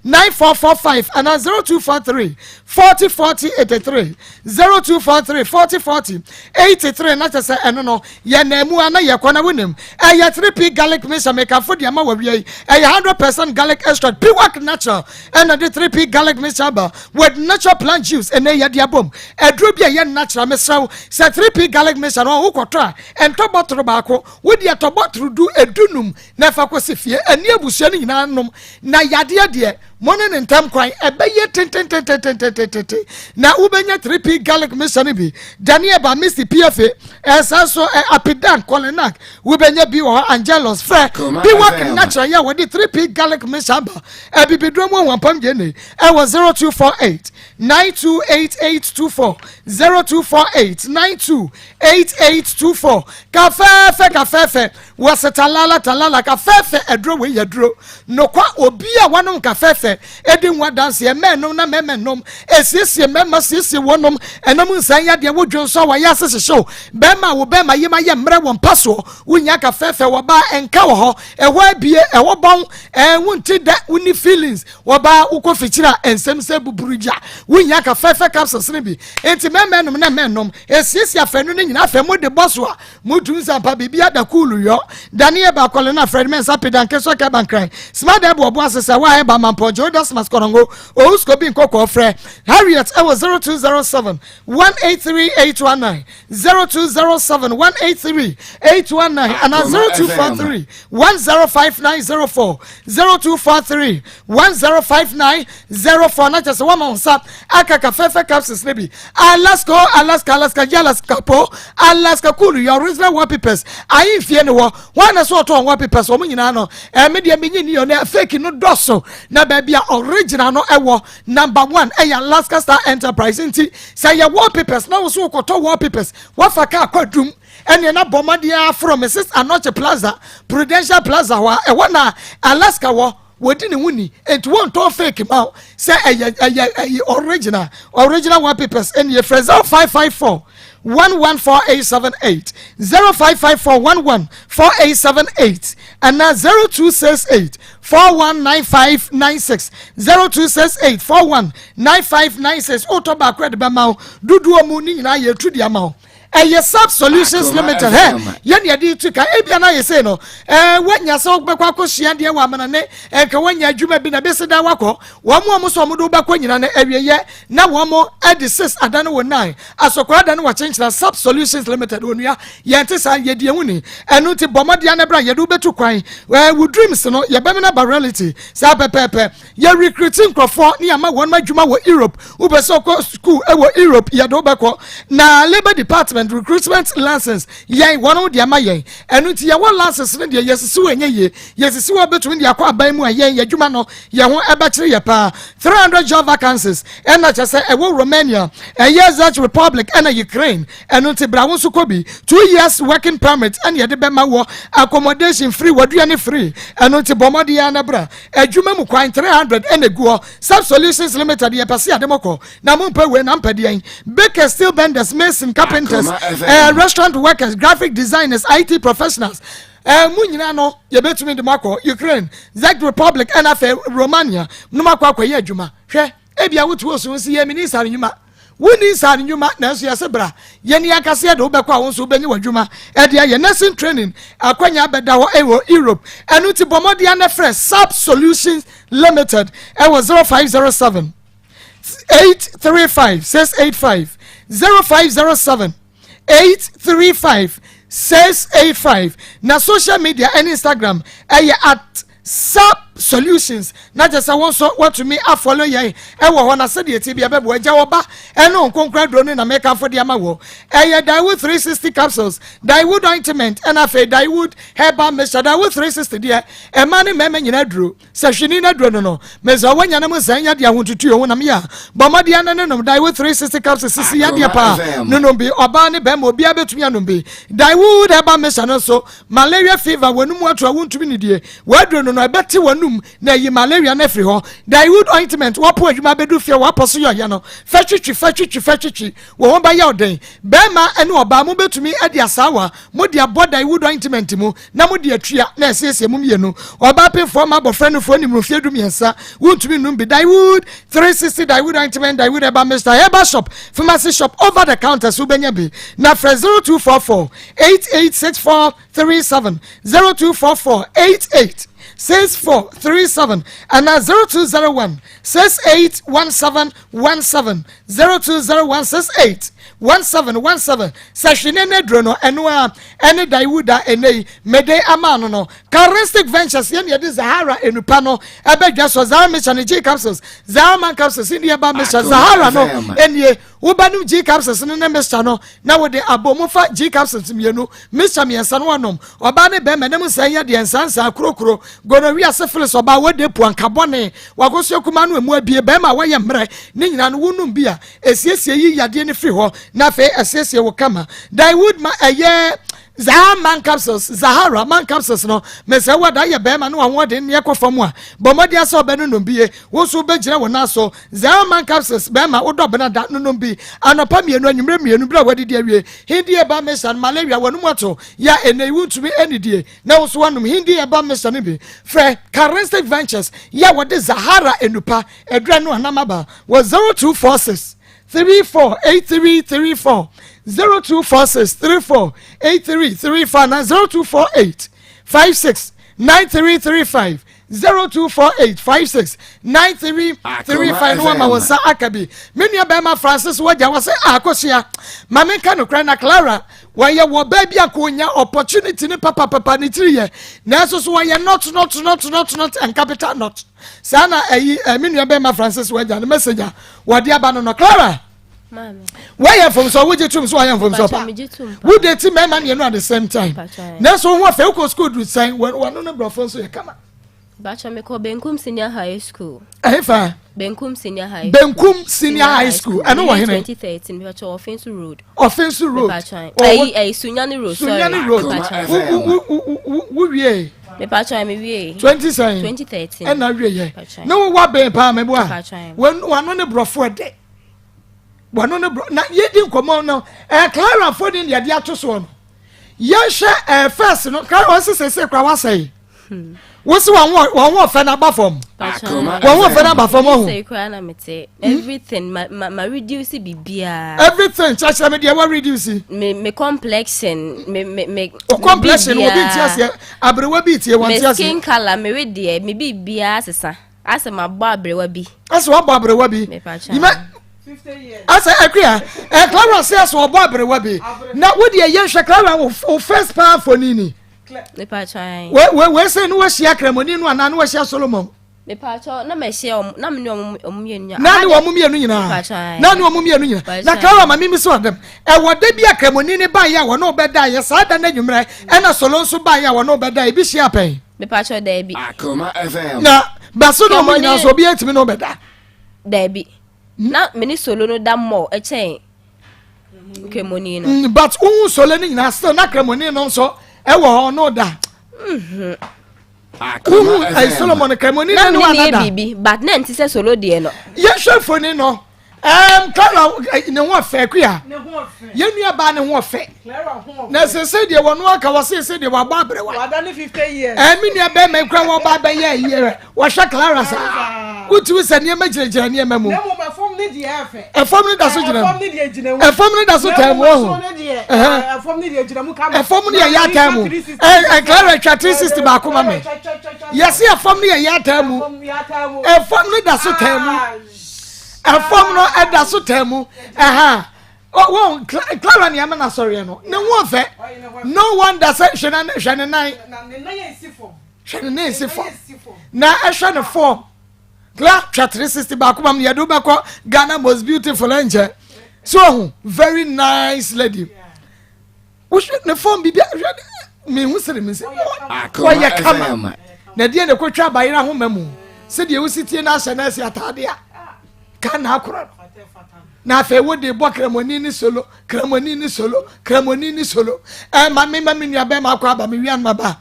009445 anaa 0243 40 40 83 0243 40 40 83 na kyɛ sɛ ɛno no yɛ na mu a na yɛkɔ na wonim ɛyɛ 3p garlic mixture mekafo de ama wawia yi ɛyɛ 100% garlic extract piwak natural ɛna de 3p garlic mixture aba with natural plant juice ɛnɛ yɛde abom aduro bi a ɛyɛ natural mesrɛ wo sɛ 3p garlic mixture no wokɔtɔ a ɛntɔ bɔtoro baako wode ɛtɔ bɔtoro du edunum na ɛfa kɔsi fie ɛne abusua no nyinaa nom na yadeɛ deɛ mo ne ne ntam kwan ɛbɛyɛ tentententententente na wobɛnya 3p garlic mixture no bi daniel ba misty pfa ɛsan so ɛ apidan kɔlenak wobɛnya bi wɔ hɔ angelos frɛ biwak natural yɛ wɔde 3p garlic mixture aba abibiduro mu awampam gyene ɛwɔ 0248 928824 0248 928824 kafɛɛfɛ kafɛɛfɛ wɔsɛ talala talala kafɛɛfɛ aduro wei yɛ aduro nokwa obi a wanom kafɛɛfɛ. Fɛɛfɛ edi ho adanseɛ. Mɛɛnom na mɛɛmɛ nom. Esiesie mɛɛma siesie wɔnom. Ɛnom nsan yadeɛ wo dwen so a wɔayɛ ase hyehyew. Bɛɛma a wo bɛɛma yem ayɛ mmerɛ wɔ mpa soɔ. Wonya ka fɛɛfɛ wɔ baa ɛnka wɔ hɔ. Ɛhɔ abie, ɛhɔ bɔn, ɛɛ wonte dɛ, wonni feelings. Wɔ baa wokɔ fikyiri a nsɛm sɛ buburu gya. Wonya ka fɛɛfɛ capsules no bi. Enti mɛɛmɛ nom na mɛɛ nom. Esiesie afanu no nyinaa afɛ mo de bɔ so a mutu nsa mpa biribi ada kuulu yɔ. Daniel ba kɔle na Fred Mensah peda nkeso kɛ bankran. Sima dɛ boɔ boa sesɛ wa ɛba mampɔ Joe Dasmas kɔnɔngo Ousko bi nkɔkɔɔ frɛ Harriet ɛwɔ 0207 183 819 0207 183 819 anaa 0243 105904 0243 105904 na kyerɛ sɛ woama wo nsa aka kafɛfɛ capsules no bi. Alaska o Alaska Alaska gye Alaska po Alaska cool yɛ original wallpapers ayi mfie ne wɔ wɔn na so ɔtɔn wallpapers wɔn nyinaa no ɛmi deɛ mi nyi ni yɛ no fake no dɔso na baabi a original no ɛwɔ number one ɛyɛ Alaska Star Enterprise. Nti sɛ yɛ wallpapers na woso kɔtɔ wallpapers wafa kaa kɔ dum ɛnneɛ na bɔ mmɔden aforo Mrs Anɔkye Plaza, Prudential Plaza hɔ a ɛhɔ na Alaska wɔ. Wɔdi ne ho ni nti wɔntɔn fake ma wo sɛ ɛyɛ original wallpapers. Ɛne yɛfrɛ 0554 114878, 0554 114878 ɛna 0268 419596, 0268 419596. Wotɔ baako de bɛma wo dodoɔ mu ne nyinaa yɛtu de ama wo. Ɛyɛ Sub Solutions Limited hɛ yɛne yɛde tu ka. Ebia na yɛ sei no woanya sɛ wobɛkɔ akɔsua deɛ wɔ amana ne ɛnka woanya adwuma bi na bɛsi da wakɔ wɔn mo a mo sɛ ɔmo de wobɛkɔ nyina no awieyɛ na wɔn mo de six ada no wɔ nine asɔkora ada no wɔ kyenkyena. Sub Solutions Limited, onua, yɛn te saa yɛdi ehu ni. Ɛno nti bɔ mmɔden no bra yɛde wobɛtu kwan. Wo dreams no yɛbɛmi no aba reality saa pɛpɛɛpɛ. Yɛ recruit nkurɔfoɔ ne yɛama wɔn adwuma wɔ Europe. Wopɛ sɛ ɔkɔ school ɛwɔ Europe, yɛde wobɛkɔ na Labour Department recruitment license yɛn wɔn de ama yɛn. Ɛno nti yɛwɔ license no deɛ yɛsisi wɔ ɛnyɛ yie yɛsisi wɔ bɛtumi de akɔ aban mu a yɛn yɛ adwuma no yɛn ho ɛbɛkyerɛ yɛ paa. 300 job vacancies ɛna kyɛ sɛ ɛwɔ Romania, ɛyɛ Czech Republic ɛna Ukraine. Ɛno nti bra wo nso kɔ bi. 2 years working permit ɛna yɛde bɛma wɔ, accommodation free, waduane free. Ɛno nti bɔ mmɔden yɛn anabra adwuma mu kwan 300 ɛna egu hɔ. Sub Solutions Limited, yɛpɛ sɛ yɛde mɔkɔ na mo mpɛ wei na mpɛ deɛn? Bakers, steel benders, mason, carpenters, restaurant workers, graphic designers, IT professionals, mu nyinaa no yɛbɛtumi de mo akɔ Ukraine, Czech Republic ɛna afɛ Romania no mo akɔ akɔyɛ adwuma. Hwɛ, ebia wotu osu si yɛ mini sare nnwuma, wonni nsare nnwuma nanso yɛsɛ bra yɛne ankasa yɛde wobɛkɔ a wo nso wobɛnye w'adwuma ɛde ayɛ. Nursing training akwanya bɛda hɔ ɛwɔ Europe. Ɛno nti bɔ mmɔden no frɛ Sub Solutions Limited ɛwɔ 0507 835 685, 0507 835 685. Na social media ɛne Instagram ɛyɛ @SubSolutions na kyerɛ sɛ wɔn nso wɔtumi afollow yɛn ɛwɔ hɔ na sɛdeɛ ti bi ɛbɛbɔ agya wɔba ɛne nkonkora duro no na mɛkanfo de ama wɔ. Ɛyɛ Daewood 360 capsules, Daewood ointment ɛna afei Daewood herbal mixture. Daewood 360 deɛ ɛma ne mmarima nyinaa duro sɛ hwini na duro no mɛsɛ ɔwɔ nyane mu sɛn yɛ de ahotutu yɛ ho nam yɛ a bɔ mmɔden ano ne nom Daewood 360 capsules sisi yadeɛ paa nonom bi. Ɔbaa ne bɛrima obiara bɛtumi anom bi. Daewood herbal mixture no nso, malaria fever wɔnum ato a wontumi nidie wɔaduro no ɛbɛte wɔnum na ɛyi malaria no afiri hɔ. Daewood ointment, wɔpo adwuma bɛdu fie wɔapɔ so yɛ ɔyɛ no fɛtwitwi fɛtwitwi fɛtwitwi wɔn ho bɛyɛ ɔden. Bɛrima ne ɔbaa mo bɛtumi de asaawa mo de abɔ Daewood ointment mu na mo de atua na ɛsiesie mu mmienu. Ɔbaa pemfoɔ ma abɔfra no foɔ nimuru 13 wontumi num bi. Daewood 360, Daewood ointment, Daewood herbal mixture, herbal shop, pharmacy shop, over the counter so wobɛnya bi na frɛ 0244 886437, 0244 886437 ana 0201 681717, 0201 681717. Sɛ hwene ne duro no ɛno a ɛne Daewood a ɛnɛ yi mede ama no Charistic Ventures yɛne yɛde Zahara enupa no ɛbɛdwa so. Zahara mixture ne G capsules, Zahara man capsules ne yɛba mixture. Zahara no ɛnie wobɛnom G capsules no ne mixture no na wode abɔ mu fa G capsules mmienu, mixture mmiɛnsa no wanom. Ɔbaa ne bɛrima ne mu sɛ yɛ deɛ nsansan kurokuro, gonorrhea, syphilis, ɔbaa wɔde puanka bɔne wakosua kuma no emu abie, bɛrima a wɔyɛ mmerɛ ne nyinaa no wonum bi a esiesie yi yadeɛ no firi hɔ na afei ɛsiesie wo kama. Daewood ma ɛyɛ Zahara man capsules, Zahara man capsules no, mesrɛ wo ada yɛ bɛrima ne w'ahoɔden nneɛ kɔ fam a, bɔ mmɔden asɛ ɔbɛnonom bi ye. Wo nso wobɛgyina wo nan so. Zahara man capsules, bɛrima wodɔ benada, nonom bi anɔpa mmienu, anwummerɛ mmienu berɛ a woadidi awie. Hindi herbal mixture no, malaria, w'anum ato yɛ a ɛnnɛ yi wontumi nnidie na wo nso woanom Hindi herbal mixture no bi. Frɛ Charistic Ventures yɛ a wɔde Zahara nnupa adura no anam aba wɔ 0246 34 83 34 0246 34 83 35 na 0248 56 9335 0248 56 9335 no wama wɔn nsa aka bi me nua bɛrima Francis wagya wɔ sɛ akosua ma menka nokorɛ na Clara wɔyɛ wɔ baa bi a kò nya opportunity ne papapapa ne tiri yɛ nanso so wɔyɛ not not not not not and capital not saa na ɛyi me nua bɛrima Francis wagya ne message a wɔde aba no no Clara wɔyɛ mfomso wogye tom so wɔyɛ mfomso pa wode ti mmarima mmienu at the same time nanso wo ho afɛ wokɔ sukuu duru sɛn wɔno ne borɔfo nso yɛ kama. Bàtchɔ mi kɔ Benkum Senior High School. Ɛhefa? Benkum Senior High. Benkum Senior High School. Ɛno wɔ hene? 2013 bàtchɔ Ɔfinso Road. Ɔfinso Road. Bàtchɔ ɛyi ɛyi Sunyani Road. Sorry. Sunyani Road. Bàtchɔ. Wo wo wo wie. Mepatwa me wie. 20 sɛn? 2013. Ɛna wie yɛ. Ne wo wa bɛn paa mɛ bo a. Wano ne borɔfo ɛdɛ. Wano ne borɔ na yɛdi nkɔmɔ no ɛɛ Clara fo ne deɛ de ato soɔ no. Yɛnhwɛ ɛɛ fɛs no Clara wɔn sese se kora wasɛe. Hmm. Wosi wɔn ho wɔn ho ɔfɛ n'aba fam. Wɔn ho ɔfɛ n'aba fam ɔho. Sɛ kura na me te everything ma ma ma reduce bibiara. Everything kyerɛkyerɛ mi deɛ wɔ reduce. Me me complexion me me me. O complexion obi nti aseɛ aberewa bi tie wɔn ti aseɛ. Me skin colour me we deɛ me bibiara sesa asɛ ma bɔ aberewa bi. Asɛ wabɔ aberewa bi. Yima asɛ akuya ɛ Clara sɛ asɛ ɔbɔ aberewa bi na wo deɛ yɛn hwɛ Clara wo first paa foni ni. Wei sɛ ne wahyia Kramoni no anaa ne wahyia Solomon? Mepatwa na mahyia wɔn na me ne wɔn mmienu nyinaa. Na ne wɔn mmienu nyinaa. Na ne wɔn mmienu nyinaa. Na Clara ma mimi so ɔdɛm. Ɛwɔ da bi a Kramoni ne baeɛ a wɔne ɔbɛda yɛ saa da no anwummerɛ ɛna Solo nso baeɛ a wɔne ɔbɛda ebi hyia pɛn. Mepatwa daabi. Na baso na wɔn nyinaa so obi atumi ne ɔbɛda. Daabi. Na me ne Solo no da mɔ ɛkyɛn. Nkramoni no. Mm, but wohu sole no nyinaa still na kramoni no nso ɛwɔ hɔ no da. Mhm. Wohu ɛyi Solomon kramoni no ne wa nada. Biribi but na nti sɛ solo deɛ no. Yɛhwɛ mfoni no. Um, Clara eh, ne ho ɔfɛ kuya. Yɛn nua baa ne ho ɔfɛ. Na sese deɛ wɔn aka wɔ sese deɛ wabɔ aberewa. Ɛmi nua bɛrima ekura wɔn ba abɛyɛ ɛyɛ wɔhwɛ Clara saa wotumi sɛ nneɛma gyinagyina nneɛma mu. Ɛfam ne deɛ ɛfɛ. Ɛfam ne da so gyina mu. Ɛfam ne deɛ gyina mu. Ɛfam ne da so taa mu ɔho. Ɛfam ne deɛ gyina mu kama. Ɛfam ne yɛ yɛ ataa mu. Ɛ Clara twa 360 baako ma me. Yɛsi ɛfam ne yɛ yɛ ataa mu. Ɛfam ne da so taa mu. Ɛfam no ɛda so taa mu. Ɛha. Wɔn Clara nneɛma na sɔreɛ no ne ho ɔfɛ. No wonder sɛ hwɛ ne nan. Hwɛ ne nan si fam. Na ɛhwɛ ne fam. Kla twa 360 baako mam yɛde wobɛkɔ Ghana most beautiful ɛnkyɛ. So ohu very nice lady. Wohwɛ ne fam biribi hwɛ mehu sere me sɛ ɔyɛ kama. Na deɛ na ɛkɔtwa abayera ho ma mu. Sɛdeɛ wosi tie no ahyɛ no asi ataade a ka na akora no. Na afei wode bɔ kramoni ne solo Kramoni ne solo, kramoni ne solo. Ɛ ma me ma me nua bɛrima akɔ aba me wia no ma ba.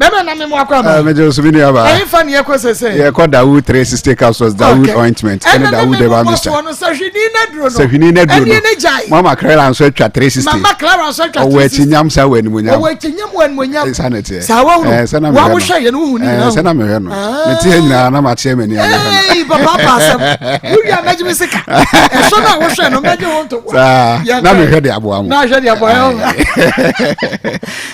Bɛrima na me mo akɔ aba. Ɛ mɛgye so me nua ba. Ɛyin fa ne yɛ kɔ sese. Yɛ kɔ Dawood 360 capsules, Dawood okay. ointment, ɛne Dawood herbal mixture. Ɛna ne mo bɔ soɔ no sɛhwini na duro no. Sɛhwini na duro no. Ɛne ne gyae. Mama Clara nso atwa 360. Mama Clara nso atwa 360. Ɔwɔ akyi nyam sa wɔ animonyam. Ɔwɔ akyi nyam wɔ animonyam. Sa ne teɛ. Saa wɔn no. Sɛ na mehwɛ no. Wɔn ahohwɛ yɛ no wohu ne nyinaa. Sɛ na mehwɛ no. Mete ha nyinaa na makyerɛ m'ani a mehwɛ no. Ee papa apa asɛm. Wowia mɛgye me sika. Ɛsɔ no a wohwɛ no mɛgye wo ntoboa. Saa na mehwɛ de aboa mo. Na ahwɛ de aboa yɛn.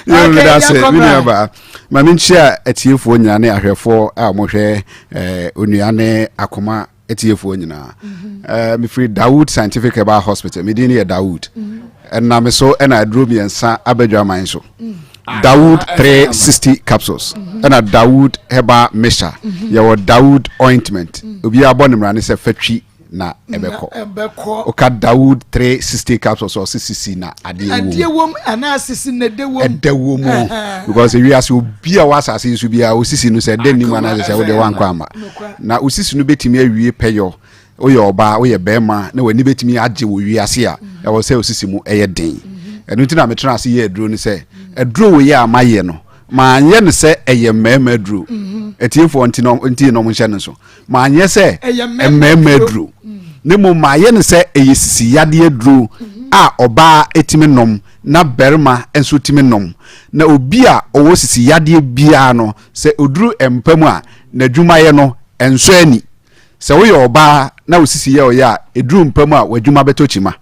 Yɛ mi da se mi nua ba. Ma mi nkyia atiefoɔ nyinaa ne ahwɛfoɔ a wɔhwɛ eh, onua ne akoma atiefoɔ nyinaa. Mhm. Eh, mefiri Dawood Scientific Herbal Hospital. Me din yɛ Dawood. Mhm. Ɛnam me so ɛna aduro mmiɛnsa abadwa man so. Mm. Dawood 360 capsules mhm. ɛna Dawood herbal mixture mhm. yɛwɔ Dawood ointment mm. obiara bɔ ne mmara ne sɛ fatwi na ɛbɛkɔ woka Dawood 360 capsules ɔse sisi na adeɛ wom anaa sisi na ɛdɛ wom ɛdɛ wom because ewiase obi a wɔ asase nso biara osisi no sɛ ɛdɛ nim anaasɛ sɛ wode wankɔ ama na osisi no bɛtumi awie pɛyɔ Woyɛ ɔbaa, woyɛ barima na w'ani bɛtumi agye wɔ wiase a, ɛwɔ sɛ osisi mu yɛ den. Ɛno nti na metena ase yɛ aduro no sɛ Aduro wei a mayɛ no, manyɛ no sɛ ɛyɛ mmarima aduro. Atiefoɔ nti na nti na wɔnhyɛ no nso. Manyɛ sɛ mmarima aduro. Na mmom mayɛ no sɛ ɛyɛ sisi yadeɛ aduro a ɔbaa tumi nom na barima nso tumi nom. Na obi a ɔwɔ sisi yadeɛ biara no, sɛ ɔduru mpa mu a, n'adwumayɛ no nsɔ ani. Sɛ woyɛ ɔbaa na wo sisi yɛ ɔyɛ a, ɛduru mpa mu a w'adwuma bɛtɔ kyima.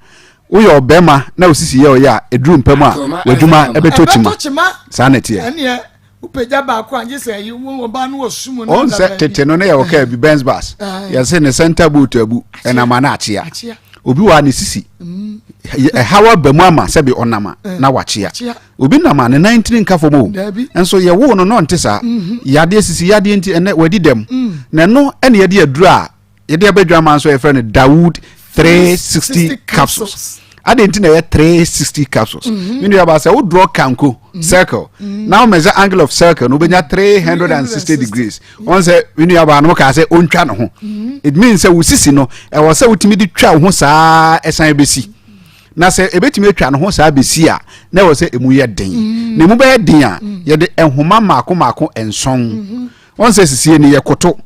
Woyɛ ɔbarima na wo sisi yɛ ɔyɛ a, ɛduru mpa mu a, w'adwuma bɛtɔ kyima. Saa na ɛteɛ. Ɔn sɛ tete no ne yɛwɔ kaa bi Benz bus yɛse ne center boot abu ɛnam a na akyea. Obi wɔ a ne sisi ɛhaw aba mu ama sɛbi ɔnam a na wakyea. Obi nam a ne nan ntini nka fam o. Nso yɛwoo no na ɔnte saa. Yadeɛ sisi yadeɛ nti ɛnɛ wadi dɛm. Na ɛno ɛna yɛde aduru a yɛde aba adwaman nso yɛfrɛ no Dawood 360 capsules. Adɛn nti na ɛyɛ 360 capsules? Me nua ba sɛ wo draw kanko circle na wo measure angle of circle no wobɛnya 360 degrees. Wɔn sɛ me nua baa no kaa sɛ ɔntwa ne ho. It means sɛ wo sisi no ɛwɔ sɛ wotumi de twa wo ho saa ɛsan bɛsi. Na sɛ ɛbɛtumi atwa ne ho saa bɛsi a, na ɛwɔ sɛ ɛmu yɛ den. Mm. Na ɛmu bɛyɛ den a, mm. yɛde nhoma mmaako mmaako nson. Mm-hmm. Wɔn sɛ sisie ni yɛkoto,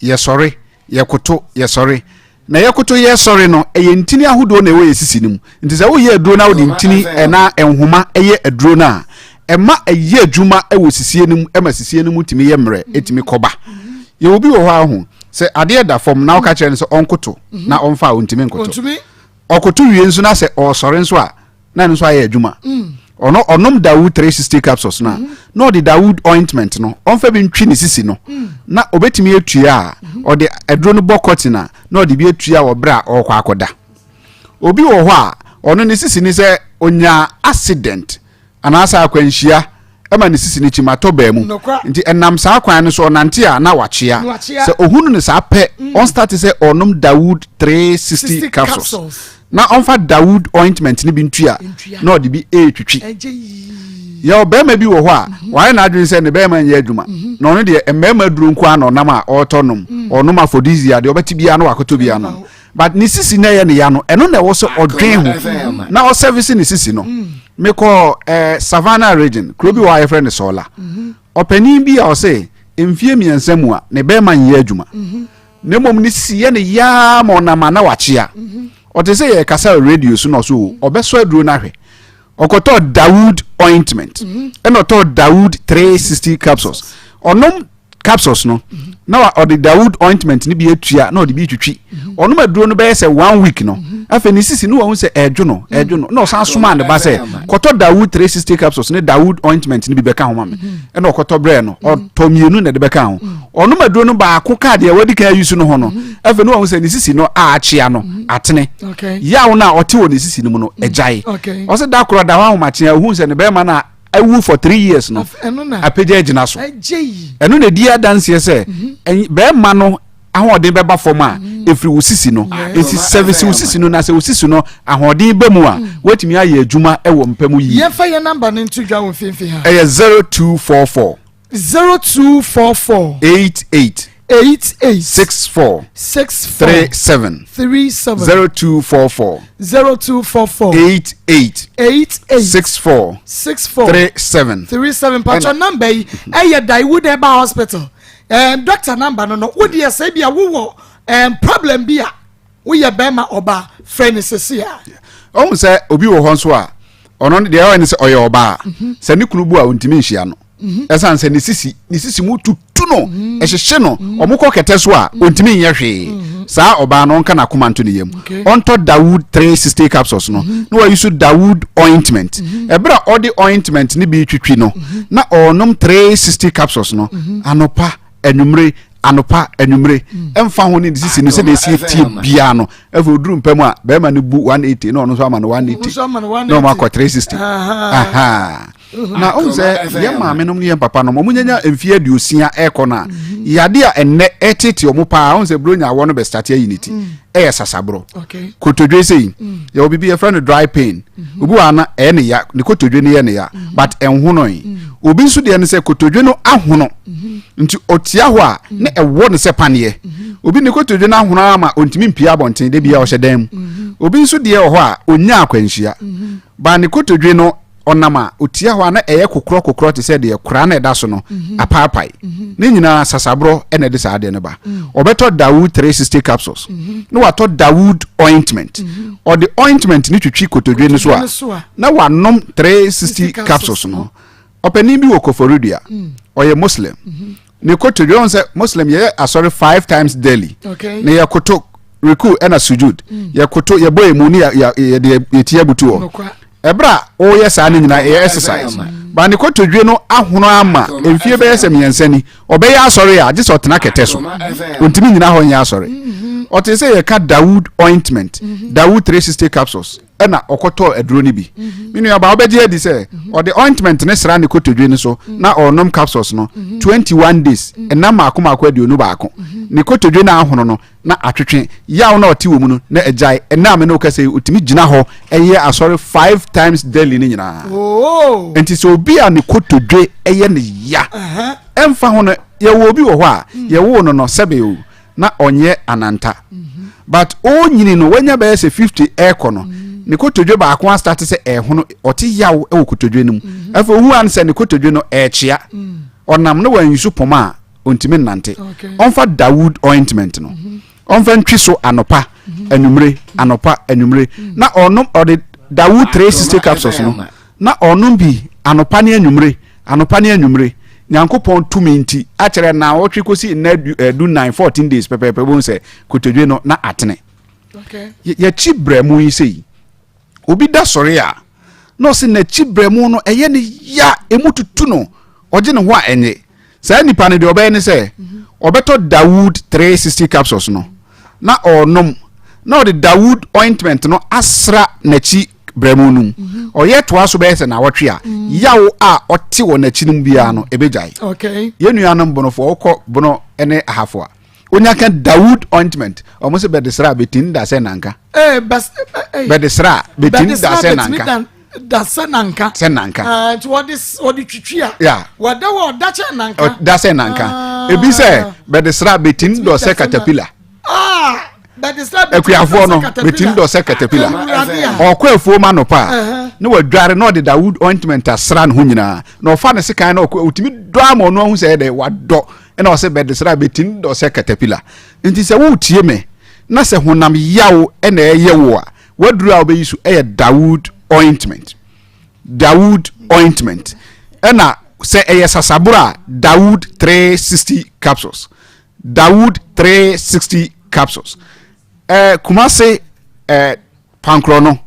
yɛsɔre, yɛkoto, yɛsɔre. Na yɛkoto yɛsɔre no, ɛyɛ ntini ahodoɔ na ɛwɔ yɛ sisi no mu. Nti sɛ woyɛ aduro na wode ntini ɛna nhoma ɛyɛ aduro no a, ɛma ɛyɛ adwuma ɛwɔ sisie no mu, ɛma sisie no mu tumi yɛ mmerɛ, ɛtumi kɔba. Yɛwɔ bi wɔ hɔ a ho, sɛ adeɛ da fam na woka kyerɛ no sɛ ɔnkoto na ɔmfa a ɔntumi nkoto. Ɔkoto wie nso na sɛ ɔresɔre nso a, na ɛno nso ayɛ adwuma. Mm. Ɔno ɔnom Dawood 360 capsules no a, mm-hmm. na ɔde Dawood ointment no, ɔmfa bi ntwi ne sisi no. Mm. Na obetumi atua a, mm-hmm. ɔde aduro no bɔ cotton a, na ɔde bi atua wɔ berɛ a ɔrekɔ akɔda. Obi wɔ hɔ a, ɔno ne sisi ne sɛ onya accident anaasɛ akwanhyia ma ne sisi no kyim atɔ baa mu. Nti ɛnam saa kwan no so ɔnante a na wakyea. Sɛ ohunu no saa pɛ, mm. ɔnstarte sɛ ɔnom Dawood 360 capsules. Na ɔmfa Dawood ointment no bi ntua na ɔde bi ɛretwitwi. Yɛ ɔbarima bi wɔ hɔ a mhm. wayɛ n'adwene sɛ ne bɛrima nyɛ adwuma mhm. na ɔno deɛ mmarima aduro nko ara na ɔnam a ɔretɔ nom mm. ɔnom afɔdizia deɛ ɔbɛte biara na wakɔtɔ biara nom but ne sisi na ɛyɛ ne ya no ɛno na ɛwɔ sɛ ɔdwen ho na ɔsɛvisi ne sisi no mm. mekɔ eh, savannah region kuro bi wɔ a yɛfrɛ no sɔla mhm. ɔpanin bi a ɔsɛ mfie mmiɛnsa mu a ne bɛrima nyɛ adwuma mhm. na mmom ne sisi yɛ ne yaa ma ɔnam a na wakyea mhm. ɔte sɛ yɛkasa wɔ radio so na ɔso ɔbɛsɔ aduro no ahwɛ ɔkɔtɔɔ dawood ointment ɛna ɔtɔɔ dawood 360 capsules ɔnom capsules no na ɔde dawood ointment no bi atua na ɔde bi twitwi ɔnom aduro no bɛyɛ sɛ one week no afei ne sisi no wɔn sɛ ɛdwo no ɛdwo no na ɔsan soma ne ba sɛ kɔtɔ dawood 360 capsules ne dawood ointment no bi bɛka ho ma me ɛna ɔkɔtɔ brɛ no ɔtɔ mmienu na ɛde bɛka ho ɔnom aduro no baako kaa deɛ wadi kan ayi so no ho no afei no wɔn sɛ ne sisi no a akyea no atene yaw no a ɔte wɔ ne sisi no mu no agyae ɔsɛ da korɔ da hɔ ahomakye a ohun sɛ ne bɛrima no a awu for three years no apagya agyina so ɛno na ɛdi adanseɛ sɛ mhm. bɛrima no ahoɔden bɛba fam a mhm. ɛfiri wo sisi no ɛsi sɛvisi wo sisi no na sɛ wo sisi no ahoɔden ba mu a mm. woatumi ayɛ adwuma wɔ mpa mu yie yɛmfa yɛ namba no nto dwa wɔ mfimfini ha ɛyɛ 0244 0244. 88. 88. 64. 64. 37. 37. 0244. 0244. 88. 88. 64. 64. 37. 37. Patro number yi ɛyɛ Daewoo Deba Hospital. Um, doctor number no no. Wo deɛ sɛ bi a wowɔ um, problem bi a woyɛ bɛrima ɔbaa frɛ no sɛsi a. Ɔhu sɛ obi wɔ hɔ nso a ɔno deɛ ɔyɛ ne sɛ ɔyɛ ɔbaa mhm. sɛ ne kunu bu a ɔntumi nhyia no mhm. ɛsan sɛ ne sisi ne sisi mu tutu no mhm. ɛhyehye no ɔmo kɔ kɛtɛ so a ɔntumi nyɛ hwee saa ɔbaa no ɔnka n'akoma nto ne yam ɔntɔ Dawood 360 capsules no na wayi so Dawood ointment ɛberɛ a ɔde ointment no bi twitwi no na ɔnom 360 capsules no anɔpa anwummere anɔpa anwummere ɛmfa ho ne ne sisi no sɛdeɛ ɛsi tie biara no afei oduru mpa mu a bɛrima no bu 180 na ɔno nso ama no 180 na ɔmo akɔ 360 na ɔmo sɛ yɛn maame nom ne yɛn papa nom ɔmo nyanya mfeɛ aduosia ɛkɔ no a mhm. yade a ɛnnɛ ɛtete ɔmo paa ɔmo sɛ buronya awɔ no bɛ start ayi ne ti mm. ɛyɛ sasaborɔ kotodwe sei mm. yɛwɔ biribi yɛfrɛ no dry pain mm-hmm. obi wɔ ana ɛyɛ ne ya ne kotodwe no yɛ ne ya mm-hmm. but ɛnhonoe mm. obi nso deɛ no sɛ kotodwe no ahono mm-hmm. nti ɔtia hɔ a na ɛwɔ no sɛ paneɛ obi ne kotodwe no ahono ama ɔntumi mpia abɔnten de bia ɔhyɛ dan mu obi nso deɛ wɔ hɔ a ɔnya akwanhyia ba ne kotodwe no. Ɔnam a, ɔtia hɔ a na ɛyɛ kokorɔ kokorɔ te sɛ deɛ koraa na ɛda so no mhm. apaapae. Mhm. Ne nyinaa sasaborɔ na ɛde saa adeɛ no ba. Mm. Ɔbɛtɔ Dawood 360 capsules mhm. na watɔ Dawood ointment. Ɔde ointment no twitwi kotodwe no so a na wanom 360 capsules no. Ɔpanin bi wɔ Koforidua, mm. ɔyɛ Muslim. Ne kotodwe ɔn sɛ Muslim yɛyɛ asɔre five times daily. Na yɛkoto reku ɛna sujud. Mm. Yɛkoto yɛbɔ emu ne yɛde yɛti abutu hɔ. Ɛberɛ a ɔreyɛ saa no nyinaa ɛyɛ exercise. Ba ne kotodwe no ahono ama mfie bɛyɛ sɛ mmiɛnsa ni ɔbɛyɛ asɔre a gye sɛ ɔtena kɛtɛ so. Ɔntumi nyina hɔ nyɛ asɔre. Mm-hmm. Ɔte sɛ yɛka Dawood ointment, mm-hmm. Dawood 360 capsules. ɛna ɔkɔtɔɔ aduro no bi mhm. me nua baa wobɛgye adi sɛ mhm. ɔde ointment ne sra ne kotodwe no so mhm. na ɔnom capsules no 21 days ɛnam maako maako 21 ne kotodwe no ahono no na atwetwe yaw na ɔte wɔ mu no na agyae ɛna me ne wo kɛsɛ ɔtumi gyina hɔ ɛyɛ asɔre five times daily no nyinaa oh. nti sɛ obi a ne kotodwe ɛyɛ ne ya ɛmfa ho no yɛwɔ obi wɔ hɔ a mm. yɛwoo no no sɛbe o na ɔnyɛ ananta but ɔnyini no wanya bɛyɛ sɛ 50 ɛrekɔ no ne kotodwe baako astate sɛ ɛhono ɔte yaw wɔ kotodwe no mu afei ohu an sɛ ne kotodwe no ɛrekyea ɔnam no wanyi poma a ɔntumi nnante ɔmfa dawood ointment no ɔmfa ntwi so anɔpa anwummere anɔpa anwummere na ɔnom ɔde dawood 360 capsules no Na ɔnom bi anɔpa ne anwummere, anɔpa ne anwummere, Nyankopɔn tumi nti, akyerɛ nnaawɔtwe kɔsi nna eh, dunnan, 14 days pɛpɛɛpɛ, wobɛhu sɛ kotodwe no na atene. Okay. Yɛkyi brɛmu yi sei, obi da sɔre a, na ɔse n'akyi brɛmu no ɛyɛ ne ya, emu tutu no, ɔgye ne ho a ɛnye. Saa nipa no deɛ ɔbɛyɛ ne sɛ, ɔbɛtɔ Dawood 360 capsules no, na ɔrenom, na ɔde Dawood ointment no asra n'akyi brɛmu no mu. Mhm. Ɔyɛ toa so bɛyɛ sɛ naawɔtwe a, mm. yaw a ɔte wɔ n'akyi no mu biara no, ɛbɛgyae. Yɛn nuanom bonofoɔ, wokɔ bono ne ahafo a, onya ka Dawood ointment, ɔmo sɛ bɛde sra bɛtin da sɛ nanka. Eh, eh, eh. Bɛde sra bɛtin da sɛ nanka. da sɛ nanka. Sɛ nanka. Ah, nti wɔde wɔde twitwi a. Ya. Wɔda wɔ ɔda kyɛ nanka. Ɔda sɛ nanka. Ah. Ebi sɛ bɛde sra betin dɔ sɛ katapila. Ah, bɛde sra betin Akuafoɔ no betin dɔ sɛ katapila. Ɔkɔ afuo ma nɔpa a ne wadware na ɔde da wood ointment asra ne ho nyinaa na ɔfa ne sekan na ɔkɔ otumi dɔ ama ɔno ahu sɛ ɛdɛ wadɔ ɛna ɔsɛ bɛde sra betin dɔ sɛ katapila. Nti sɛ wotie me na sɛ honam yaw ɛna ɛyɛ wo a W'aduru a wobɛyi so yɛ Dawood ointment. Dawood ointment. Ɛna sɛ ɛyɛ sasaboro a Dawood 360 capsules. Dawood 360 capsules. Ɛɛ Kumase ɛɛ pankorɔ no.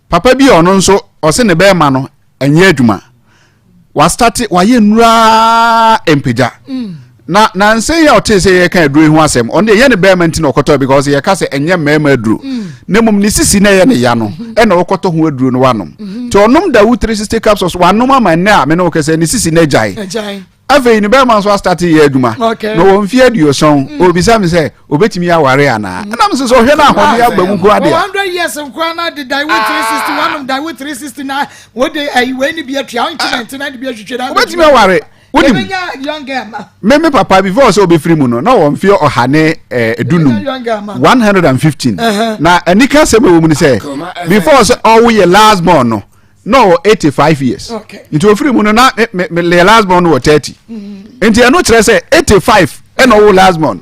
Papa bi a ɔno nso ɔse ne bɛrima no ɛnyɛ adwuma wastate wayɛ nnuraa mpagya mm. na nansa yi a ɔtee sɛ yɛka aduro yi ho asɛm ɔno deɛ ɛyɛ ne bɛrima nti na ɔkɔtɔ because yɛka sɛ ɛnyɛ mmarima aduro mm. na mmom ne sisi na ɛyɛ ne ya no mm-hmm. ɛna ɔkɔtɔ ho aduro no wanom mm-hmm. nti ɔnom dawu 360 capsules wanom ama nnɛ a me ne wo kɛsɛ ne sisi na agyae Afei ne bɛrima nso astate yɛ adwuma na ɔwɔ mfeɛ aduoson mm. Ɔbisa me sɛ ɔbɛtumi aware anaa mm. Ɛnam sɛ sɛ ɔhwɛ no ahoɔden aba mu nko adeɛ 100 years nko na de daewo 360 ah. wanom daewo 360 na wode ayi wei ne bi atua ɔnkyerɛ na de bi ahwehwɛ na wobɛtumi aware wonim me me papa before sɛ ɔbɛfiri mu no na ɔwɔ mfeɛ ɔha ne eh, dunum 115 na anika sɛm ɛwɔ mu no sɛ before sɛ ɔwo yɛ last born no na ɔwɔ 85 years nti ofiri mu no na me me le last born no wɔ 30 mm-hmm. nti ɛno kyerɛ sɛ 85 ɛna ɔwɔ last born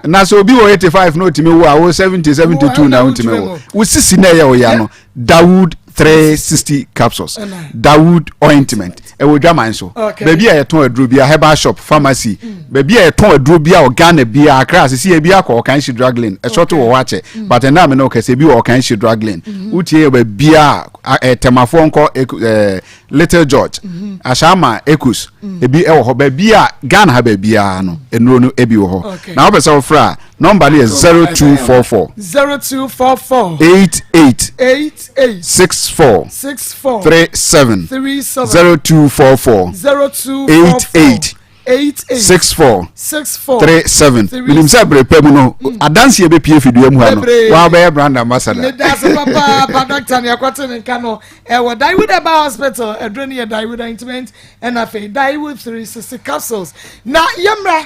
na sɛ obi wɔ 85 na otumi wo a wo 70 72 na otumi wo wo sisi na ɛyɛ ɔya no Dawood 360 capsules Dawood ointment ɛwɔ dwaman so baabi a yɛtɔn aduro bi a herbal shop pharmacy mm. baabi a yɛtɔn aduro bi a wɔ Ghana bi a Accra sisi ebi akɔ Ɔkanhyi drug lane ɛsɔto wɔ hɔ akyɛ mm. but ɛnna mi na ɔkɛse ebi wɔ Ɔkanhyi drug lane mm-hmm. wotie yɛ baabi a Tɛmafoɔ nkɔ ɛɛ Little George mm-hmm. Ashama Ekus mm. ebi ɛwɔ hɔ baabi a Ghana ha baabi a no nnuro no ebi wɔ hɔ na wopɛ sɛ wofrɛ a nɔmba no yɛ 0244 0244 88 88 64 64 37 37 0244 0244 88 88 64 64 37 menim sɛ bere pa mu no mm. adanseɛ bɛpie fidua mu ha no woabɛyɛ brand ambassador medase papaapa dɔctor ne ɛkɔte ne nka no ɛwɔ Daewood Herbal Hospital aduro no yɛ Daewood ointment ɛna afei Daewood 360 capsules na yɛmmra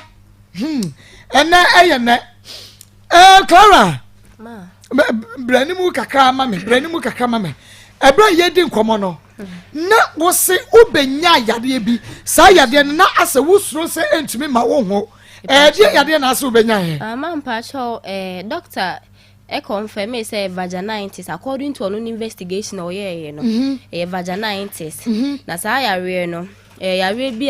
hmm ɛnɛ ɛyɛ nɛ ɛɛ Clara brɛ ne mu kakra ma me brɛ ne mu kakra ma me ɛberɛ a yɛdi nkɔmmɔ no. Na wose wobɛnya yadeɛ bi, saa yadeɛ no na asɛ wosuro sɛ ɛntumi ma wo ho. Ɛdeɛ yadeɛ na asɛ wobɛnya yɛ? Ama mpakyɛw, eh, doctor ɛkɔnfɛmee sɛ vaginitis according to ɔno ne investigation a ɔyɛɛyɛ no, ɛyɛ vaginitis. Na saa yareɛ no, ɛyɛ yareɛ bi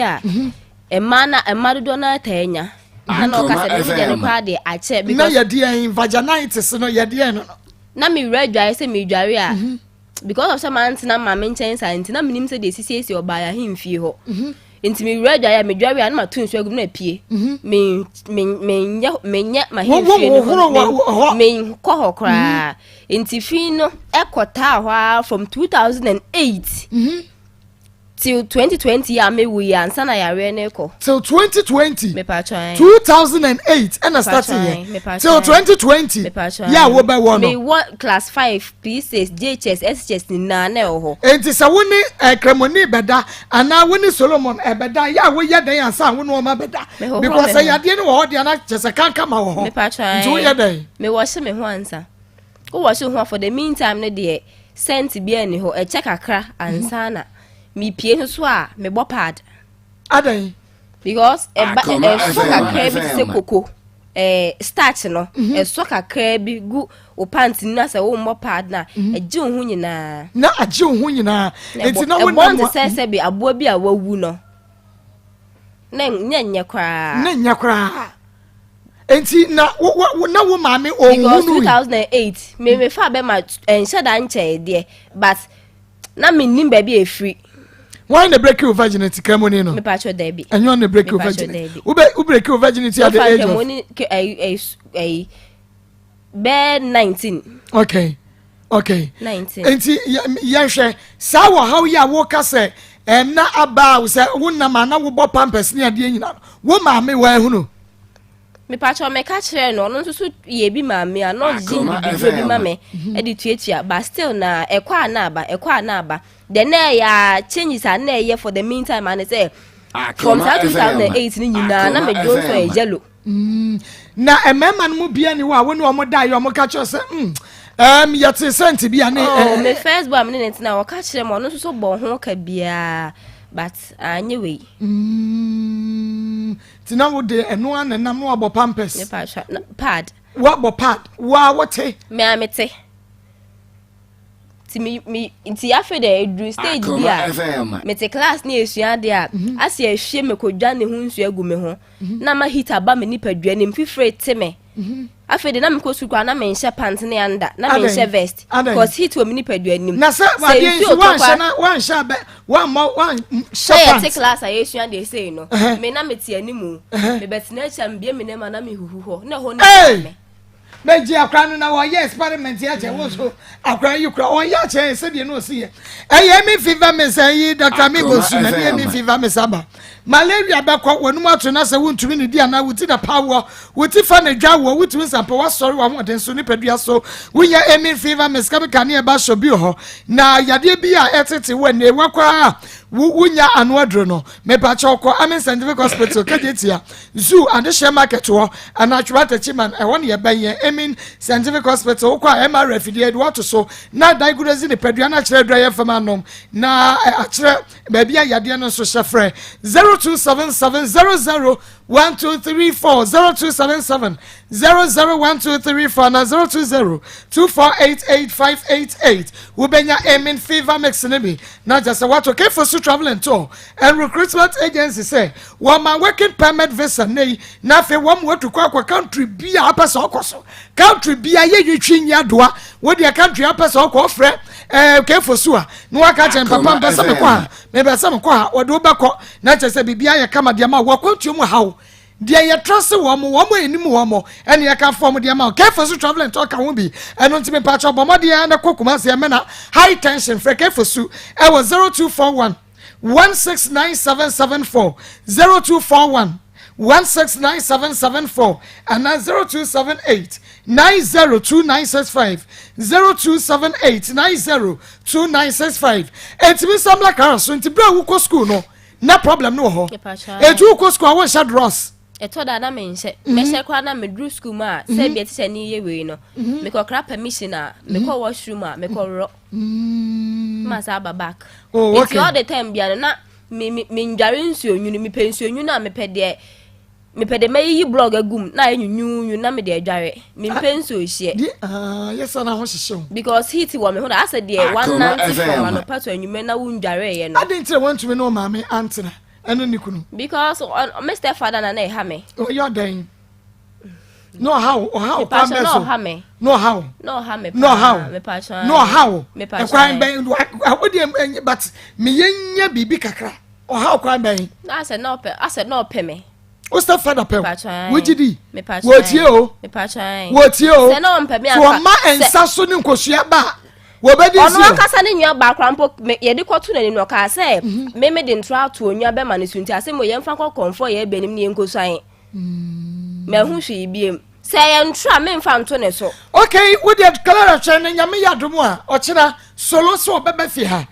a mmaa na mmaa dodoɔ no ara taa nya. Na na ɔka sɛ me deɛ no koraa deɛ akyɛ Na because yɛdeɛn vaginitis no yɛdeɛn no? Na mewura adware sɛ medware a, because of sɛ mantena maame nkyɛn saa nti, na menim sɛ deɛ ɛsisiesie ɔbaa yɛ ahemfie hɔ. Nti mewura adware a, medware a, na mato nsuo agu mu na apue. Menyɛ m'ahemfie no Wohohoro hɔ? Menkɔ hɔ koraa. Nti fi no ɛkɔtaa hɔ ara from 2008 till 2020 a mewu yi ansa na yareɛ no kɔ. Till 2020? Mepatwa. 2008 ɛna start yɛ till 2020 yɛ a wobɛwɔ no? Mewɔ class 5, P6, JHS, SHS nyinaa na ɛwɔ hɔ. Enti sɛ wo ne Kramoni bɛda anaa wo ne Solomon ɛbɛda yɛ a, woyɛ dɛn ansa wo ne ɔma bɛda? Mehohoro because me sɛ ho. Yadeɛ no wɔ hɔ deɛ, na kyɛ sɛ kankama wɔ hɔ. Mepatwa. Nti woyɛ dɛn? Mewɔhye me ho ansa. Wowɔhye wo ho a, for the meantime no deɛ, scent biara nni hɔ. Ɛkyɛ kakra ansa na mepie nso so a, mebɔ pad. Adɛn? Because ɛba Akoma ɛsɔ FM. kakra bi te sɛ FM. koko, starch no ɛsɔ kakra bi gu wo pant no na sɛ wommɔ pad no a, ɛgye wo ho nyinaa. Na agye wo ho nyinaa. Na Nti ɛbɔ na ɛbɔn wonam te a sɛ sɛbi aboa bi a wawu no, na nyɛ nyɛ koraa. Na nyɛ koraa. Nti na wo wo na wo maame Because ɔnhunu yi? 2008 me fa bɛma ɛnhyɛ da nkyɛn deɛ, but na mennim baabi a ɛfiri. Why na break your virginity, Kramoni no? Mepatwɔ, daabi. Ɛnyɛ ɔno na break your Mepatwɔ, virginity? daabi. Wo wo break your virginity at the Wofa age of? Nkramoni ɛyi bɛɛ 19. Okay. 19. Nti yɛhwɛ saa wɔ haw yi a woka sɛ ɛna aba a sɛ wonam a na wobɔ pampers ne adeɛ nyina no, wo maame waahunu? Mepatwɔ, meka kyerɛ no, ɔno nso so yɛ bi maame a na ɔgye Akoma bibiduro bi ma FM. me ɛde tuatua, but still na ɛkɔ a na aba, ɛkɔ a na aba. Deɛ na ɛyɛ a changes a na ɛyɛ for the meantime ane sɛ from Akoma saa FM. 2008 no nyinaa na Akoma medwo nso FM. ɛyɛ yellow. Na mmarima no mu bia ni hɔ a wo ne wɔn da yɛ wɔn ka kyerɛ sɛ yɛte sɛnti bi a ne Oh, me first boy a me ne ne tena, ɔka kyerɛ me, ɔno nso so bɔ ho ka biara, but anyɛ wei. Nti na wode ɛno a nenam na wabɔ pampers? Mepatwa, na pad. Wabɔ pad waa wote? Me a mete nti me nti afei de eduru stage bi Akoma a FM. mete class ne esua adeɛ a, ase ehwie me kodwa ne ho nsuo agu me ho na ma heat aba me nipadua ne mfifire te me. Afei de na mekɔ sukuu koraa na menhyɛ pant ne anda na Adɛn? menhyɛ vest Adɛn? because heat wɔ me nipadua nim. Na sɛ adeɛ nsuo nso tɔ wanhyɛ koraa- na wanhyɛ abɛ wammɔ wanhyɛ Sɛ yɛte pant class a yɛsua deɛ sei no, me na mete animu, mebɛtena akyi a, mebie me nan mu a na mehuhu hɔ na ɛhɔ no Hey! gyaa me. Bɛgye akora no na wɔyɛ experiment akyɛ wo so akora yi kora ɔyɛ akyɛ sɛdeɛ na ɔsi yɛ ɛyɛ mi fever mi sɛ yi dɔkta mi bɔ su na mi yɛ mi fever mi saba malaria bɛkɔ wɔnum ato na sɛ wontumi ne di anaa woti na pa wɔ woti fa na dwa wɔ wotumi nsampa wasɔre wɔ ahoɔden so nipadua so wonya emi fever mi sika mi ka ne ɛba sɔ bi wɔ hɔ na yadeɛ bi a ɛtete wɔ ne wakɔ a wonya ano aduro no, mepakyɛw kɔ Amen Scientific Hospital, Kejetia Zoo adehyɛ market hɔ anaa Atwoma Takyiman, ɛhɔ ne yɛbɛn yɛn. Amen Scientific Hospital, wokɔ a MR afidie de wato so na diagnose nipadua no akyerɛ aduro a yɛmfam anom na akyerɛ baabi a yadeɛ no nso hyɛ. Frɛ 0277 00 1234, 0277 001234 na 020 2488 588. Wobɛnya Amen Fever Mix no bi na kyɛ sɛ wato Kefo so Travel and Tour and Recruitment Agency sɛ wɔma working permit visa nnɛ yi na afei wɔn watu kɔ akɔ country bi a apɛ sɛ ɔkɔ so, country bi a yɛtwitwi nyi adoa wodeɛ, country apɛ sɛ ɔkɔ, ɔfrɛ kefo so a na waka kyerɛ papa mpɛ sɛ mekɔ ha, mepɛ sɛ mekɔ ha, wɔde wobɛkɔ na kyerɛ sɛ biribi ayɛ kama deɛ ma wɔakwantuo mu haw deɛ yɛtra se wɔn mo wɔn anim wɔn mo ɛne yɛka fɔm deɛ ma kefo so Travel and Tour ka ho bi. Ɛno nti mepakyɛ bɔ mmɔden na kɔ Kumase ɛmɛna High Tension. Frɛ kefo so ɛwɔ 0241 169774, 0241 169774 anaa 0278 902965, 0278 902965. Ɛntumi nsɛm kara so nti berɛ a wokɔ school no na problem no wɔ hɔ, ɛnti wokɔ school a wonhyɛ drawers? Ɛtɔ da a na menhyɛ. Mɛhyɛ koraa na meduru sukuu mu a, sɛ ebia tikyani yɛ wei no, mekɔkra permission a, mekɔ washroom a, mekɔworɔ. Na masan aba back. Oh, okay. Nti all the time bia no na me me mendware nsuo nwunu, mepɛ nsuo nwunu a mepɛ deɛ mepɛ deɛ mɛyiyi blɔg agu mu na ayɛ nwunwunwu na mede adware. Mempɛ nsuo hyeɛ. Di ah, yɛ sɛ na ho hyehye wo. Because heat wɔ me ho na asɛ deɛ Akoma wanante from FM. anɔpa to anwummerɛ na wondwareeɛ no. Adɛn nti na woantumi ne wo maame antena ɛne ne kunu? Because ɔn me step father na na ɛha me. Ɔyɛ ɔdɛn? Na ɔha wo, ɔha wo kwan Mepakyɛ bɛn na so? ɔha me. Na ɔha wo. Na ɔha me Na ɔha paa. wo. Mepakyɛ Na ɔha wo. Mepakyɛ Ɛkwan bɛn wo deɛ but meyɛ nya biribi kakra. Ɔha wo kwan bɛn? Na asɛ na ɔpɛ asɛ na ɔpɛ me. Wo step father pɛ wo. Wogye di? Wɔtie o. Wɔtie o. Sɛ na ɔmpɛ me So anka. ɔma nsa so ne nkosua ba a wɔbɛdi Ɔno nsi o. ankasa ne nua baa koraa mpo yɛde kɔto n'anim no ɔkaa sɛ me me de ntora ato onua bɛma no so nti asɛm wɔ yɛmfa nkɔ kɔmfoɔ yɛ bɛnim ne yɛnkɔsuan. Mahu hwee biem. Sɛ ɛyɛ ntora a memfa nto ne so. Okay, wo deɛ Clara hwɛ ne nyame yɛ adom a ɔkyena solo sɛ ɔbɛba fie ha.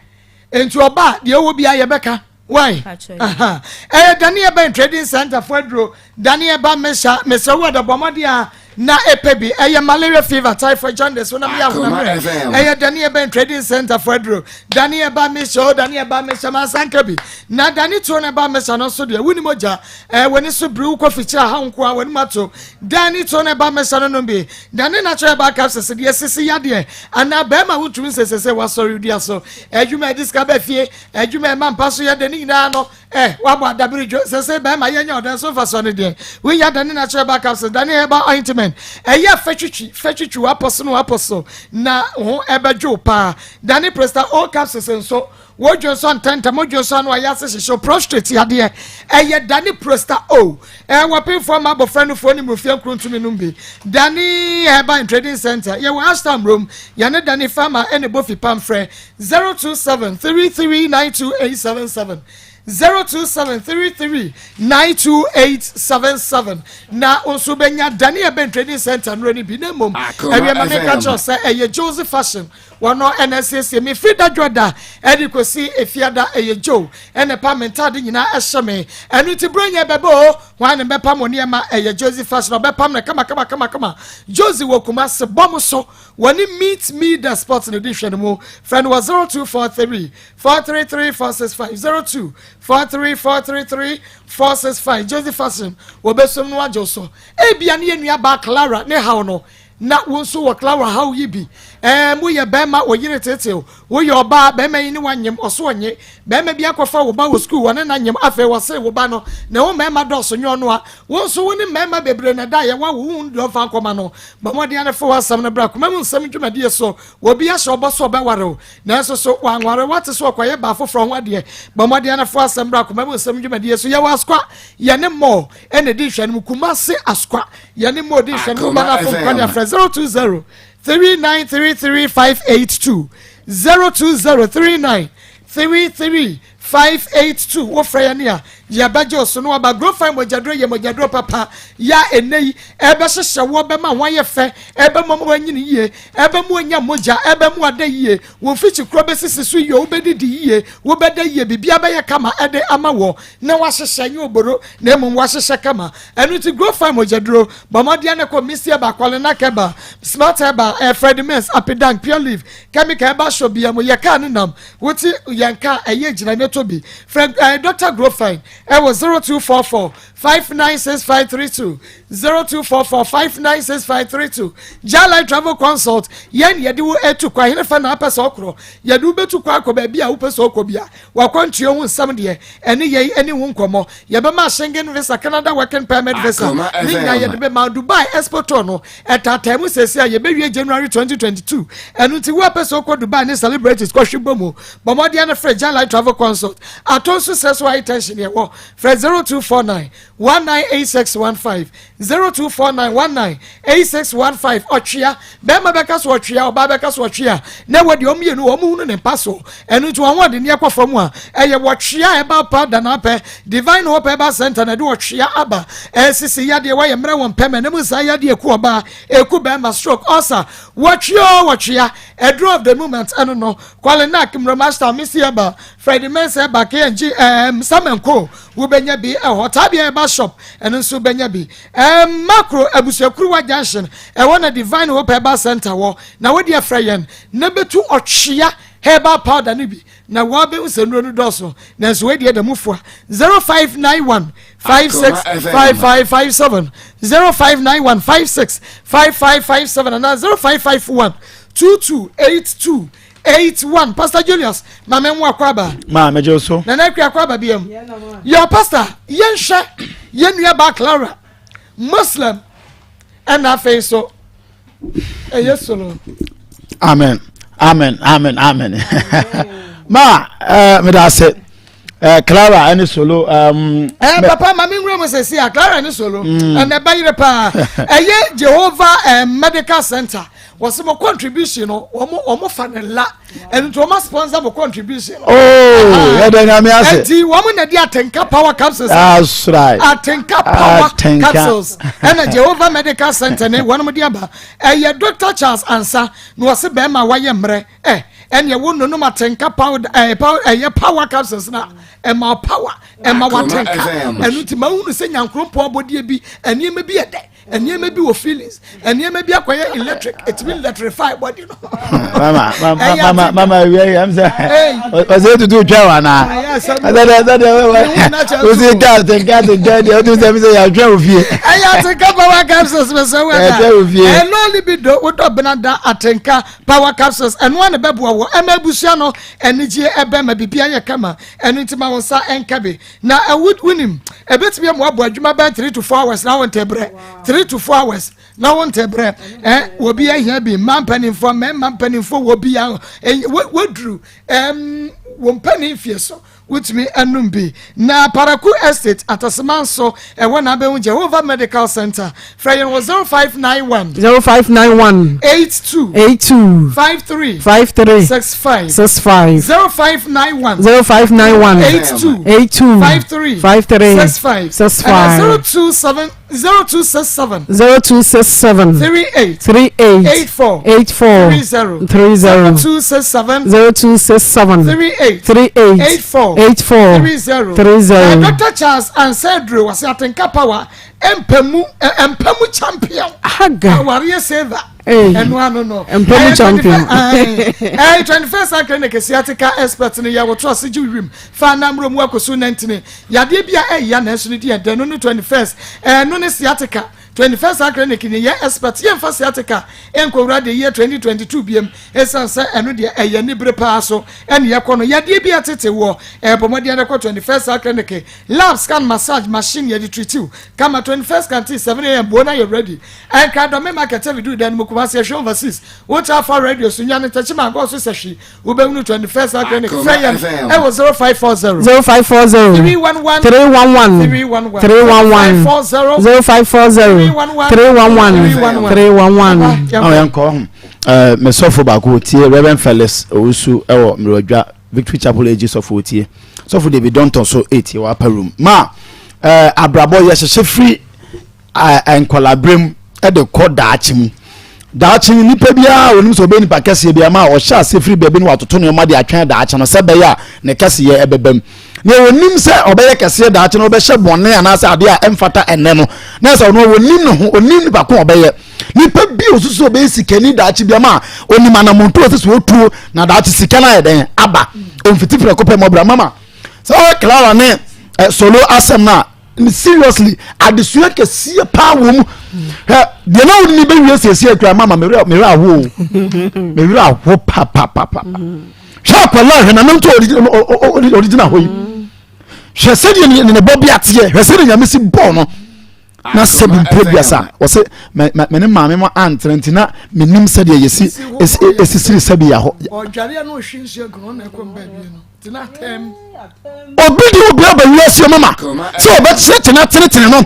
Nti ɔba a deɛ ɔwɔ biara yɛbɛka. Why? Aha. Ɛyɛ Dane Ɛbɛn Trading Center fo aduro. Dane Ɛba Mesha, mesrɛ wo ɛda bɔ mmɔden a na ɛpɛ bi. Ɛyɛ malaria fever, typhoid, jaundice, wonam yɛ ahonam werɛ. Ɛyɛ Dane Ɛbɛn Trading Center fo aduro. Dane Ɛba Mesha, o Dane Ɛba Mesha, mansa nka bi. Na Dane Tuo no Ɛba Mesha no nso deɛ, wonim ogya. Ɛɛ, w'ani so biri, wokɔ fikyiri aha nko a, w'anim ato. Dane Tuo no Ɛba Mesha no nom bi. Dane Natural Herbal Capsules deɛ, sisi yadeɛ anaa bɛrima wontumi nsese sɛ wasɔre dua so. Adwuma ɛde sika ba fie. Adwuma a ɛma mpa so yɛ dɛ ne nyinaa no, eh, wabɔ adabere dwo. Sese bɛrima yɛnyɛ ɔdɛ so mfasoɔ no deɛ. Wonya dane natural herbal capsules, dane herbal ointment. Ɛyɛ fɛtwitwi, fɛtwitwi wapɔ so no wapɔ so na ho ɛbɛdwo paa. Dane Presta O capsules nso, wodwo nso ntɛntɛm, wodwo nso ano ayɛ ase hyehyew, prostrate yadeɛ. Ɛyɛ dane Presta O. Ɛɛ, wɔpemfoɔ ma abɔfra nufoɔ ne mmofia nkuro ntumi nom bi. Dane Herbal and Trading Center, yɛwɔ Ashtown Rome, yɛne Dane Pharma ɛna ɛbɔ fipam frɛ 027 33 92877 027 33 92877 na wo nso bɛnya Dane Ɛbɛn Trading Center nnuro no bi na mmom ɛwiɛ ma meka kyerɛ sɛ ɛyɛ Jose Fashion wɔno ɛna asiesie me firi dadwa da ɛde kɔsi efiada ɛyɛ Joe ɛna pa me ntaade nyinaa ɛhyɛ me ɛno nti berɛ nyɛ bɛbɛ o hwan ne bɛpam wɔ nneɛma ɛyɛ Jose Fashion ɔbɛpam no kama kama kama kama Jose wɔ Kumase bɔ mo so Wɔne Meet Me The Spot no di nhwɛnimu. Frɛ no wɔ 0243 433 465, 0243 433 465. Josie Fashion, wɔbɛsom no agye wo so. Ebia ne yɛn nuabaa Clara ne haw no, na wo nso wɔ Clara haw yi bi. Ɛɛ, moyɛ bɛrima, wo yere teetew. Woyɛ ɔbaa, bɛrima yi ne wo anyem, ɔso ɔnye. Bɛrima bi akɔfa wo ba wɔ sukuu, wɔne no anyem, afei wɔse wo ba no, ne ho mmarima dɔɔso, nyɛ ɔno a. Wo nso wo ne mmarima bebree na ɛda a yɛwɔ wo wo deɛ ɔmfa nkɔma no. Bɔ mmɔden ara fa w'asɛm no bra koma mu nsɛm dwumadie so. Obi ahyɛ wo bɔ sɛ ɔbɛware wo, nanso so wanware wo? Woate sɛ ɔkɔyɛ baa foforɔ ho adeɛ. Bɔ mmɔden ara fa w'asɛm bra koma mu nsɛm dwumadie so. Yɛwɔ Asukwa, yɛne Mo na ɛdi nhwɛanim. Kumasi Asukwa, yɛne Mo di nhwɛanim. Woma no afom kwan a, frɛ 020 3933 582, 020 3933 582 Wofrɛ yɛn a, yɛbɛgye wo so na waba. Grofine mogyaduro yɛ mogyaduro papa yɛ a ɛnnɛ yi ɛbɛhyehyɛ woɔ, bɛma ho ayɛ fɛ, ɛbɛma mu anyini yie, ɛbɛma wanya mogya, ɛbɛma wada yie, wo mfikyikuro bɛsisi so yie, wobɛdidi yie, wobɛda yie, biribiara bɛyɛ kama ɛde ama wɔ na wahyehyɛ, nyɛ oboro na mmom wahyehyɛ kama. Ɛno nti Grofine mogyaduro, bɔ mmɔden na kɔ Misty Herbal, Kwalena Herbal, Smart Herbal, eh, Freddy Mens, Apidank, Pure Leaf, Chemical Herbal Shop biara mu, yɛ kaa ne nam. Wote yɛn ka a, ɛyɛ gyina ne tɔ bi. Frɛ eh, Dr. Grofine ɛwɔ 0244 596532 0244 596532. Jalai Travel Consult, yɛn yɛde wo etu kwan, hene fa na apɛ sɛ ɔkorɔ. Yɛde wo bɛtu kwan akɔ baabi a wopɛ sɛ ɔkɔ bia. Wakwantuo ho nsɛm deɛ, ɛne yɛn ɛne ho nkɔmmɔ. Yɛbɛma Schengen visa, Canada working permit visa, ne nyinaa yɛde bɛma. Dubai Expo tour no, Ɛtaataa mu seesei a yɛbɛwie January 2022. Ɛno nti wo a pɛ sɛ wokɔ Dubai ne celebrities kɔhwe bɔ mu, bɔ mmɔden na frɛ Jalai Travel Consult. Atɔ nso srɛ so high tension yɛwɔ. Frɛ 0249 198615, 0249 198615. Ɔtwea, bɛrima bɛka so ɔtwea, ɔbaa bɛka so ɔtwea, na ɛwɔ deɛ wɔn mmienu wɔn hunu ne mpa so. Ɛno nti wɔn ahoɔdenneɛ kɔ fam a, ɛyɛ wɔtwea a ɛba pa da na apɛ. Divine Hope Herbal Center na ɛde ɔtwea aba. Ɛsisi yadeɛ, wɔyɛ mmerɛ wɔ mpɛmɛ, ne mu nsaa yadeɛ ɛku ɔbaa, ɛku bɛrima, stroke, ulcer. Wɔtwea o, wɔtwea. Aduro of the moment ɛno no. Kwalenak, Mromashta, Missy Herbal, Freddie Mensah Herbal, KNG, ɛɛm, Sam and Co. wobɛnya bi ɛhɔ. Tabia Herbal Shop, ɛno nso wobɛnya bi. Ɛɛ Makro Abusuakuruwa Junction, ɛhɔ na Divine Hope Herbal Center wɔ. Na wo deɛ frɛ yɛn na bɛtu ɔtwea herbal powder no bi na woabɛhu sɛ nnuro no dɔɔso. Nanso wei deɛ da mu fua. 0591 565557, 0591 565557 anaa 0551 2282 81. Pastor Julius, ma me nwo akɔ aba. Ma megye wo so. Nana Akua akɔ aba biam. Yɛ pastor, yɛnhwɛ yɛn nua ba Clara, Muslim, ɛna afei so ɛyɛ solo. Amen. Amen. Amen. Amen. Ma, eh, meda ase. Eh, Clara ɛne solo. Um, eh, papa ma me nwura mu sɛsi a Clara ne solo. Ɛnɛ bɛyere paa. Ɛyɛ Jehovah eh, Medical Center. Wɔsɛ mo contribution no, wɔn fa ne la. Ɛno nti wɔn sponsor mo contribution. Oh, yɛda Nyame ase. Ɛnti wɔn na di Atenka Power Capsules. That's right. Atenka Power Atenka. Capsules. Ɛna Jehovah Medical Center ne wɔn de aba. Ɛyɛ Dr. Charles Ansa na wɔsɛ bɛrima wayɛ mmerɛ. Ɛ ɛnneɛ wo nonom Atenka powder ɛɛ power ɛyɛ power capsules na ɛma power ɛma watenka. Ɛno nti ma hunu sɛ nyankoropɔn abɔdeɛ bi nneɛma bi yɛ dɛ. Nneɛma bi wɔ feelings, nneɛma bi akɔyɛ electric, ɛtumi electrify body no. Mama mama mama awia yi ɛm sɛ ɔsɛ tutu twɛ wa na ɛsɛ sɛ deɛ wosi ka tenka tenka deɛ wotu sɛ mi sɛ yɛatwɛ wo fie. Ɛyɛ Atenka Power Capsules mɛ sɛ wɛda yɛatwɛ wo fie. Ɛno libido wodɔ benada Atenka Power Capsules ɛno a na ɛbɛboa wɔ ɛma abusua no anigyeɛ ɛbɛ ma biribi ayɛ kama. Ɛno nti ma wo nsa ɛnka bi. Na ɛwo wonim ɛbɛtumi ama wabɔ adwuma bɛn 3 to 4 hours na wonte brɛ 3 to 4 hours na wonte brɛ. Ɛ wɔbi ahia bi, mmaa mpanimfoɔ, mmarima mpanimfoɔ, wɔ bi a wɔduru ɛm wɔn mpanin fie so wotumi anum bi. Na Paraku Estate Atasema nso ɛwɔ na abɛhu Jehovah Medical Center. Frɛ yɛn wɔ 0591 0591 82 82 53 53 65 65 0591 0591 82 82 53 53 65 65 027 0267 0267 38 38 84 84 30 30 0267 0267 38 38 84 84 30 30. Dr. Charles Ansedro wase Atenka Power mpamu mpamu champion. Haga. Awareɛ saver. Hey. Ɛno ano no. Mpamu champion. Ɛyɛ 21st Century clinic sciatica expert no yɛ woto ase gye wim fa namro mu akɔso nantini yadeɛ bi a ɛyɛ nanso no di ɛdɛ no ne 21st ɛno ne sciatica. 21st Century clinic ne yɛ expert. Yɛmfa sciatica nkɔwura de yɛ 2022 biem ɛsiane sɛ ɛno deɛ ɛyɛ ne bere paa so ɛne yɛkɔ no yadeɛ bi a tete wɔ ɛbɔ mmɔden de kɔ 21st Century clinic. Lab scan, massage machine yɛde treat you kama. 21st canteen 7 a.m. buo na yɛ ready. Ɛnka dɔme market ɛbi dan mu Kumasi ɛhwɛ overseas wotu afa radio so nya ne tɛkyi maa gɔɔ so sɛ hwi wobɛhunu 21st Century clinic. Frɛ yɛn ɛwɔ 0540 0540 311 311 311 311 540 0540 311 311. Ɔn yɛn kɔ ɛɛ mɛsɔfo baako otie, Reverend Felix Owusu ɛwɔ Mmerɛdwa Victory Chapel egi sɔfo otie, sɔfo David Donton so etie wɔ upper room. Ma ɛɛ abrabɔ yɛhyehyɛ firi ɛɛ nkɔlabrem ɛde kɔ daakye mu. Daakye nipa biara onim sɛ ɔbɛyɛ nipa kɛseɛ bi ama a ɔhyɛ ase firi baabi no watoto nneɛma de atwɛn daakye no sɛ bɛyɛ a ne kɛseɛ ɛbɛba mu. Na onim sɛ ɔbɛyɛ kɛseɛ daakye no ɔbɛhyɛ bɔne anaasɛ adeɛ a ɛmfata ɛnɛ no na sɛ ɔno onim ne ho, onim nipa ko ɔbɛyɛ. Nipa bi osusu ɔbɛyɛ sikani daakye bi ama a onim anamonto ɔsɛ sɛ otuo na daakye sika no ayɛ dɛn aba omfiti prɛko pɛ mɔbra. Mama sɛ ɔyɛ Clara ne ɛ solo asɛm no a, seriously, adesua kɛseɛ paa wɔ mu. Hɛ deɛ na wode ne bɛwie siesie kura mama mewerɛ aho o, mewerɛ aho papapapa. Hwɛ akwadaa, hwɛ nanam to ɔde gyina hɔ yi, hwɛ sɛdeɛ ne bɔ bi ateɛ, hwɛ sɛdeɛ Nyame si bɔɔ no na sɛbi mpere biasa wɔsɛ mɛ ne maame mo antena nti na menim sɛdeɛ yɛsi esisiri sɛbi yɛ hɔ. Ɔdwareɛ no ɔhwe nsuo gu no na ɛkɔ mbaa bie no tena tɛm. Obi de obi aba wiase mu ma sɛ ɔbɛkyerɛkyerɛ na tenetene no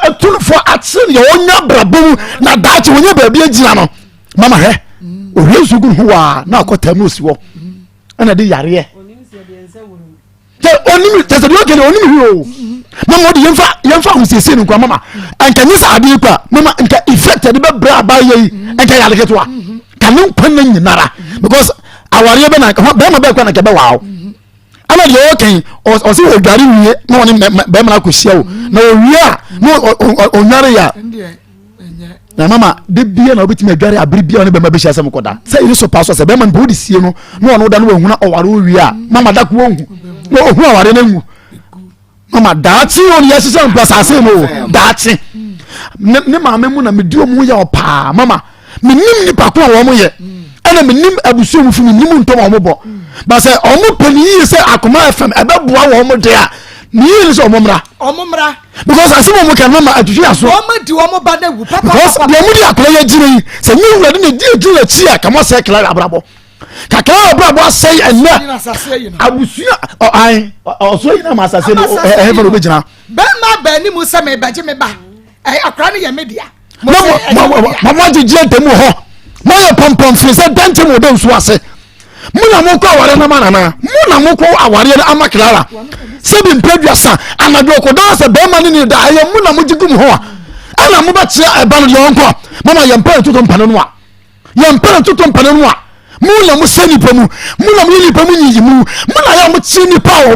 atumfoɔ akyerɛ deɛ ɔnya abrabɔ mu na daakye wɔnyɛ baabi agyina no. Mama hwɛ, ohwie nsuo gu ne ho waa na akɔ tɛm na osi hɔ ɛna de yareɛ sɛ onim kyɛ sɛ deɛ ɔkɛ deɛ onim hwi o. Mama ɔde yɛmfa yɛmfa ahosiesie no nkwa. Mama nka nye sɛ adeɛ kɔ a, mama nka effect ɛde bɛbrɛ abayɛ yi nka yɛ ade ketewa ka ne nkwa na nyinara because awareɛ bɛ na bɛrima bɛɛ kɔ na nka bɛwaa o. Ɛna deɛ ɔka yi ɔsɛ ɔdware wie na ɔne bɛrima no akɔhyia o na ɔwie a na ɔnware yɛ a na mama de bia na wobɛtumi adware abere bia ɔne bɛrima bɛhyia sɛ mokɔda sɛ yere so paa so sɛ bɛrima no bɛ wode sie no na ɔno da no wahuna ɔware owie a mama da ko ɔhu na ɔhu aware no ngu mama daakye o ne yɛhyehyɛ mpo asase mu o daakye ne maame mu na medi ɔmo yɛ ɔpaa mama menim nipa ko a wɔn yɛ ɛna menim abusua mu fi menim ntɔm a wɔn bɔ ba sɛ wɔn pɛ ne yie sɛ akoma fm ɛbɛboa wɔn de a ne yie ne sɛ wɔn mmra wɔn mmra because asɛm a wɔn ka no ma atwitwi aso wɔn di wɔn ba na wu papa because deɛ wɔn di akora yɛ gyina yi sɛ nye wura de na di gyina akyi a kama sɛ kila abrabɔ kakra abrabɔ asɛe ɛnɛ abusua ɔan ɔsoro yi na ma asase no ɛhɛn fɛ na obi gyina. Bɛrima baa anim sɛ mebɛgye me ba akora no yɛ me dea. Na mo mo agyegye ntam wɔ hɔ mo ayɛ pɔmpɔn firi sɛ dɛnkyɛm wɔ dɛ nsuo ase mo na mo kɔ awareɛ no ama nana mo na mo kɔ awareɛ no ama Clara sɛbi mpɛ duasa anadwo ɔkɔdaa sɛ bɛrima ne ne da ɛyɛ mo na mo gye gu mo ho a ɛna mo bɛkyerɛ ɛba no deɛ ɔnkɔ mama yɛn mpɛ ntoto mpane no a yɛn mpɛ ntoto mpane no a mo na mo sɛ nipa mu mo na mo yɛ nipa mu nyiyi mu mo na yɛ mo kye nipa a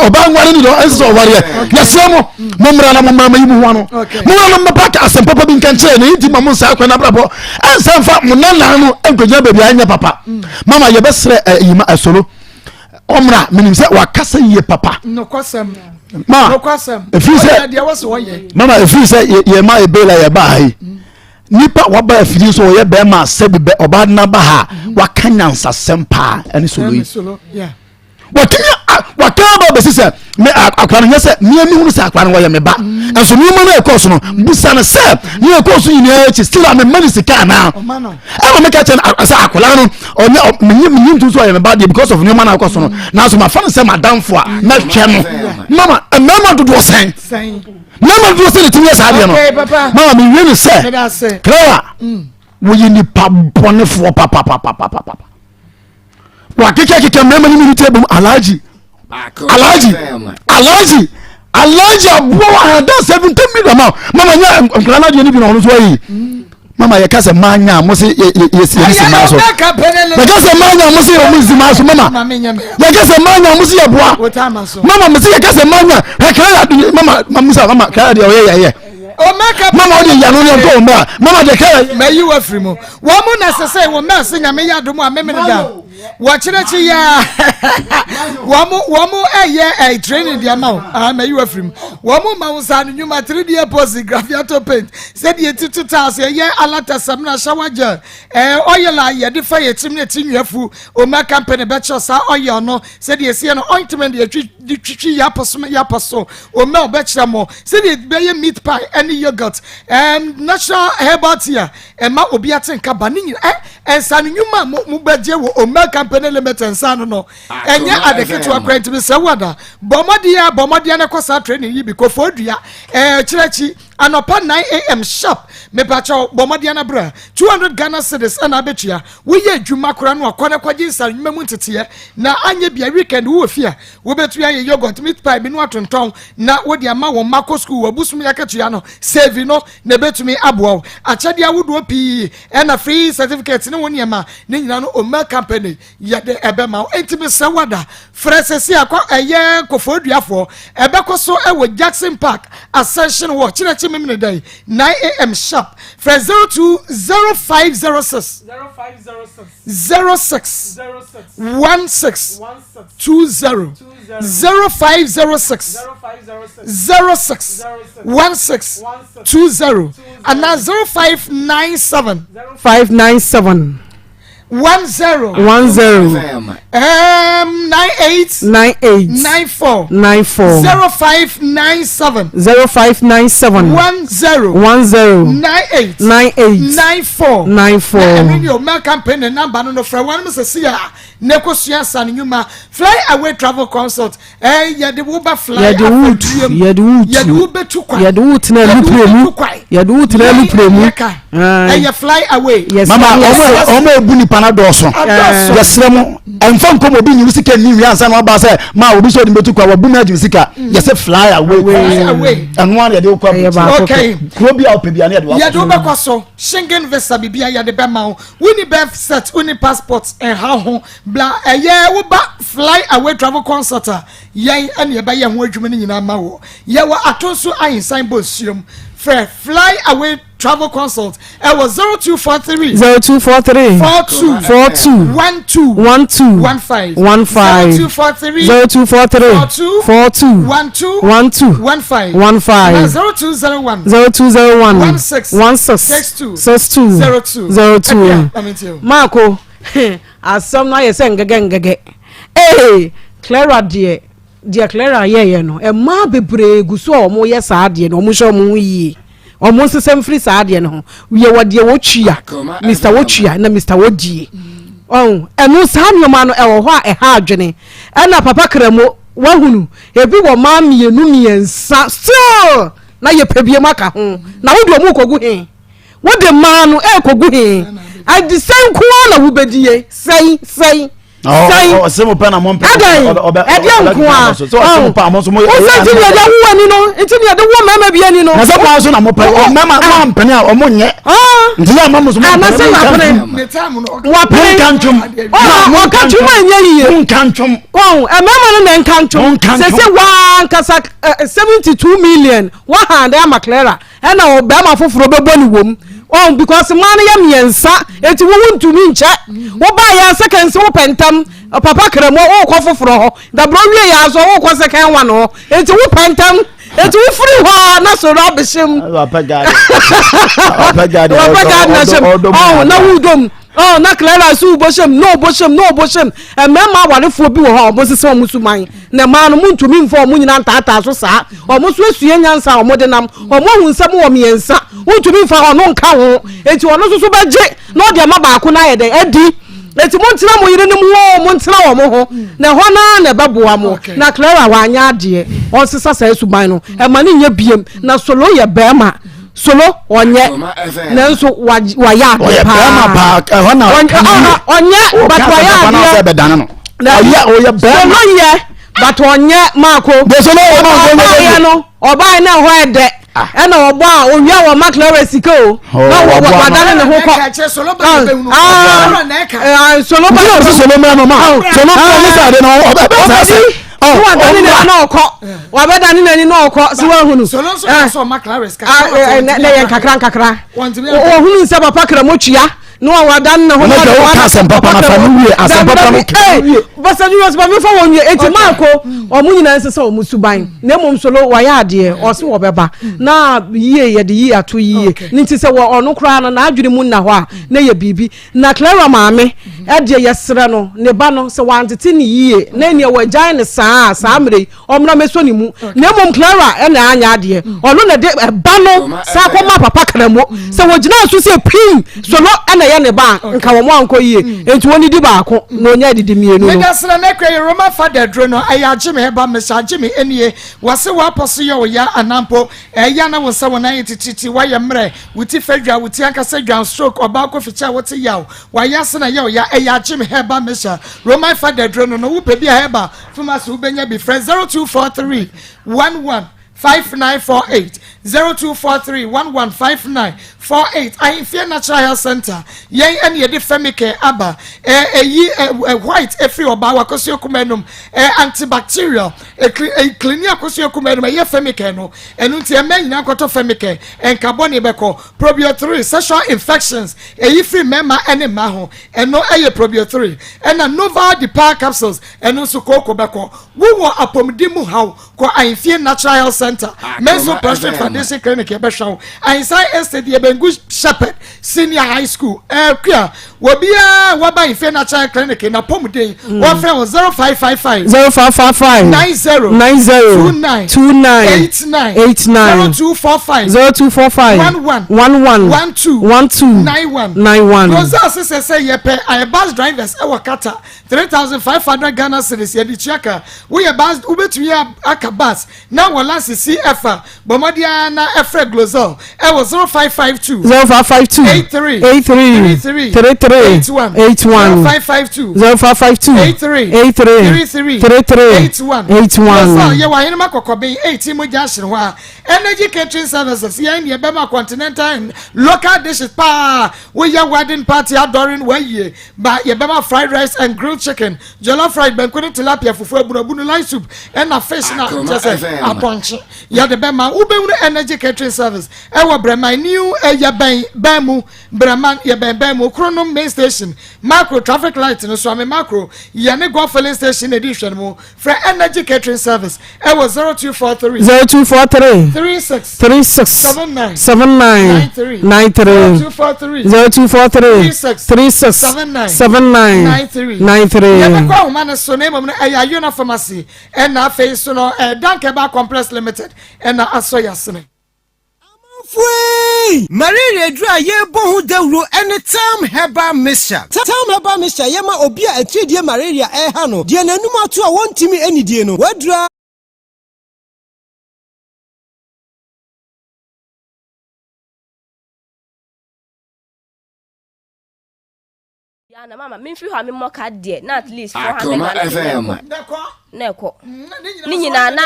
ɔbaa nware ni dɔ ɛnsɛ sɛ ɔwareɛ yɛsrɛ mo mo mmra na mo mmra ma yi mo ho ano mo mmra na mo ba ka asɛm papa bi nka nkyerɛ na yɛnti ma mo nsa akɔ n'abrabɔ ɛnsɛ nfa mo nanan no nkɔgyina baabi a ɛnyɛ papa mama yɛbɛsrɛ ɛyima ɛsoro ɔmmra menim sɛ wakasa yie papa ma ɛfiri sɛ mama ɛfiri sɛ yɛma ɛbela yɛbaa ha yi Nipa a waba afidie so ɔyɛ bɛrima a sɛbi bɛ ɔbaa de n'aba ha mhm. waka nyansasɛm paa ɛne solo yi watumi waka aba bɛsi sɛ me akora no nyɛ sɛ mmea mi hunu sɛ akora no wɔyɛ me ba mhm. nso nneɛma no ɛkɔɔ so no mhm. busa no sɛ ne ɛkɔɔ so nyinaa akyi still a mema ne sika anaa ɛma meka kyɛ no sɛ akora no ɔnyɛ menye menye ntum so ɔyɛ me ba deɛ because of nneɛma no akɔ so no nanso mafa no sɛ madamfo a mɛhwɛ no mama mmarima dodoɔ sɛn mmarima dodoɔ sɛ ne tumi yɛ saa adeɛ no mama mewie no sɛ Clara mm. woyɛ nipa bɔnefoɔ papapapapapa wakekakeka mmarima no mmienu table mu alhaji alhaji alhaji alhaji aboa wa hada 70 million ma mama nyɛ nkwadaa no adeɛ no bi na ɔno nso ayi mm. mama yɛka sɛ manya mo se yɛsi maa so yɛka sɛ manya mo se yɛ si maa so mama yɛka sɛ manya mo se yɛboa mama mo se yɛka sɛ manya hwɛ kra mama mama mama kra deɛ ɔyɛ yɛyɛ mama ɔde yanu ne ntɔ wɔn a mama deɛ kra mɛyi wɔ afiri mu wɔn mu na sese wɔn mɛ ase nyame yɛ adomu a memene da wɔkyerɛkyi yɛ wɔn wɔn ɛyɛ ɛyɛ training deɛ ma o ah mɛyi wɔ afiri mu wɔn ma wɔn nsa no nnwuma 3D epoxy graffiato paint sɛdeɛ titi tiles ɛyɛ alata samina shower gel ɛɛ oil a yɛde fa yɛ tirim ne ti nwia fu oma company bɛkyerɛ saa oil no sɛdeɛ esi yɛ no ointment deɛ twi de twitwi yɛ apɔ so yɛ apɔ so oma ɔbɛkyerɛ mo sɛdeɛ bɛyɛ meat pie ɛne yogurt ɛɛm natural herbal tea a ɛma obi ate nka ba ne nyina ɛ ɛnsa no nnwuma a mo mo bɛgye wɔ Omel Company Limited nsa ano no ɛnyɛ ade ketewa koraa ntumi sɛ wada bɔ mmɔden a bɔ mmɔden na kɔ saa training yi bi kɔfɔ dua ɛɛ kyerɛkyi anɔpa 9am sharp mepakyɛw bɔ mmɔden na bra 200 Ghana cedis ɛna abɛtua woyɛ adwuma koraa no akɔ na kɔgye nsa nnwuma mu nteteɛ na anyɛ bia weekend wowɔ fie a wobɛtumi ayɛ yogurt meat pie bi no atontɔn na wode ama wɔn mma kɔ sukuu wɔ bosom akatua no save no na ɛbɛtumi aboa wo. Akyɛdeɛ ahodoɔ pii ɛna free certificate ne wo nneɛma ne nyinaa no Omel company yɛde ɛbɛma wo. Enti mesrɛ wo ada frɛ sɛsi akɔ ɛyɛ Kofoɔduafoɔ ɛbɛkɔ so ɛwɔ Jackson Park Ascension Hall kyerɛkye memene dɛn 9am sharp frɛ 020506 06 16 20 0506 06 16 20 anaa 0597 597 10 10 98 98 94 94 0597 0597 10 10 98 98 94 94. Na ɛno ne Omel Company number no no frɛ wɔn sɛ si a na ɛkɔsua sa no nnwuma fly away travel consult ɛɛ yɛde wo ba fly yɛde wo tu yɛde wo tu yɛde wo bɛtu kwan yɛde wo tena yɛde wo alupre mu bɛtu kwan. Yɛde wo tena aeroplane mu. Ɛyɛ fly away. Mama ɔmo ebu nipa na dɔɔso. Yɛsrɛ mo ɛnfa nkɔm obi nyi sika ni wia ansa na ɔba sɛ maa obi sɛ ɔde mbɛtu kwa wabu mu agye sika mm. yɛsɛ fly away. Ɛno ara yɛde wokɔ aburukyire. Kuro bi a ɔpɛ bi a ne yɛde wakɔ. Yɛde wobɛkɔ so Schengen visa bibi a yɛde bɛma wo. Wonni birth cert wonni passport ɛha ho bla ɛyɛ woba fly away travel concert a Yɛn na yɛbɛyɛ ho adwuma no nyinaa ma wo. Yɛwɔ Atonsu Ahensan Bonsuam. Frɛ Fly Away Travel Consult ɛwɔ 0243 0243 42 42 12 12 15 15 0243 0243 42 42 12 12 15 15 na 0201 0201 16 16 62 62 02 02 Ɛbia, ma mentie o. Marco asɛm no ayɛ sɛ ngɛgɛ ngɛgɛ Ee, Clara deɛ, deɛ Clara yɛeɛ no, mmaa bebree gu so a wɔyɛ saa adeɛ no, wɔnhwɛ wɔn ho yie. Wɔn nsesa mfiri saa adeɛ no ho. Yɛwɔ deɛ wɔtua, Mr. Wɔtua na Mr. Wɔdie. Ɔn, ɛno saa nneɛma no ɛwɔ hɔ a ɛha adwene. Ɛna Papa Kramo, wahunu, ebi wɔ mmaa mmienu mmiɛnsa still na yɛpɛ biom aka ho. Na wode wɔn rekɔgu he? Wode mmaa no rekɔgu he? Adesɛn nko ara na wobɛdie? Sɛn, sɛn. Sɛn? Ɔsɛ mo pɛ na mo mpɛ. Ɛdɛn? Ɛdeɛ nko a. Sɛ ɔsɛ mo pɛ a mo nso mo yɛ. Wosɛ nti deɛ ɛde wo ani no nti deɛ ɛde wo mmarima bi ani no. Na sɛ mo nso na mo pɛ mmarima mo ampene a ɔmo nyɛ. Nti yɛ ama mo nso mo mpene. Anasɛ wapene. Wapene. Mo nka ntwom. Ɔka ntwom a ɛnyɛ yie. Mo nka ntwom. Wɔn mmarima no na nka ntwom. Sɛ sɛ waa nkasa 72 million wahan de ama Clara. Ɛna ɔbarima foforɔ bɛbɔ ne wom ɔn because mmaa no yɛ mmiɛnsa eti wo ntumi nkyɛ wobaa yɛ second sɛ wopɛ ntam papa kramo wokɔ foforɔ hɔ dabrɛ wie yɛ aso wokɔ second one hɔ eti wopɛ ntam eti wofiri hɔ a na soro abɛhyɛ mu wapɛ gaade wapɛ gaade na hyɛ mu ɔn na wodom Oh, na Clara nso wobɔ hyɛm, na ɔbɔ hyɛm, na ɔbɔ hyɛm. Mmarima awarefoɔ bi wɔ hɔ a wɔsesa wɔn suban, na mmaa no montumi mfa wɔn nyinaa ntaataa so saa. Wɔn nso asua nyansa a wɔde nam. Wɔn ahu nsɛm wɔ mmiɛnsa, wontumi mfa ɔno nka ho. Enti ɔno nso so bɛgye na ɔde ama baako no ayɛ dɛn adi. Enti montena mo yerenom ho o, montena wɔn ho, na ɛhɔ no ara na ɛbɛboa mo. Na Clara wanyɛ adeɛ, ɔnsesa saa suban no, ɛma no nyɛ biem. Na Solo yɛ barima. Solo ɔnyɛ nanso wayɛ adeɛ paa ɛhɔ na ɔnyɛ but wayɛ adeɛ ɔyɛ ɔyɛ bɛrima solo yɛ but ɔnyɛ maako ɔbaayɛ no ɔbaayɛ no ɛhɔ ɛdɛ ah. ɛna ɔbɔ a owia wɔ ma Clara sika o oh, na wadane ne ho kɔ solo ba ah, solo ba solo mmerɛ no ma solo mmerɛ ne sɛ ade no ɔbɛ bɛ sɛ Oh, wadane n'ani na ɔkɔ wabɛdane n'ani na ɔkɔ so wahunu na yɛ nkakra nkakra wɔhunu sɛ papa kramo twia na wadane ne ho na basa julius ma mefa wɔn wie eti maako wɔn nyinaa nsesa wɔn suban na mmom solo wɔayɛ adeɛ ɔse wɔbɛba na yie yɛde yie ato yie ne nti sɛ wɔ ɔno koraa no n'adwene mu nna hɔ a na yɛ biribi Na Clara maame deɛ yɛsrɛ no, ne ba no, sɛ wantete no yie na ɛnneɛ wagyae no saa a, saa mmerɛ yi, ɔmmra mmɛsɔ ne mu. Na mmom Clara na anyɛ adeɛ. Ɔno na ɛde ɛba no san kɔmaa Papa Kramo. Sɛ wɔgyinaa so sɛ pim, Solo na ɛyɛ ne ba a, nka wɔn ankɔ yie. Enti wɔnnidi baako na ɔnya adidi mmienu no. Medasena na kura yi Roma fa da aduro no ɛyɛ agye me ɛba mesa agye me ɛnie wase wapɔ so yɛ wo ya anaa mpo ɛyɛ na wo nsa wo nan yɛ tititi wayɛ mmerɛ Wo ti fɛ dwa, wo ti ankasa dwan, stroke, ɔbaa kofikyɛ a wote yaw, wayɛ ase na yɛ ɔya, ɛyɛ agyem herbal mixture, Roman fa daduro no no, wopɛ bi a herbal pharmacy wobɛnya bi, frɛ 0243 11 5948, 0243 11 5948, Ahemfie Natural Health Center, yɛn ɛne yɛde Femicare aba, ɛyi ɛ white ɛfiri ɔbaa wakosua kuma anum, ɛ antibacterial, ɛklini akosua kuma anum, ɛyɛ Femicare no, ɛno nti ɛmɛ nyinaa nkɔtɔ Femicare. Nka bɔne bɛkɔ. Probio 3, sexual infections, eyi firi mmarima ne mmaa ho, ɛno yɛ Probio 3. Ɛna Noval Depar capsules, ɛno nso kooko bɛkɔ. Wowɔ apɔmuden mu haw, kɔ Ahemfie Natural Health Center, Menso Presbyterian Foundation Clinic yɛbɛhwɛ wo. Ahensan Estate yɛbɛ. yɛbɛn Good Shepherd Senior High School. Ɛkua obiara waba Ife Natural Clinic na pɔmuden mm. wɔfrɛ wɔ 0555 0555 90 90 29 29 89 89 0245 0245 11 11 12 12 91 91. Rosa sisɛ sɛ yɛpɛ ayɛ bus drivers ɛwɔ Qatar 3500 Ghana cedis yɛde tua ka woyɛ bus wobɛtumi aka bus Na wɔ lasisi ɛfa, bɔ mmɔden ara na ɛfrɛ Glozell ɛwɔ 0552. 0552. 83. 83. 33. 33. 81. 81. 0552. 0552. 83. 83. 33. 33. 81. 81. Glozell yɛ wɔ Ahenema Kɔkɔben 18 mu junction hɔ a Energy Catering Services yɛn deɛ bɛma continental and local dishes paa woyɛ wedding party adɔre no wɔayie ba yɛbɛma fried rice and grilled chicken Jollof rice, banku ne tilapia, fufu, abunabunu, light soup, ɛna fish na kyɛ sɛ apɔnkye yɛde bɛma. Wobɛhunu Energy Catering Service ɛwɔ Brɛman New ɛyɛ bɛn bɛn mu Brɛman yɛ bɛn bɛn mu Kronom main station Makro traffic light no so ame Makro yɛ ne Golf filling station na ɛdi nhwɛ no mu. Frɛ Energy Catering Service ɛwɔ 0243 0243 36 36 79 79 93 93 0243 0243 36 36 79 79 93 93. Yɛbɛkɔ ahoma no so na mmom no ɛyɛ Ayona Pharmacy ɛna afei so no ɛyɛ Dankeba Complex Limited ɛna asɔ yɛasene. Amanfoɔ ei! Malaria aduru a yɛrebɔ ho dawuro ne Tam Herbal Mixture. Tam Herbal Mixture yɛ ma obi a atiridie malaria reha no, deɛ n'anum ato a wɔntumi nnidie no. W'aduru ara. Ya na mama memfiri hɔ a memmɔ ka deɛ na at least 400 Akoma Ghana cedis FM. na ɛkɔ na ɛkɔ ne nyinaa na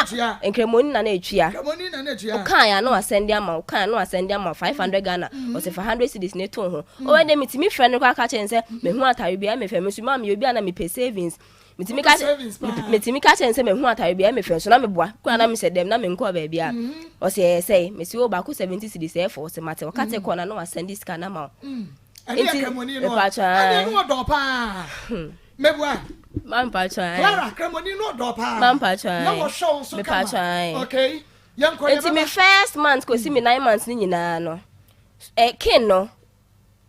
nkramoni na na ɛtua wokaeɛ a na wasɛnde ama wo wokaeɛ a na wasɛnde ama wo 500 Ghana ɔsɛ fa 100 cedis ne to ho ɔwɔ deɛ metumi frɛ no koraa ka kyerɛ no sɛ mehu atare bi a mefɛ me nso maa meyɛ obi a na mepɛ savings metumi ka metumi ka kyerɛ no sɛ mehu atare bi a mefɛ nso na meboa koraa na mehyɛ dɛm na menkɔɔ baabi a ɔsɛ ɛyɛ sɛ mesi wo baako 70 cedis ɛfɔ ɔsɛ mate ɔka te kɔ na na wasɛnde sika na ma wo ɛne Nti, kramoni no mepatwa ɛne no ɔdɔ paa hmm. mebua mampatwa Clara kramoni no ɔdɔ paa mampatwa na wɔhwɛ wo nso kama okay yɛnkɔ yɛbɛba nti me first month kɔsi me nine months ne nyinaa no eh, kin no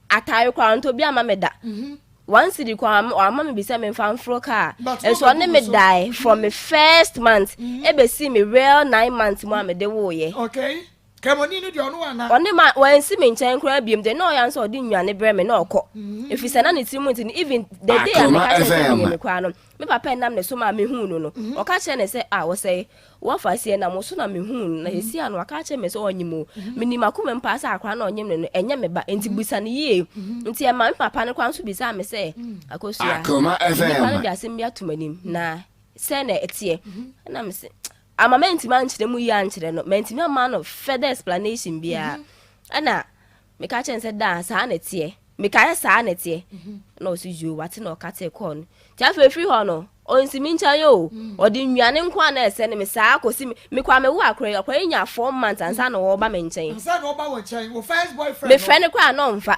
atare koraa ntɔ bi ama me da mhm. one cedi koraa wama me bi sɛ memfa mforo kaa nso ɔne me dae from me first month mhm. ebesi me real 9 months mu a mede woeɛ okay Kramoni no deɛ ɔno ana. Ɔne ma wansi me nkyɛn koraa biom deɛ na ɔyɛ ara sɛ ɔde nnuane brɛ me na ɔkɔ mm. ɛfiri sɛ na ne tiri mu nti no even the day a meka kyerɛ sɛ meyɛ me koraa no me papa nam ne so maa mehuu no no mm-hmm. ɔka kyerɛ ne sɛ a wɔsɛe wɔfa seɛ nam so na mehuu no na mm-hmm. ɛsi a no ɔka kyerɛ me sɛ ɔnyem o mm-hmm. menim akoma mu paa sɛ akora na ɔnyem no no ɛnyɛ me ba nti busa no yie nti ɛma me papa no koraa nso bisaa me sɛ akosua nipa no de asɛm bi ato m'anim na sɛ na ɛteɛ ɛna me sɛ Amma mantumi ankyerɛ mu yie ankyerɛ no, mantumi amma no further explanation biara. Mhm. Ɛna meka kyerɛ no sɛ daa saa na ɛteɛ. Meka sɛ saa na ɛteɛ. Mhm. Ɛna ɔsi yoo wate na ɔka tee kɔɔ no. Nti afei firi hɔ no, ɔnsi me nkyɛn o. Mm. Ɔde nnuane nko a na ɛsɛ ne me saa kɔsi me. Mekɔ a mewo akora yi, akora yi nya 4 months ansa na ɔreba me nkyɛn. Ansa na ɔba wɔ nkyɛn, wo first boyfriend. Mefrɛ no koraa na ɔmfa.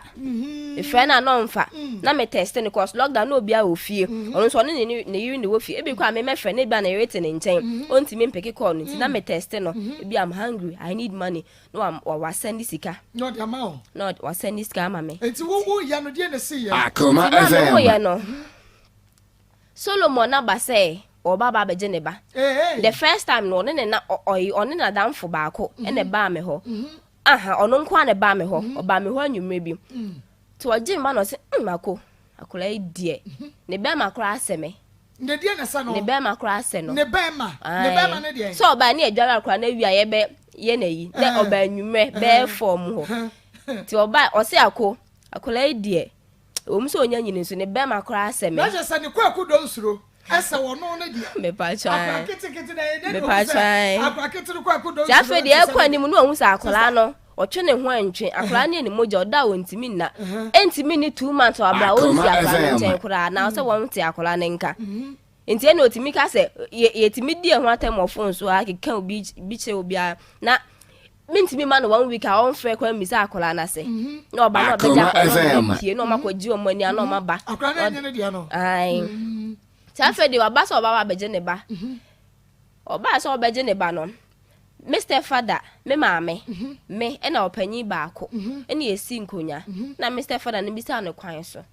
Mefrɛ no a na ɔmfa. Mm. Na me text no cause lockdown na obiara wɔ fie. Mm-hmm. Ɔno nso ɔne ne ne yere na ɛwɔ fie. Ebi koraa me mɛfrɛ no ebi a ne yere te ne nkyɛn. Mm-hmm. Ɔntumi mpeke call no nti na mm. me text no. Mm-hmm. Ebi I'm hungry, I need money. Na wa wa wasend sika. Na ɔde ama wo. Na wasend sika ama me. Nti wo wo yɛ no deɛ na esi yɛ. Akoma FM. Nti ma me wo yɛ no. Solomon aba sɛ ɔba aba abɛgye ne ba. The first time no ɔne ne na ɔyi ɔne n'adamfo baako ɛna ɛbaa me hɔ. Aha, ɔno nko ara na ɛbaa me hɔ. Mm-hmm. Ɔbaa me hɔ anwummerɛ bi. Mm. Nti ɔgye me ba na ɔse, mm, mako, akwadaa yi deɛ, mm-hmm. ne bɛrima koraa asɛ me. Ne deɛ na ɛsɛ no. Ne bɛrima koraa asɛ no. Ne bɛrima. Ne bɛrima ne deɛ. Sɛ ɔbaa ne adware akwadaa no awie a yɛbɛ yɛ n'ayi. Na eh. ɔbaa anwummerɛ eh. bɛyɛ fɔm hɔ. Nti ɔbaa ɔse ako, akwadaa yi deɛ, ɛwɔ mu sɛ ɔnya nyini nso ne bɛrima koraa asɛ me. Na kyerɛ sɛ ne kwaku dɔ nsuro. Ɛsɛ ɔno ne deɛ. Mepatwa. Akora ketekete na ɛyɛ dɛ na ohu sɛ akora kete no kɔ akɔdɔ nsuo. Afei deɛ ɛkɔ anim no ohu sɛ akora no ɔtwe ne ho antwe akora no yɛ ne mogya ɔda a ɔntumi nna ɛntumi ne 2 months wɔ abira ɔnsi akora no nkyɛn koraa na ɔsɛ wɔn te akora no nka nti ɛna ɔtumi ka sɛ yɛtumi di ɛho atɛm wɔ phone so a keka obi bi kyerɛ obiara na mentumi ma no one week a ɔmfrɛ kwan mmisa akwadaa no ase mhm. na ɔba na ɔbɛgye akwadaa no ɔbɛpie na ɔma kɔgye wɔn ani a na ɔma ba akwadaa no ɛnyɛ ne deɛ no ae mhm. nti afei deɛ waba sɛ ɔba abɛgye ne ba mhm. ɔbaa sɛ ɔbɛgye ne ba no. Me stepfather, me maame, me ɛna ɔpanyin baako ɛna yɛsi nkonnwa. Na me stepfather no bisaa no kwan so.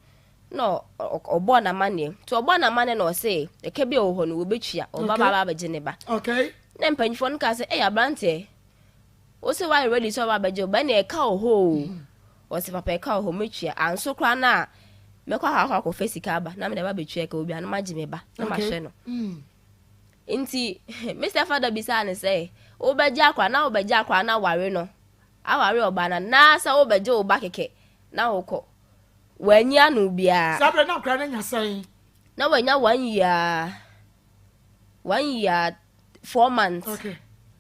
Na ɔbɔɔ n'amanneɛ. Nti ɔbɔɔ n'amanneɛ na ɔse ɛka bi a ɛwɔ hɔ no wɔbɛtua. Ɔba ba aba abɛgye ne ba. Okay. Na mpanyinfoɔ no kaa sɛ, ɛyɛ aberanteɛ, wo se woayɛ ready sɛ ɔba abɛgye wo ba ɛna ɛka wɔ hɔ o. Ɔse papa ɛka wɔ hɔ mɛtua. Anso koraa no a mɛkɔ akɔ akɔfa sika aba na mede aba abɛtua ɛka obi a na magye me ba na mahwɛ no. Nti me stepfather bisaa no sɛ, wobɛgye akwadaa na wobɛgye akwadaa no aware no, aware ɔbaa no anaasɛ wobɛgye wo ba kɛkɛ na wokɔ? Wanyi ano biara. Saa berɛ na akwadaa no anya sɛn? Na wanya one year, one year 4 months. Okay.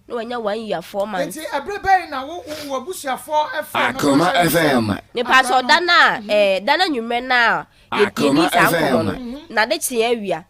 Na wanya one year 4 months. Nti ɛberɛ bɛn na wo wo abusuafoɔ ɛfrɛ no? Akoma FM. Mepatɔ da no a ɛɛ da no anwummerɛ no a yɛdi saa nkɔmmɔ no na de kye awia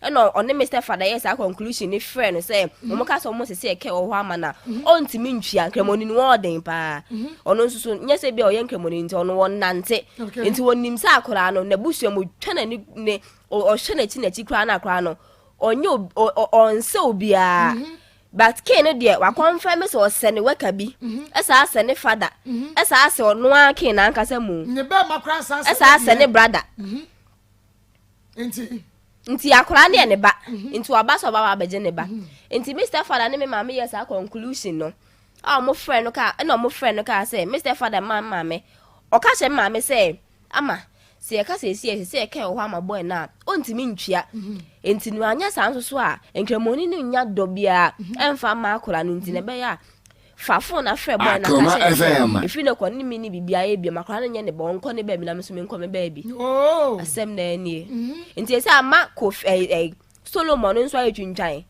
ɛna ɔne Mr. Fada yɛ saa conclusion ne frɛ no sɛ wɔn ka sɛ wɔn sese ɛkɛ wɔ hɔ ama na ɔntumi ntua. Nkramoni no wɔn ɔden paa. Ɔno nso so nyɛ sɛ bi a ɔyɛ nkramoni nti ɔno wɔn nante nti wɔnim sɛ akwaraa no n'abusua mu twa n'ani ne ɔhwɛ n'akyi n'akyi koraa na akwaraa no ɔnyɛ ɔnsɛ obiara. But Ken no deɛ wakɔnfɛn mi sɛ ɔsɛ ne wɛka bi, ɛsɛ asɛ ne fada, ɛsɛ asɛ ɔno ara Ken n'ankasa mu. Ne bɛɛ ma koraa san sɛ ɛsɛ asɛ ne brother. Nti nti akwaraa no yɛ ne ba. Nti waba sɛ ɔba wa abɛgye ne ba. Nti Mr. Father ne me maame yɛ saa conclusion no a ɔmo frɛ no kaa, ɛna ɔmo frɛ no kaa sɛ Mr. Father ma maame ɔka kyerɛ me maame sɛ ama sɛ yɛka sɛ esi ɛsɛ sɛ yɛka ɛwɔ hɔ ama boy no a ɔntumi ntua. Nti no anyɛ saa nso so a nkramoni no nya dɔ biara ɛmfa mma akwaraa no. Nti na ɛbɛyɛ a fa phone afrɛ boy no aka kyerɛ ne sɛ ɛfiri no kɔ ne mi ne biribiara yɛ biom, akwaraa no nyɛ ne bɔ, ɔnkɔ ne baabi na me nso menkɔ me baabi. Asɛm na anie. Nti ɛsɛ ama Kofi ɛɛ ɛɛ Solomon nso ayɛ twintwan.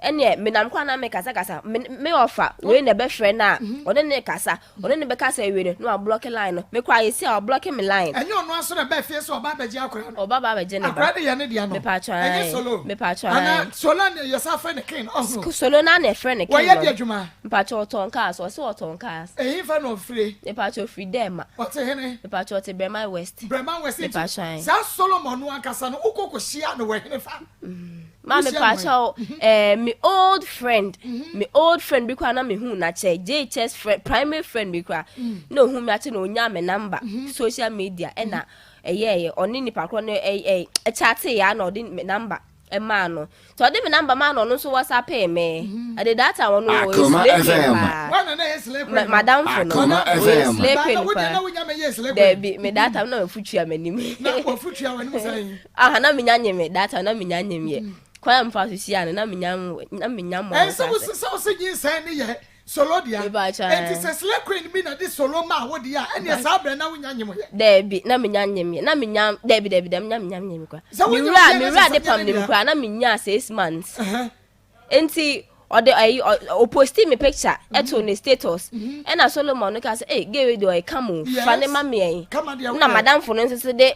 Ɛneɛ menam kwan na mekasakasa me me ɔfa wei na ɛbɛfrɛ no a ɔne ne kasa, ɔne ne bɛkasa awie no na wablɔke line no. Me koraa yɛsi a wablɔke me line. Ɛnyɛ ɔno ara nso na ɛbaa fie sɛ ɔba abɛgye akwadaa no? Ɔba ba abɛgye ne ba. Akwadaa no yɛ ne dea no? Mepatwɔ Ɛnyɛ ae. Solo? Mepatwɔ Anaa ae. Solo na yɛsan frɛ no Ken, ɔho? Solo no ara na yɛfrɛ no Ken Wɔyɛ no. deɛ adwuma? Mepatwɔ ɔtɔn cars, ɔse ɔtɔn cars. Ɛhefa na ɔfire? Mepatwɔ ɔfiri Dɛɛma. Ɔte hene? Mepatwɔ ɔte Brɛman West. Brɛman West. Nti Mepatwɔ ae. saa Solomon no ankasa no wokɔ kɔhyia no wɔ henefa? Maame pakyɛw, eh, me old friend, me old friend bi koraa na me hu n'akyɛ, JHS friend, primary friend bi koraa, na ohun mi akyɛ na onya me number, social media, ɛna ɛyɛɛyɛ, ɔne nipa korɔ no ɛ ɛ ɛkyate ya na ɔde me number ɛmaa no. Nti ɔde me number maa no, ɔno nso WhatsApp me. Ɛde that time ɔno ɔyɛ Akoma slay queen FM. paa. Wana na yɛ slay Ma queen no? madamfo no, Akoma ɔyɛ FM. slay Ba queen na wo deɛ paa. na wonya mɛyɛ slay queen? Daabi, me that time na mafutua m'anim. Na wafutua w'anim sɛn? Aha, na menya nye me that time na menya nye me yɛ. Kwan a mefa so hyia no na menya na menya mmɔ ho Ɛnsɛ wo kasa. sɛ wo sɛ nyinsɛn ne yɛ solo dea. Meba akyɛ. Enti sɛ slay queen bi na de solo maa wo deɛ a, ɛneɛ saa berɛ na wonya nye mo yɛ. Daabi, na menya nye me na menya daabi daabi daabi na menya nye me kora. Sɛ Me wonyɛ wura obiara me na wura sɛ de sɛ pam nyɛ ne ne mu dea. kora na menya 6 months. Enti ɔde ayi ɔposti me picture ɛto ne status ɛna Solomon no ka sɛ, "Ee, gay wei deɛ ɔyɛ kama o, fa ne Yes. ma me ɛyi." Kama deɛ Na woyɛ. madamfo no nso so de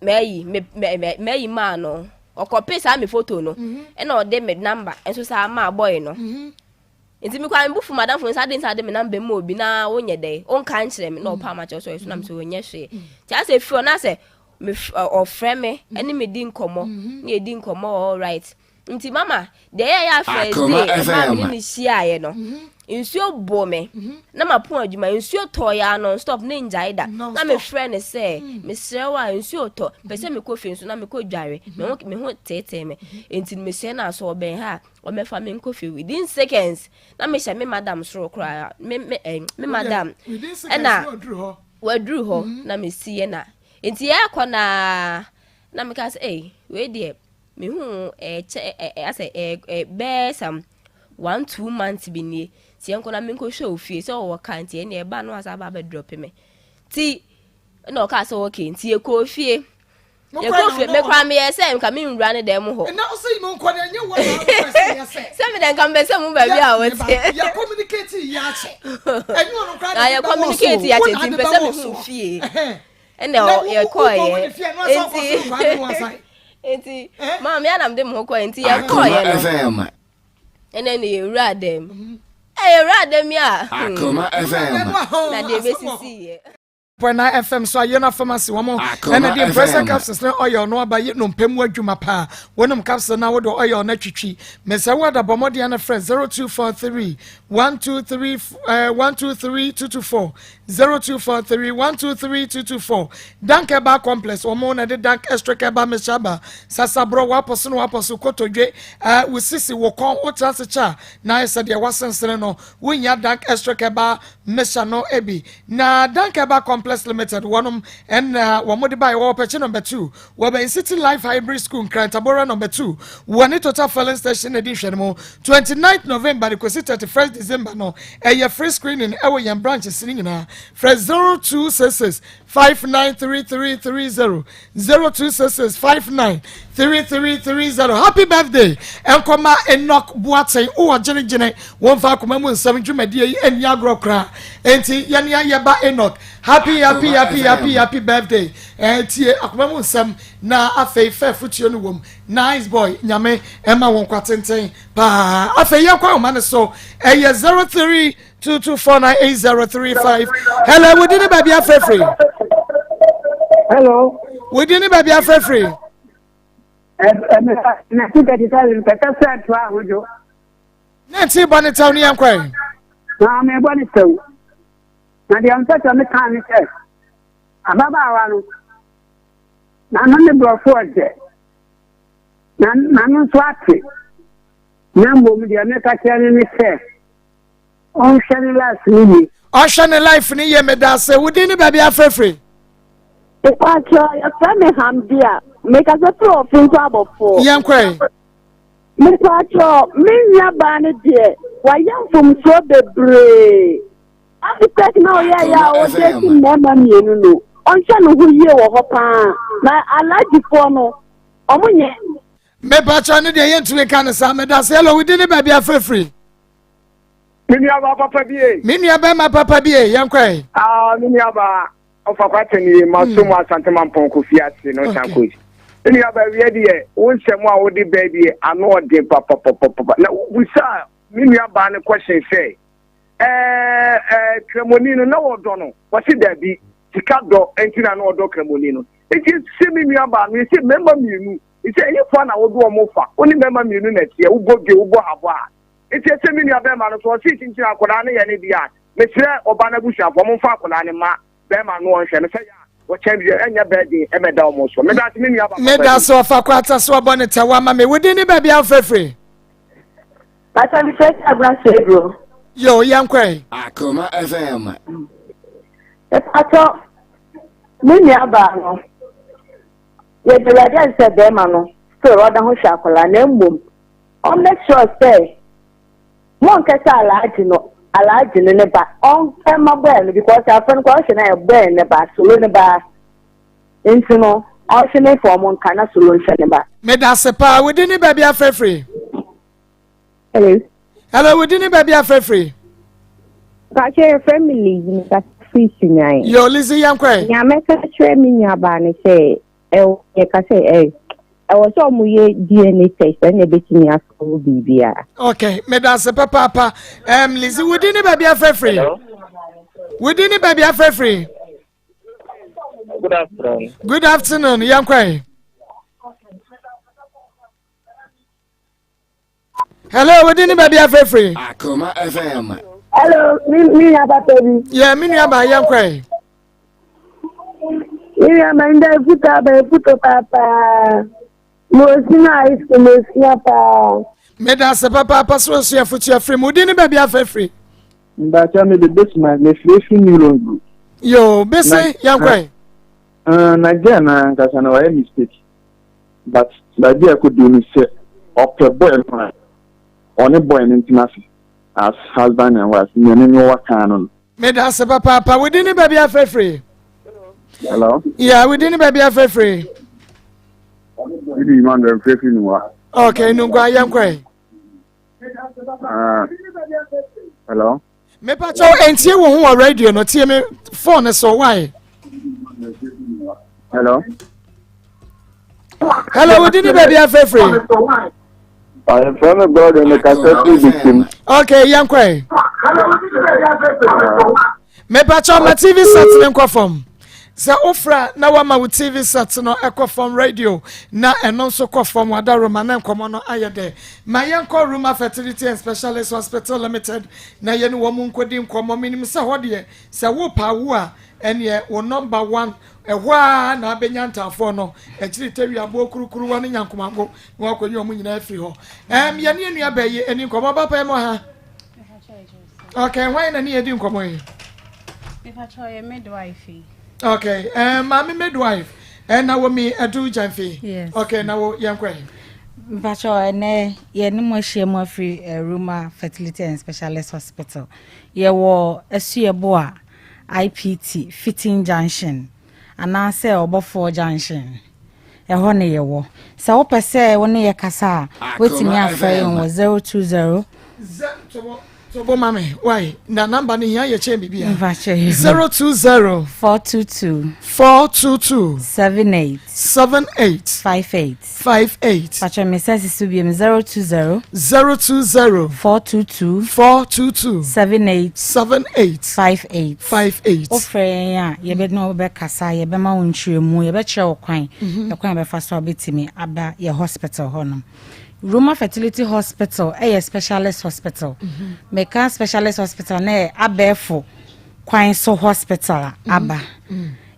mayi me me me mayi maa no, ɔkɔpe saa me photo no ɛna ɔde me number nso saa maa boy no. Nti me kora me bu fu madamfo no sɛ ade nsa ade me number mu obi na wonyɛ dɛ wonka nkyerɛ me na ɔpa ama kyerɛ so ɔyɛ so na me sɛ ɔnyɛ hwee. Nti asɛ firi ɔno asɛ me ɔfrɛ me ɛne me di nkɔmmɔ ne yɛdi nkɔmmɔ all right. Nti mama deɛ yɛyɛ a first Akoma day ɛmaa me ne FM. ne hyiaeɛ no, nsuo bɔ me na mapɔn adwuma, nsuo tɔɔ yɛ a non stop ne ngyae da na Non-stop. mefrɛ ne sɛ mesrɛ wo a nsuo tɔ, pɛ sɛ mekɔ fie nso na mekɔ dware, me ho teetee me. Nti mesrɛ no a sɛ ɔbɛn ha a ɔmɛfa me nkɔ fie. Within seconds na mehyɛ me madam soro koraa, me madam Within seconds ɛna na ɔduru hɔ. Waduru hɔ na mesiiɛ na nti yɛrekɔ naa na meka sɛ ei wei deɛ mehu ɛkyɛ ɛ ɛ asɛ ɛ ɛ bɛɛ some 1-2 months bi nie, nti yɛnkɔ na menkɔhwɛ wo fie sɛ ɔwɔ kaa. Nti ɛnneɛ ɛba no asa aba abɛdrop me. Nti ɛna ɔkaa sɛ okay. Nti yɛkɔɔ fie. Yɛkɔ fie, mekora meyɛ sɛ nka menwura ne dɛm hɔ. Na ɔsɛ yi mo nkɔ deɛ nyɛ wɔn na wɔpɛ sɛ yɛ sɛ. Sɛ mede nka mepɛ sɛ mu baabi a wɔte. Yɛ communicate yi akyɛ. Ɛnyɛ ɔno koraa na yɛ communicate yi akyɛ, nti mpɛ sɛ mehu fie. Ɛna yɛkɔɔyɛ nti maame anam de mo ho kɔɛ nti yɛkɔɔyɛ no ɛnɛ ne yɛwura dɛm ɛ yɛwura dɛm yi a Akoma FM. Na deɛ ebesisi yɛ. Pwɛna FM so ayɛ pharmacy wɔn ɛna de impresa capsules ne oil no aba yɛ nnompe mu adwuma paa. Wɔnom capsule na wode oil no atwitwi. Mesɛ wo ada bɔ mmɔden na frɛ 0243 123 123 224 0243 123 224. Dank Herbal Complex wɔn na de Dank Extra Herbal Mixture aba. Sasaborɔ wapɔ so na wapɔ so kotodwe wo sisi wo kɔn wotra ase kyɛ a na ayɛ sɛ deɛ wasensene no wonya Dank Extra Herbal Mixture no bi. Na Dank Herbal Complex Limited wɔnom ɛna wɔn de baeɛ wɔwɔ Pɛkye number 2 wɔ bɛn City Life Hybrid School Nkran Tabora number 2 wɔ ne Total Filling Station na ɛdi nhwɛ no mu 29 November de kɔsi 31 December no ɛyɛ free screening ɛwɔ yɛn branches no nyinaa. Frɛ 0266 593330 0266 593330. Happy birthday ɛnkɔma Enoch Boateng wowɔ gyenegyene wɔmfa akoma mu nsɛm dwumadie yi ɛnni agorɔ koraa enti yɛne yɛba Enoch happy happy happy happy happy birthday. Tie akoma mu nsɛm na afei fɛ fotuo no wom. Nice boy, nyame ɛma wɔn kwa tenten paa. Afei yɛnkɔ ahoma no so ɛyɛ 0322498035. Hello, wodi ne baabi afrɛfrɛ? Hello. Wodi ne baabi afrɛfrɛ? 1937 pɛtɛ sɛ ɛtoa ahodwo. Ne nti bɔ ne tɛw ne yɛnkɔe. Na mebɔ ne tɛw. Na deɛ mpɛ sɛ meka ne sɛ ababaawa no n'ano ne borɔfo ɔdɛ na n'ano nso ate na mmom deɛ meka kyerɛ no ne sɛ ɔnhwɛ ne life no yie. Ɔhwɛ ne life no yie. Meda ase. Wodi ne baabi afrɛfrɛ? Mepakyɛ, yɛfrɛ me Hamdia. Mekasa firi Ɔfinso abɔfoɔ. Yɛnkɔe. Mepakyɛ, me nua baa no deɛ, wayɛ mfomsoɔ bebree. Architect na ɔyɛ yɛ a ɔde ti mmarima mmienu no, ɔnhwɛ ne ho yie wɔ hɔ paa. Na alagyefoɔ no, ɔmo nyɛ. Mepakyɛ no deɛ yɛntumi nka no saa. Meda ase. Hello, wodi ne baabi afrɛfrɛ? Me nua baa papa bie. Me nua bɛrima papa bie, yɛnkɔe. Ah, me nua baa ɔfa kwata nie ma so mu Asante Mampɔn Kofi ase no sankosi. Me nua baa wia deɛ wo nsɛm a wode baa deɛ ano ɔden papapapapa. Na wobusa me nua baa no question sɛ ɛɛ ɛɛ kramoni no na wɔdɔ no, wɔsi daabi sika dɔ nti na na ɔdɔ kramoni no. Nti sɛ me nua baa no yɛsɛ mmarima mmienu sɛ ɛyɛ fa na wode wɔn fa wo ne mmarima mmienu na ɛteɛ wobɔ dwe wobɔ habɔ a nti ɛsɛ me nua bɛrima no so ɔse kyinkyin akwadaa no yɛ ne deɛ a mesrɛ ɔba no abusuafoɔ momfa akwadaa no ma bɛrima no ɔnhwɛ no sɛ yɛ a wɔkyɛn bi ɛnyɛ bɛɛden ɛmɛda wɔn so. Meda ase me nua ba papa. Meda ase ɔfa kwata so ɔbɔ ne tɛwa ama me. Wodin ne baabi afrɛfrɛ? Pata mi fɛ Abra Sebro. Yo, yɛnkɔe. Akoma FM. Ɛpatɔ, me nua baa no, yɛde Awurade ase sɛ bɛrima no still ɔda ho hwɛ akwadaa na mmom ɔmmɛ sure sɛ monkɛ sɛ alaagye no alaagye no ne ba ɔnkɛma bɔɛ no because afɔ no kɔ ɔhwɛ no ayɛ bɔɛ ne ba solo ne ba nti no ɔhwɛ ne fɔ ɔmo nka na solo nhyɛ ne ba. Meda ase paa. Wodi ne baabi afrɛfrɛ? Hello. Hello, wodi ne baabi afrɛfrɛ? Pakyɛ, yɛfrɛ me Lizzy, mekasa firi Sunyan. Yo, Lizzy, yɛnkɔe. Nea mɛka kyerɛ me nuabaa ne sɛ ɛwɔ yɛka sɛ ɛ ɛwɔ sɛ ɔmo yɛ DNA test ɛna ebetumi asɔrɔ biribiara. Okay, meda ase papaapa. Lizzy, wodi ne baabi afrɛfrɛ? Wodi ne baabi afrɛfrɛ? Good afternoon. Good afternoon, yɛnkɔe. Hello, wodi ne baabi afrɛfrɛ? Akoma FM. Hello, me nua papa bi. Yɛ me nua baa, yɛnkɔe. Me nua ba ndɛ efuto aba efuto paapaa. Mo osua high school mo osua paa. Meda ase papaapa sɛ osua afotu afiri mu. Wodi ne baabi afrɛfrɛ? Mbacha me de Besima mefiri fi New Longo. Yo, Bese, yɛnkɔe. Na girl na ankasa na wayɛ mistake but baabi a ɛkɔduru no sɛ ɔpɛ boy no a ɔne boy no ntena ase as husband and wife nea me me wɔ kan no no. Meda ase papaapa. Wodi ne baabi afrɛfrɛ? Hello. Yeah, wodi ne baabi afrɛfrɛ? Mede Emmanuel mfrɛfrɛ Nungua. Okay, Nungua, yɛnkɔe. Hello. Mepakyɛw ɛntie wo ho wɔ radio no, tie me phone so why? Hello. Hello, wodi ne baabi afrɛfrɛ? Ayɛfrɛ me Gordon, mekasa firi Bisim. Okay, yɛnkɔe. Mepakyɛw ma TV set ne nkɔ fam. Sɛ wofrɛ a na wama wo TV set no kɔ fam, radio na ɛno nso kɔ fam, wadaroma na nkɔmmɔ no ayɛ dɛ. Ma yɛnkɔ Ruma Fertility and Specialist Hospital Limited na yɛne wɔn nkɔdi nkɔmmɔ. Menim sɛ hɔ deɛ sɛ worepɛ awo a ɛneɛ wo number one ɛhɔ ara na abɛnya ntaafoɔ no akyiri tɛwi aboɔ kurukuruwa ne nyankomago na wakɔyi wɔn nyinaa afiri hɔ. Ɛm yɛne yɛn nua bɛyi ani nkɔmmɔ ba pɛɛ mu ha. Okay, hwan na ne yɛdi nkɔmmɔ yi? Mepakyɛ ɔyɛ midwife yi. Okay, eh, maame midwife eh, na wɔ mi ɛdu gyamfi. Yes. Okay, na wo yɛn kɔ yi. Mpakyɛ ɛnɛ yɛne mo ahyia mu afiri eh, Ruma Fertility and Specialist Hospital. Yɛwɔ Asuɛboa IPT Fitting Junction anaasɛ Ɔbɔfoɔ Junction. Ɛhɔ ne yɛwɔ. Sɛ wopɛ sɛ wo ne yɛ kasa a, wobɛtumi afrɛ yɛn wɔ 020. Tobo ma me why na number no hia yɛ kyɛn biribi a. 020 422 422 78 78 58 58. Patro me sɛ sisi bi 020 020 422 422 78 78 58 58. Wofrɛ yɛn a yɛbɛ ne wo bɛkasa, yɛbɛma wo nkyerɛmu, yɛbɛkyerɛ wo kwan, mhm. ɛkwan a bɛfa so a wobɛtumi aba yɛ hospital hɔnom. Roma Fertility Hospital ɛyɛ specialist hospital. Mhm. Meka specialist hospital na yɛ abɛɛfo kwan so hospital a mhm. aba.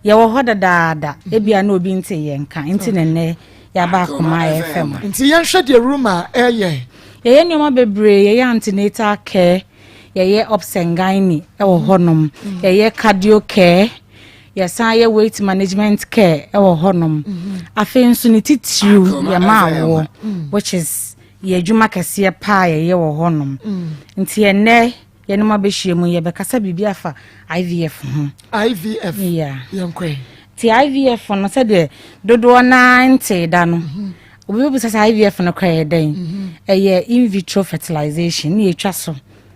Yɛwɔ hɔ dadaada, ebia na obi nte yɛn nka, nti na nnɛ yɛaba Akoma FM. Nti yɛnhwɛ deɛ Roma ɛyɛ. Yɛyɛ nneɛma bebree, yɛyɛ antenatal care, yɛyɛ obs and gynae wɔ hɔnom, yɛyɛ cardio care, yɛsan yɛ weight management care wɔ hɔnom. Afei nso ne titiriw yɛma awoɔ, which is yɛ adwuma kɛseɛ paa yɛyɛ wɔ hɔnom. Nti ɛnnɛ Yɛne mo abɛhyia mu yɛbɛkasa biribi afa IVF ho. IVF? Yeah. Yɛnkɔe. Ti IVF no sɛdeɛ dodoɔ naa ntee da no. Mhm. Obi bɛbisa sɛ IVF no koraa yɛ dɛn? Mhm. Ɛyɛ in vitro fertilization ne yɛtwa so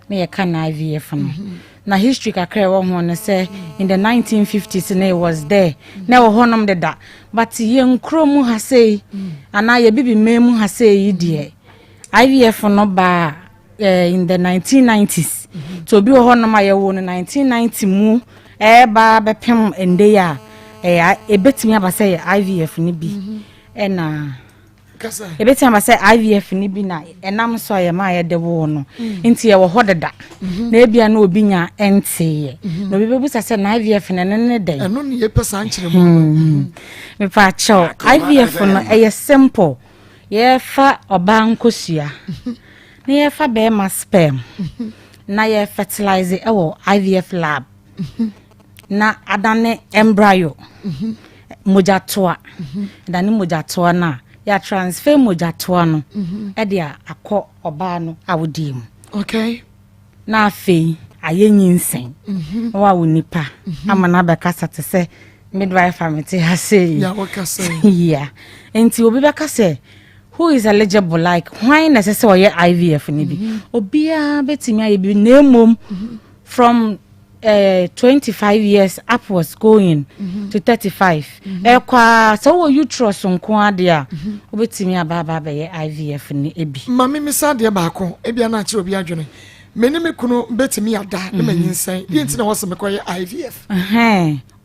na yɛka no IVF no. Mhm. Na history kakra ɛwɔ ho no sɛ in the 1950s no it was there. Na ɛwɔ hɔnom deda. But yɛn kuro mu ha sei anaa yɛ bibi man mu ha sei yi deɛ IVF no baa eh, in the 1990s nti obi wɔ hɔnom a yɛwoo no 1990 mu ɛreba bɛpem ɛndɛ yi a ɛyɛ ɛbɛtumi aba sɛ yɛ IVF no bi ɛna ɛbɛtumi aba sɛ IVF no bi na ɛnam so a yɛma a yɛde woo no mm. nti yɛwɔ hɔ deda mm-hmm. na ebia na obi nya ɛnteeɛ mm-hmm. na obi bɛbusa sɛ na IVF no ɛno ne dɛn ɛno ne yɛpɛ saa nkyerɛ mu hmm. mepa kyɛw IVF no ɛyɛ simple Yɛfa ɔbaa nkosua na yɛfa bɛrima sperm na yɛ fertilize wɔ IVF lab na adane embryo mogyatoa adane mogyatoa no a yɛ transfer mogyatoa no de akɔ ɔbaa no awodeɛ mu. Okay. Na afei ayɛ nyinsɛn na wawo nipa ama no abɛkasa te sɛ midwife a mete ha sei. Yeah. Nti obi bɛka sɛ who is eligible like hwan na ɛsɛ sɛ ɔyɛ IVF no bi. Mhm. Obiara bɛtumi ayɛ bi na mmom mhm. from eh, 25 years upwards going mm -hmm. to 35 mm -hmm. ɛkɔ a sɛ wowɔ uterus nko adeɛ a mm -hmm. wobɛtumi aba aba abɛyɛ ivf no bi ma memisa adeɛ baako ebia no akyerɛ obi adwene me ne me kunu bɛtumi ada ne mhm. manyinsɛn deɛ nti na wɔ sɛ mekɔyɛ ivf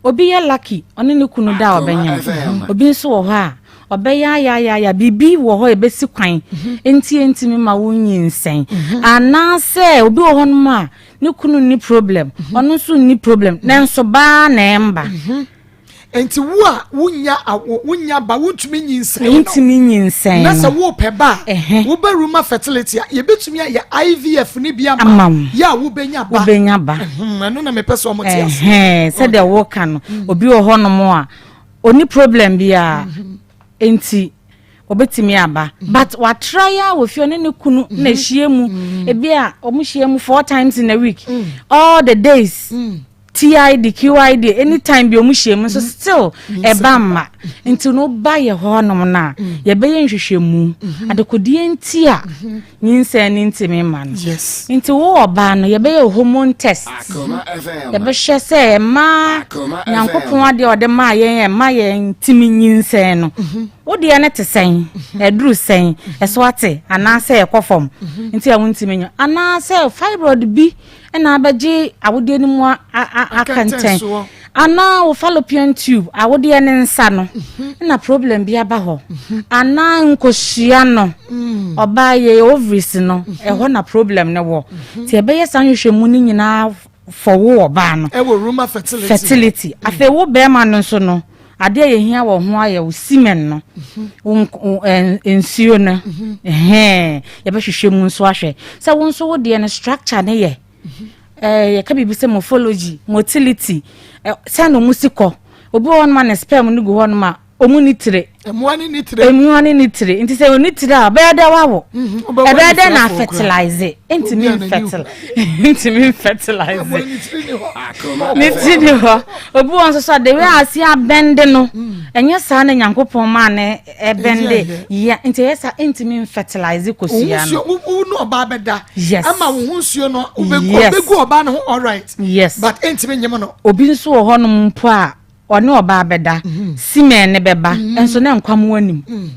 obi yɛ lucky ɔne ne kunu da a ɔbɛnyam obi nso wɔ hɔ a ɔbɛyɛ ayayaya biribi wɔ hɔ ɛbɛsi kwan mhm. nti ɛntumi ma wonyinsɛn mhm. anaasɛ obi wɔ hɔnom a ne kunu nni problem mhm. ɔno nso nni problem nanso baa na ɛmba mhm. nti wo a wonya awo wonya ba wontumi nyinsɛn no wontumi nyinsɛn na sɛ wopɛ ba a wobɛ ruma fertility a yɛbɛtumi ayɛ IVF ne bi ama yɛ a wobɛnya ba wobɛnya ba ɛno na mepɛ sɛ ɔmo te ase sɛdeɛ woka no mm. obi wɔ hɔnom a ɔni problem biara mhm. Nti obetumi aba mhm. but watra ya wɔ fie ɔne ne kunu na mhm. ahyia mu mhm. ebi a wɔn hyia mu four times in a week mm. all the days mm. TID QID anytime bi wɔn hyia mu nso still ɛba mma nti no ba yɛ hɔ nom na yɛbɛyɛ nhwehwɛmu adekodeɛ nti a Nyinsɛn no ntumi mma no. Nti wo ɔbaa no, yɛbɛyɛ hormone test. Yɛbɛhwɛ sɛ mmaa Nyankopɔn adeɛ a ɔde maa yɛn a ɛma yɛn tumi nyinsɛn no, mhm. wo deɛ no te sɛn? Mhm. Ɛduru sɛn? Mhm. Ɛso ate anaasɛ ɛkɔ fam? Nti a wontumi nyɛ. Anaasɛ fibroid bi na abɛgye awodeɛ no mu akɛntɛn. Anaa wo fallopian tube, awodeɛ ne nsa no, mhm. na problem bi aba hɔ. Mhm. Anaa nkosua no, mm. ɔbaa yɛ ovaries no, mhm. ɛhɔ na problem no wɔ. Nti ɛbɛyɛ saa nhwehwɛmu no nyinaa for wo ɔbaa no. Ɛwɔ Roma fertility. Fertility. Mm. Afei wo bɛrima no nso no, adeɛ a yɛhia wɔ ho ayɛ wo semen no, wo nsuo no, ɛhɛn, yɛbɛhwehwɛ mu nso ahwɛ. Sɛ wo nso wo deɛ no structure no yɛ. Ɛɛ yɛka biribi sɛ morphology, motility, sɛn na wɔn si kɔ. Obi wɔ hɔnom a ne sperm no gu hɔnom a wɔn ni tire. Mmoa ne ni tire. Mmoa ne ni tire. Nti sɛ wɔn ni tire a ɔbɛyɛ dɛ wawo. Mhm, ɛbɛyɛ dɛ na fertilize. Ntumi nfertilize. Ntumi nfertilize. Ne ti ni hɔ. Obi wɔ nso so a the way ase abɛnde no mm. ɛnyɛ saa na Nyankopɔn maa ne ɛbɛnde yɛ nti ɛyɛ saa ntumi nfertilize kosua no. Wo ne ɔbaa bɛda. Yes. Ama wo ho nsuo no wobɛgu yes. ɔbɛgu ɔbaa no ho alright. Yes. But ɛntumi nyem no. Obi nso wɔ hɔnom mpo a ɔne ɔbaa bɛda mm-hmm. semen ne bɛba mm-hmm. nso na nkwamoa nim. Mm.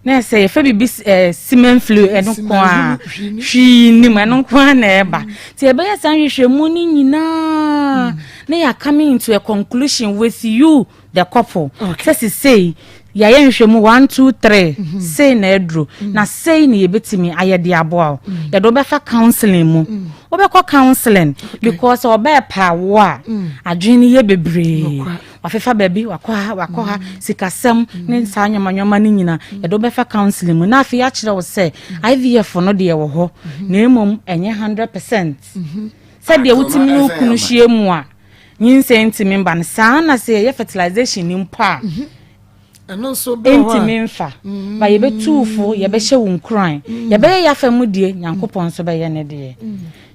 Na ɛsɛ yɛfɛ biribi ɛɛ eh, semen fluid ɛno nko a hwii nim ɛno nko a na ɛba mm. nti ɛbɛyɛ saa nhwehwɛmu no nyinaa mm. na yɛ coming into a conclusion with you the couple sɛ sesei yɛayɛ nhwehwɛmu one two three mhm. sei na aduro mm. na sei na yɛbɛtumi ayɛ de aboa wo mm. yɛde wobɛfa counseling mu mm. wobɛkɔ counseling because ɔbɛɛ pa wo a adwene no yɛ bebree wafefa baabi wakɔ ha wakɔ ha sikasɛm ne saa nneɛma nneɛma no nyinaa yɛde wobɛfa counseling mu na afei akyerɛ wo sɛ IVF no deɛ wɔ hɔ na mmom ɛnyɛ 100% sɛdeɛ wotumi ne wo kunu hyia mu a Nyinsɛn ntumi mba no, saa ara na sɛ yɛyɛ fertilization no mpo a, ɛntumi mfa. Ba yɛbɛtu wo fo, yɛbɛhyɛ wo nkuran, yɛbɛyɛ yɛafa mu deɛ, Nyankopɔn nso bɛyɛ ne deɛ.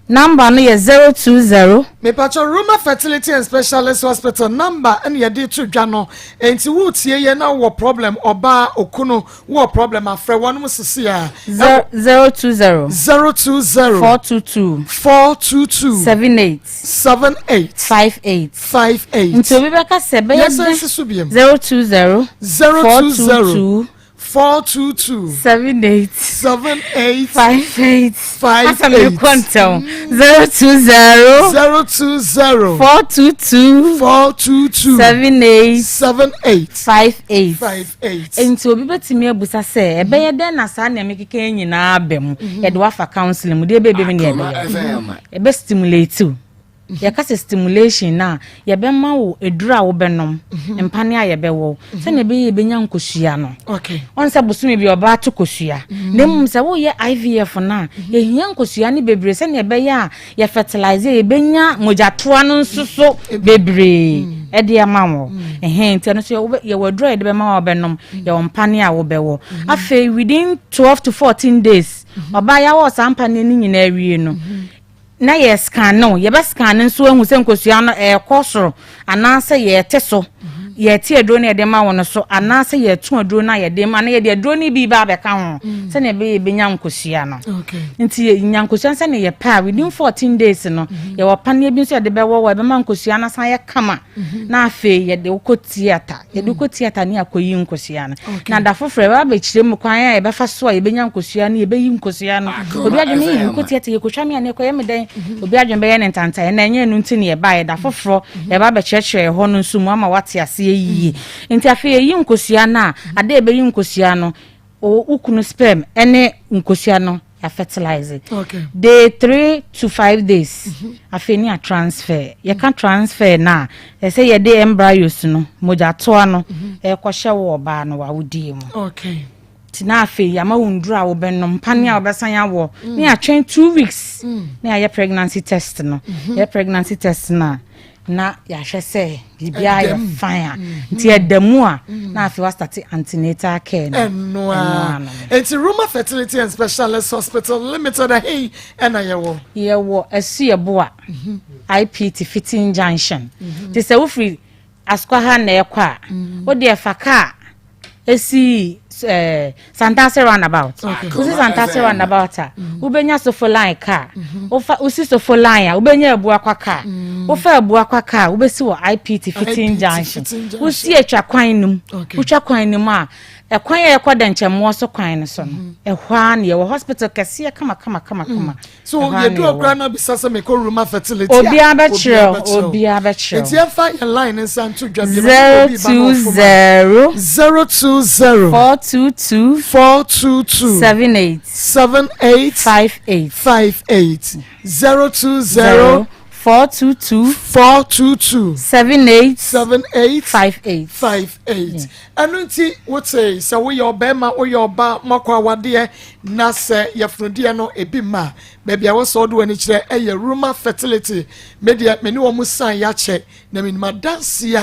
Number no yɛ 020. Mepakyɛ Roma Fertility and Specialist Hospital number ɛna yɛde to dwa no, enti woretie yɛn na wowɔ problem, ɔbaa, okunu, Wowɔ problem a frɛ wɔnom sisi a. 020. 020. 422. 422. 78. 78. 58. 58. Nti obi bɛka sɛ bɛyɛ dɛ. Yɛsɛ si so biem. 020. 020. 422. 78. 78. 58. 58. Asa mi kɔ ntɛm. 020. 020. 422. 422. 78. 78. 58. 58. Enti obi betumi abisa sɛ, ɛbɛyɛ dɛn na saa nea mekeka yi nyinaa aba mu? Mhm. Yɛde wafa counseling mu, deɛ ɛbɛyɛ bi ne yɛbɛyɛ. Ɛbɛ stimulate wo. Mhm. Yɛka sɛ stimulation no a, yɛbɛma wo aduru a wobɛnom, mhm. mpane a yɛbɛwɔ wo, sɛnea ɛbɛyɛ yɛbɛnya nkosua no. Ɔn sɛ bosome bi ɔbaa to kosua. Na mmom sɛ woyɛ IVF no a, yɛhia nkosua no bebree sɛnea ɛbɛyɛ a yɛ fertilize a yɛbɛnya mogyatoa no nso so bebree ɛde ama wɔ ɛhɛn nti ɛno nso yɛwɔ aduro a yɛde bɛma wɔ bɛnom yɛwɔ mpane a wobɛwɔ afei within 12 to 14 days ɔbaa yɛawɔ saa mpane no nyinaa awie no na yɛ scan no yɛbɛ scan no nso ahu sɛ nkosua no ɛrekɔ soro anaasɛ yɛte so yɛte aduro no yɛde ma wo no so anaasɛ yɛto aduro no a yɛde ma no yɛde aduro no bi ba abɛka ho mm. sɛnea ɛbɛyɛ yɛbɛnya nkosua no nti yɛnya nkosua no sɛnea yɛpɛ a within 14 days no mm-hmm. yɛwɔ paneɛ bi nso yɛde bɛwɔ wɔ ɛbɛma nkosua no asan yɛ kama mm-hmm. na afei yɛde wokɔ theatre yɛde wokɔ theatre ne akɔyi nkosua no na da foforɔ yɛbɛba abɛkyerɛ mu kwan a yɛbɛfa so a yɛbɛnya nkosua no yɛbɛyi nkosua no obi adwene yɛ yɛkɔ theatre yɛkɔtwa me a ne ɛkɔyɛ me dɛn mhm. obi adwene bɛyɛ ne ntantaeɛ na ɛnyɛ ɛno nti ne yɛbaeɛ da foforɔ mhm. yɛba abɛkyerɛkyerɛ ɛhɔ no nso mu ama wate aseɛ yie mhm. nti afei yɛyi nkosua no a ade a yɛbɛyi nkosua no wo kunu sperm ne nkosua no ya fertilize okay. day three to five days mm -hmm. afei ne a transfer yɛka transfer no a ɛsɛ yɛde embryos no mogyatoa no ɛkɔhyɛ wo ɔbaa no wawodie mu okay. nti na afei yɛama wo nduru a wobɛnom pane a wobɛsan awɔ mm. ne yɛatwɛn two weeks mm. na yɛayɛ pregnancy test no mm-hmm. yɛ pregnancy test no a na yɛahwɛ sɛ biribiara yɛ fine a mm-hmm. nti ɛda mu a mm. na afei wastate antenatal care no ɛno a nti Roma Fertility and Specialist Hospital Limited ahe ɛna yɛwɔ yɛwɔ Asuaboa mm-hmm. IPT Fitting Junction nti sɛ wofiri Asukwa ha na ɛkɔ a wo deɛ fa kaa esi ɛɛ Santase roundabout wosi Santase roundabout a mm. wobɛnya sofo line kaa mm-hmm. wofa wosi sofo line a wobɛnya Abuakwa kaa mm. wofa Abuakwa kaa wobɛsi wɔ IPT Fitting Junction wosi atwa kwan no mu wotwa kwan no mu a. Ɛkwan a ɛkɔ Dɛnkyɛmmoɔ so kwan no so no, mhm. ɛhɔ ara na yɛwɔ hospital kɛseɛ kama kama kama mm. kama. So yɛdu ɔkora no bisa sɛ mekɔ Ruma Fertility a, obiara bɛkyerɛ, obiara bɛkyerɛ. Nti yɛmfa yɛn line nsa nto dwa bi. 020 020 422 422 78 78 58 58 020 422 422 78 78 58 58. Ɛno nti wotee sɛ woyɛ ɔbarima, woyɛ ɔbaa, moakɔ awadeɛ na sɛ yɛfonodeɛ no ebi mma a, baabi a ɛwɔ sɛ wode w'ani kyerɛ ɛyɛ Ruma Fertility. Me deɛ me ne wɔn san yɛakyɛ na menim adanseɛ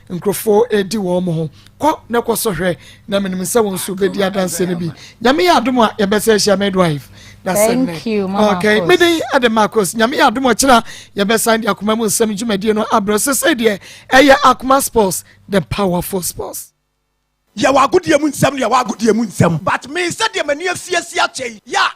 a nkurɔfoɔ redi wɔn ho. Kɔ na kɔ so hwɛ na menim sɛ wo nso wobɛdi adanseɛ no bi. Nyame yɛ adom a yɛbɛsɛ ahyia midwife. Na sɛ Thank you, Mama Okay, Akos. me din ɛde Marcos. Nyame yɛ adom ɔkyena yɛbɛsan de akoma mu nsɛm dwumadie no abrɛ. Sesei deɛ ɛyɛ Akoma Sports. The powerful sports. Yɛwɔ agodie mu nsɛm ne yɛwɔ agodie mu nsɛm but me sɛdeɛ m'ani afi asi akyɛ yi yɛ a.